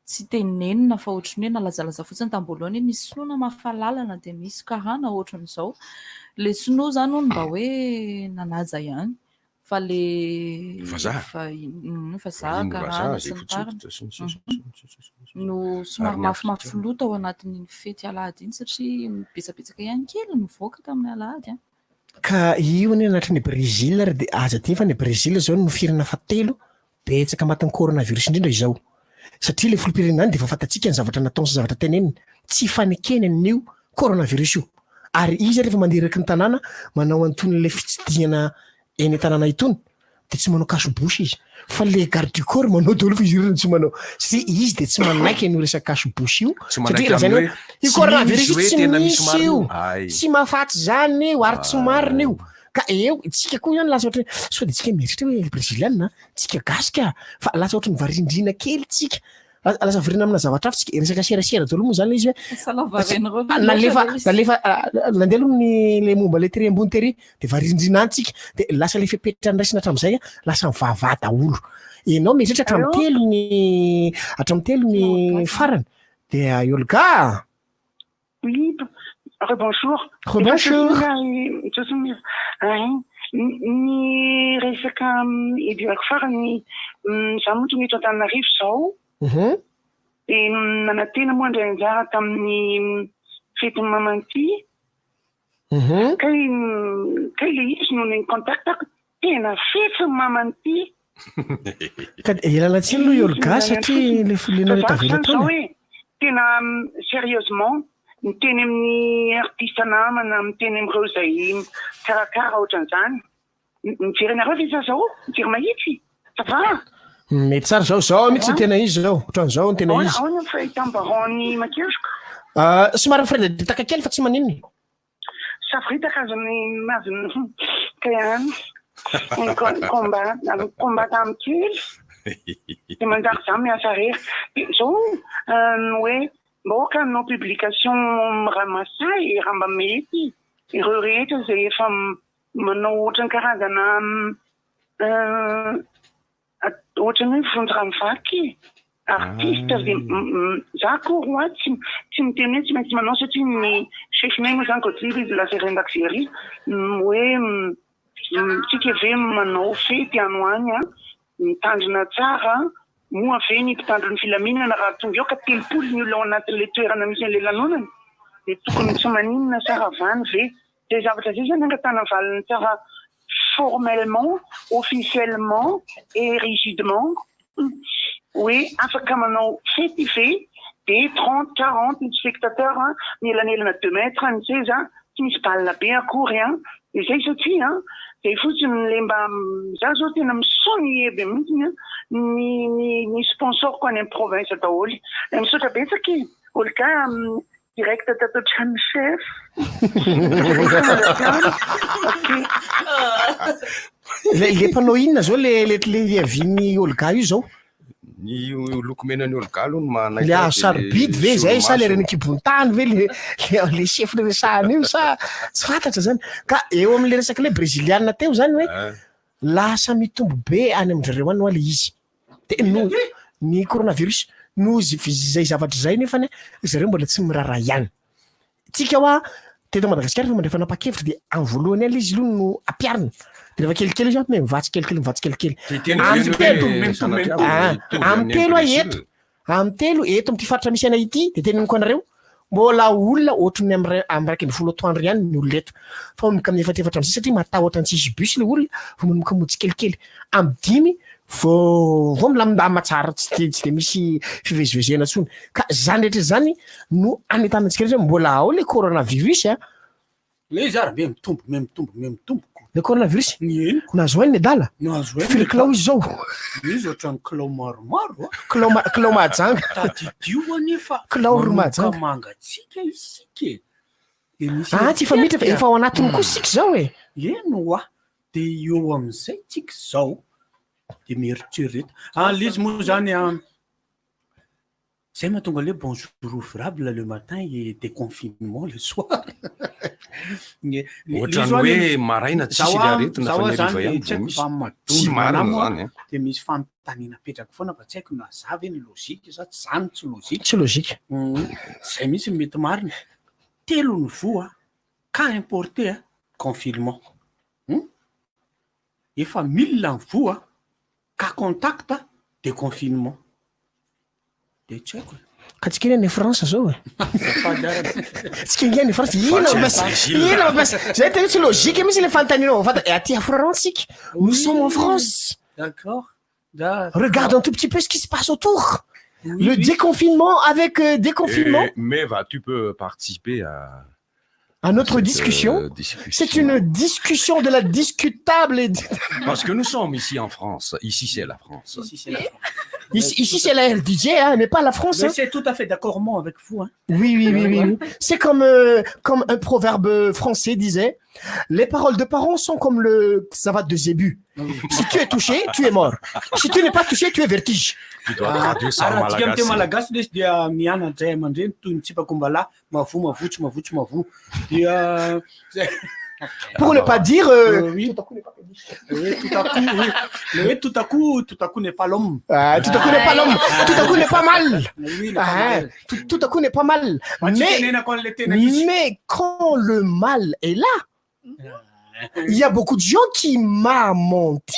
tsy tenenina fa ohatran'ny hoe nalazalaza fotsiny tam-boalohany hoe misy sinoa namafa lalana dia misy karana ohatran'izao. Ilay sinoa izany hono mba hoe nanaja ihany fa le Vazaha. vahi- vazaha, Vahiny karana vazaha sy izay ny tariny. fotsihoditra sy ny sisa sy ny sisa sy ny sisa. No somary Ary ny mafimafy Afrikana. loha tao anatin'iny fety alahady iny satria betsabetsaka ihany kely ny nivoaka tamin'ny alahady an. Ka io anie anatrin'ny Brésil ary dia aza adino fa ny Brésil izao no firenena fahatelo betsaka matin'ny coronavirus indrindra izao. Satria ilay filoham-pirenena any dia efa fantatsika ny zavatra nataony sy ny zavatra teneniny. Tsy fanekeny an'io coronavirus io. Ary izy ary efa mandeha eraky ny tanàna manao an'itony ilay fitsidihana eny an-tanàna itony dia tsy manao cache bouche izy. Fa le garde du corps manao daholo fa izy ireo no tsy manao. Satria izy dia tsy manaiky an'io resaka cache bouche io. Tsy manaiky Satria lazainy amin'ny hoe hoe io tsy coronavirus mino izy io hoe tsy tena misy misy marina io. io. Ay. Tsy mahafaty izany io ary tsy marina io. Ka eo tsika koa izany lasa ohatran'ny sao dia tsika mieritreritra hoe breziliana, tsika gasy ka. Fa lasa ohatran'ny varindriana kely tsika. Lasa variana amina zavatra hafa tsika. Resaka serasera daholo moa izany ilay izy hoe Lasa lavareny ireo Ah, nalefa loatra ilay izy. nalefa ah, nandeha aloha ny le momba le tery ambony tery de varindrina any tsika de lasa le fepetra niraisina hatramin'izay ah, lasa mivavaha daholo. Ianao mieritreritra hatramin'ny Allô? telo ny hatramin'ny telo ny farany de i Olga. Oui, rebonjour. Rebonjour. Ny resaka idirako farany, za moa tonga eto Antananarivo izao, dia nanantena moa handray anjara tamin'ny fetin'ny Maman'ity, kay kay ilay izy no ni-contact-ako, tena fetin'ny Maman'ity. Ka ialana tsiny aloha i Olga satria le folenao le tavela tany e. Tena sérieusement miteny amin'ny artiste namana, miteny amin'ireo izay mikarakara ohatran'izany. Mijery anareo ve za zao? Mijery mahitsy? Ça va? Mety tsara zao, zao mihitsy ny tena izy zao, ohatran'izao ny tena izy. Ahoana ny fahitam-baran'ny makiazoko? Somary mifaredadretaka kely fa tsy maninona. Savoritaka azon'ny azon'ny kay any ny combat combat tamin'ny kely dia manjary za miasa rery dia zao hoe mba aoka hanao publication raha mahasahy raha mba mety ireo rehetra izay efa manao ohatran'ny karazana Ohatran'ny hoe vonjy rano vaky e! Artiste ve za akory hoa tsy tsy miteny hoe tsy maintsy manao satria ny chef-nay moa zany Gottlieb izy lasa Rendakizery hoe tsika ve manao fety any ho any an, mitandrina tsara moa ve ny mpitandro ny filaminana raha tonga eo ka 30 ny olona ao anatin'ilay toerana misy an'ilay lanonana dia tokony tsy maninona sa ravany ve Zay zavatra zay zany angatahana valiny tsara formellement, officiellement et rigidement hoe afaka manao fety ve de 30, 40 ny spectateurs an, mielanelana deux mètres ny seza, tsy misy balle be akory an, de zay satria an, zay fotsiny le mba za zao tena mi-sonner be mihitsiny an, ny ny ny sponsor-ko any am province daholo. Misaotra betsaka e, Olga. Direct tato an-tranon'ny chef. Le le mpanao inona zao le le le hiavian'ny Olga io zao? Ny lokomenan'i Olga aloha no manaitra Le ahy hazo dia le sarobidy ve zay sa le solomaso. reny an-kibon-tany ve le le le chef resahana io sa tsy fantatra zany. Ka eo amin'le resaka le breziliana teo zany hoe lasa mitombo be any amin-dry zareo any hoa le izy. De noho ny coronavirus, noho izay zavatra izay nefany ry zareo mbola tsy miraharaha ihany. Tsika hoa teto Madagasikara efa mandray fanapahan-kevitra dia amin'ny voalohany ihany ilay izy aloha no ampiharina. Dia rehefa kelikely izy miha mivatsy kelikely mivatsy kelikely. Te hiteny ve Amin'ny ianao telo, hoe sanatria ah, mitovy amin'ny amin'ny telo aho Brésil? eto, amin'ny telo eto amin'ity faritra misy anay ity dia teneniko anareo, Mbola olona ohatry ny amin'ny 11 atoandro ihany ny olona eto. Fa manomboka amin'ny efatrefatra amin'izay satria matahotra ny tsisy bus ilay olona vao manomboka mody tsikelikely. Amin'ny dimy vao vao milamindamina tsara tsy dia tsy dia misy fivezivezena intsony. Ka izany rehetra izany no anentanantsika rehetra hoe mbola ao ilay coronavirus a! Le izy ary be mitombo, me mitombo, me mitombo ko. Le coronavirus? Ny henoko. Nahazo aina ny adala? Nahazo aina. Firy kilao izy izao? Izy ohatran'ny kilao maromaro a. Kilao ma- kilao Mahajanga. Tadidio anie fa Kilao ry manomboka Mahajanga. mangatsiaka isika e. De misy Ah, tsy efa miditra fa eritreritra. efa ao anatiny koa isika izao e. Eny hoa. De eo amin'izay tsika izao de mieritrereta. Ah, le izy moa zany an. Zay mahatonga le bonjour ouvrable le matin et déconfinement le soir. Ohatran'ny hoe maraina tsisy ilay aretina fa ny hariva ihany vao misy. Tsy marina izany an. Dia misy fanontaniana apetrako foana fa tsy haiko na za ve ny logique sa tsy za no tsy logique. Tsy logique. Zay mihitsy no mety marina. Telo ny voa, cas importé a, confinement. Hum? Efa mille ny voa, cas contact, déconfinement. De tsy haiko e. Ka tsy kely any France zao e. Azafady ara. Tsy kely any France. Inona mampiasa inona mampiasa zay tena tsy logique mihitsy le fanontaniana vao fanta aty France tsika. Nous sommes en France. D'accord. Regarde un tout petit peu ce qui se passe autour. Le déconfinement avec euh, déconfinement. Et, mais va, tu peux participer à à notre cette, discussion. euh, discussion. C'est une discussion de la discutable. Et... Parce que nous sommes ici en France. Ici, c'est la France. Ici, c'est la France. Ici, ici, c'est la RDJ, hein, mais pas la France. Mais hein. c'est tout à fait d'accord moi avec vous. Hein. Oui, oui, oui, oui. oui. C'est comme, euh, comme un proverbe français disait, les paroles de parents sont comme le savate de zébu. Si tu es touché, tu es mort. Si tu n'es pas touché, tu es vertige. Tu dois traduire ça en Ary raha adika amin'ny teny malagasy. malagasy lesy dia miana-dray aman-dreny toy ny tsipakombalahy mavoa mavoa tsy mavoa tsy mavoa dia zay. Pour ne pas dire... euh, oui. Tout à coup, oui. Le hoe tout à coup, tout à coup n'est pas l'homme. Ah, tout à coup n'est pas l'homme. Tout à coup n'est pas mal. Oui, n'est pas Ah, mal. tout, tout à coup n'est pas mal. Fa tsy Mais, tenenako an'ilay tena izy. mais quand le mal est là, il y a beaucoup de gens qui m'a menti.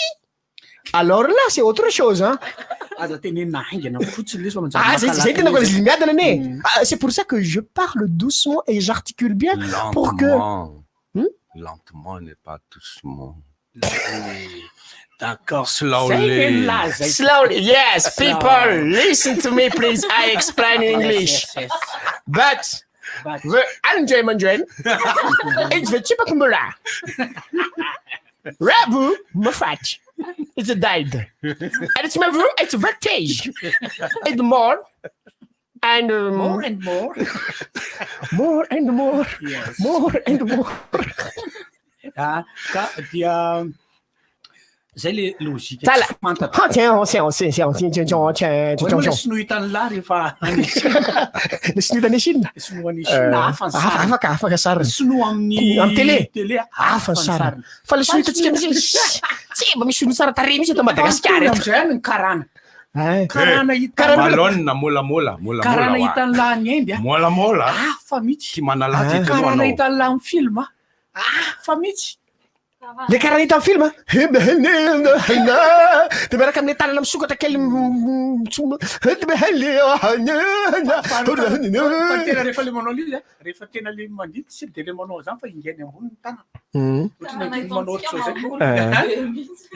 Alors là, c'est autre chose. Hein. Aza tenenina haingana fotsiny lesy fa manjary Ah, zay zay tena koa miadana ane. Ah, c'est pour ça que je parle doucement et j'articule bien pour que... Lentement. Lentement n'est pas doucement. D'accord. Slowly. Slowly, yes, people, listen to me, please. I explain in English. Yes, yes, But the Anjay it's the Chipakumbula. Rabu Mafat. It's a died. And it's Mavu, it's vertige. It's more. And More and more. more and more. Yes. More and more. Ah, ka dia zay le logique Tsala. tsy fantatra. Ah, tiens, on sait, on sait, on sait, tiens, tiens, tiens, Hoy moa tiens. le sinoa hitan'ny lahy rehefa any Chine. Le sinoa hitan'ny Chine? Sinoa any Chine, hafa ny Hafa, sariny. afaka, afaka sariny. Sinoa amin'ny Amin'ny télé. télé, Hafa ny sariny. Fa le sinoa hitantsika misy tsy mba misy sinoa tsara tarehy mihitsy eto Madagasikara eto. Amizay any ny karana. Karana hita Malone, mola mola, mola Karana mola. hitan'ny lahy any Inde. ah. Mola mola. Hafa mihitsy. Ty manalahy ty Karana anao. hitan'ny lahy amin'ny film. ah. Hafa mihitsy. Le karana hita amin'ny film ah. De miaraka amin'ny tanana misokatra kely Fa tena rehefa le manao an'izy, ah, rehefa tena le mandidy tsy de le manao zany fa ingainy ambony ny tanana. Ohatry ny ankizy manao ohatr'izao zay. Eh.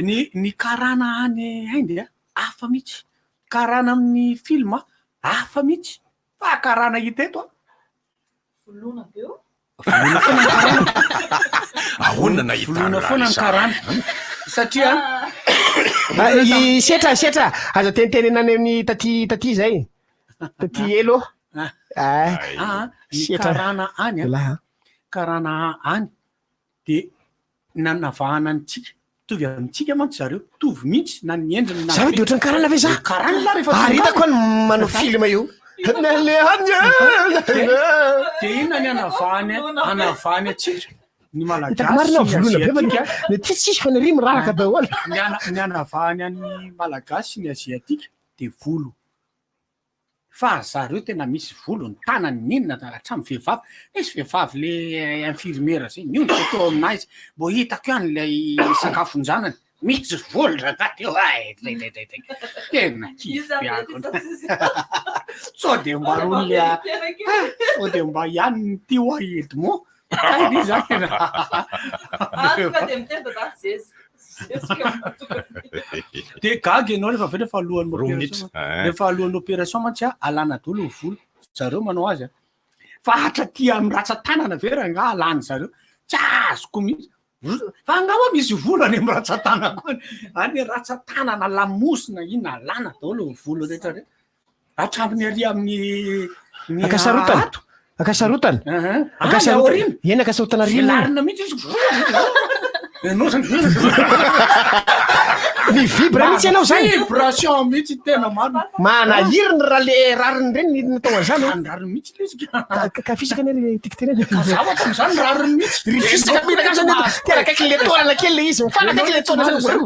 Ny ny karana any Inde ah, hafa mihitsy. Karana amin'ny film ah, hafa mihitsy. Fa karana hita eto ah. Voloina be eo. Voloina foana ny karana. Ahoana nahitana Voloina foana ny karana. Satria Ah, i setra setra aza tenitenena any amin'ny taty taty zay taty elo Ah. Ah, Ah, ny setra. karana any Lahy, ah, karana any de nanavahana antsika mitovy amintsika mantsy zareo mitovy mihitsy na ny endriny na Za ve de ohatran'ny karana ve za? Le karana lah rehefa Ary tonga hitako any manao film io. De inona ny anavahany anavahany antsika ny malagasy Hitako marina sy ny voloina be fa aziatika ny ty tsisy fa ny ry miraraka daholo. ny ana- ny anavahany an'ny malagasy sy ny aziatika de volo fa zareo tena misy volo ny tanany ninona hatramin'ny vehivavy misy vehivavy le infirmiera zay miondrika teo aminahy izy mbo hitako ihany lay sakafon-janany misy volo rangahy teo ay dray dray dray dray tena kivy be ako sao de mba rony le sao de mba ihany ny ty hoa Edmond Kay izy zany Ah, tonga de miteny dada zezy. Zezika tonga. De gaga ianao rehefa avy eo rehefa alohan'ny Roa opération minitra. Eh. rehefa alohan'ny opération mantsy a alana daholo ny volo zareo manao azy a fa hatraty amin'ny ratsan-tanana ve rangahy alany zareo tsy azoko mihitsy fa angaha hoa misy volo any amin'ny ratsan-tanako any any ratsan-tanana lamosina inona alana daholo ny volo rehetra rehetra hatramin'ny ary amin'ny ny Akasarotana. ato. Akasarotana. Any Akasarotana. aoriana. Eny akasarotana ry. Velarina mihitsy izy. Ianao zany. Mi-vibre mihitsy ianao zany. Vibration mihitsy tena marina. Manahirina raha le rariny ireny ny natao an'izany. Zany rariny mihitsy le izy ka. Ka ka fisaka anie ry tiako tenenina. Ka zavatra amin'izany rariny mihitsy. Ry fisaka mihinaka am'zany eto. Tena akaiky le taolana kely le izy. Mifanakaiky le taolana zany.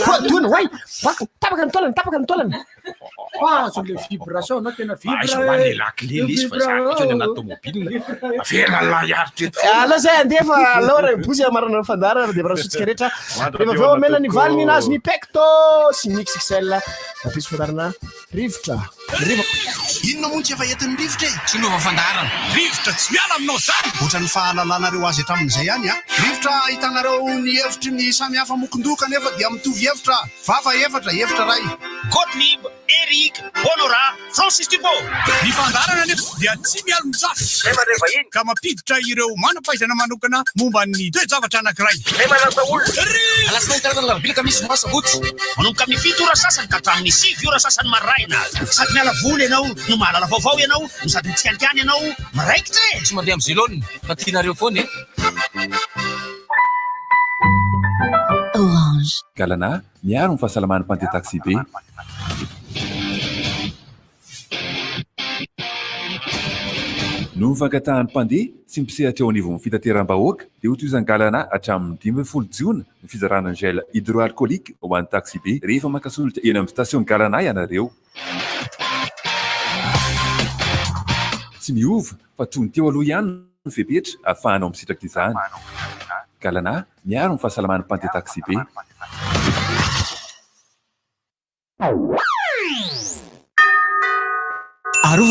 Voadona, oay. Vaky, tapaka ny taolana, tapaka ny taolana. Fa azo le vibration anao tena vibre. Aiza ho any la clé le izy fa za eto any anaty tomobile. Avela lahy hiaritra eto. Aleo zay andeha fa aleo raha mibozy hamarana ny fandaharana dia mirary soa antsika rehetra. Rehefa avy eo omena ny valiny nahazo ny Pecto sy ny XXL. Mampisy fandaharana rivotra. Inona moa no tsy efa entin'ny rivotra e? Tsy miova fandaharana. Rivotra tsy miala aminao zany! Ohatran'ny fahalalanareo azy hatramin'izay ihany a! Rivotra ahitanareo ny hevitry ny samy hafa mokondoha kanefa dia mitovy hevitra, vava efatra, hevitra iray. Gottlieb, Eric, Honorat, Francis Dupont. Ny fandaharana anefa dia tsy mialon-jafy ka mampiditra ireo manam-pahaizana manokana momba ny toe-javatra anankiray. Alatsinainy talata alarobia alakamisy zoma sabotsy. Manomboka amin'ny fito ora sasany ka hatramin'ny sivy ora sasany maraina. Sady miala voly ianao no mahalala vaovao ianao no sady mitsikanikany ianao miraikitra e! Tsy mandeha amin'ny zelone fa tianareo foana e! Orange. Galana, miaro ny fahasalaman'ny mpandeha taxi-be. Noho ny fangatahan'ny mpandeha sy ny mpisehatra eo anivon'ny fitateram-bahoaka dia hotohizan'ny Galana hatramin'ny 15 jiona ny fizarana ny gel hydroalcoolique ho an'ny taxibe rehefa maka solika eny amin'ny station Galana ianareo. Tsy miova fa toy ny teo aloha ihany ny fepetra ahafahanao misitraka izany. Galana, miaro ny fahasalaman'ny mpandeha taxibe.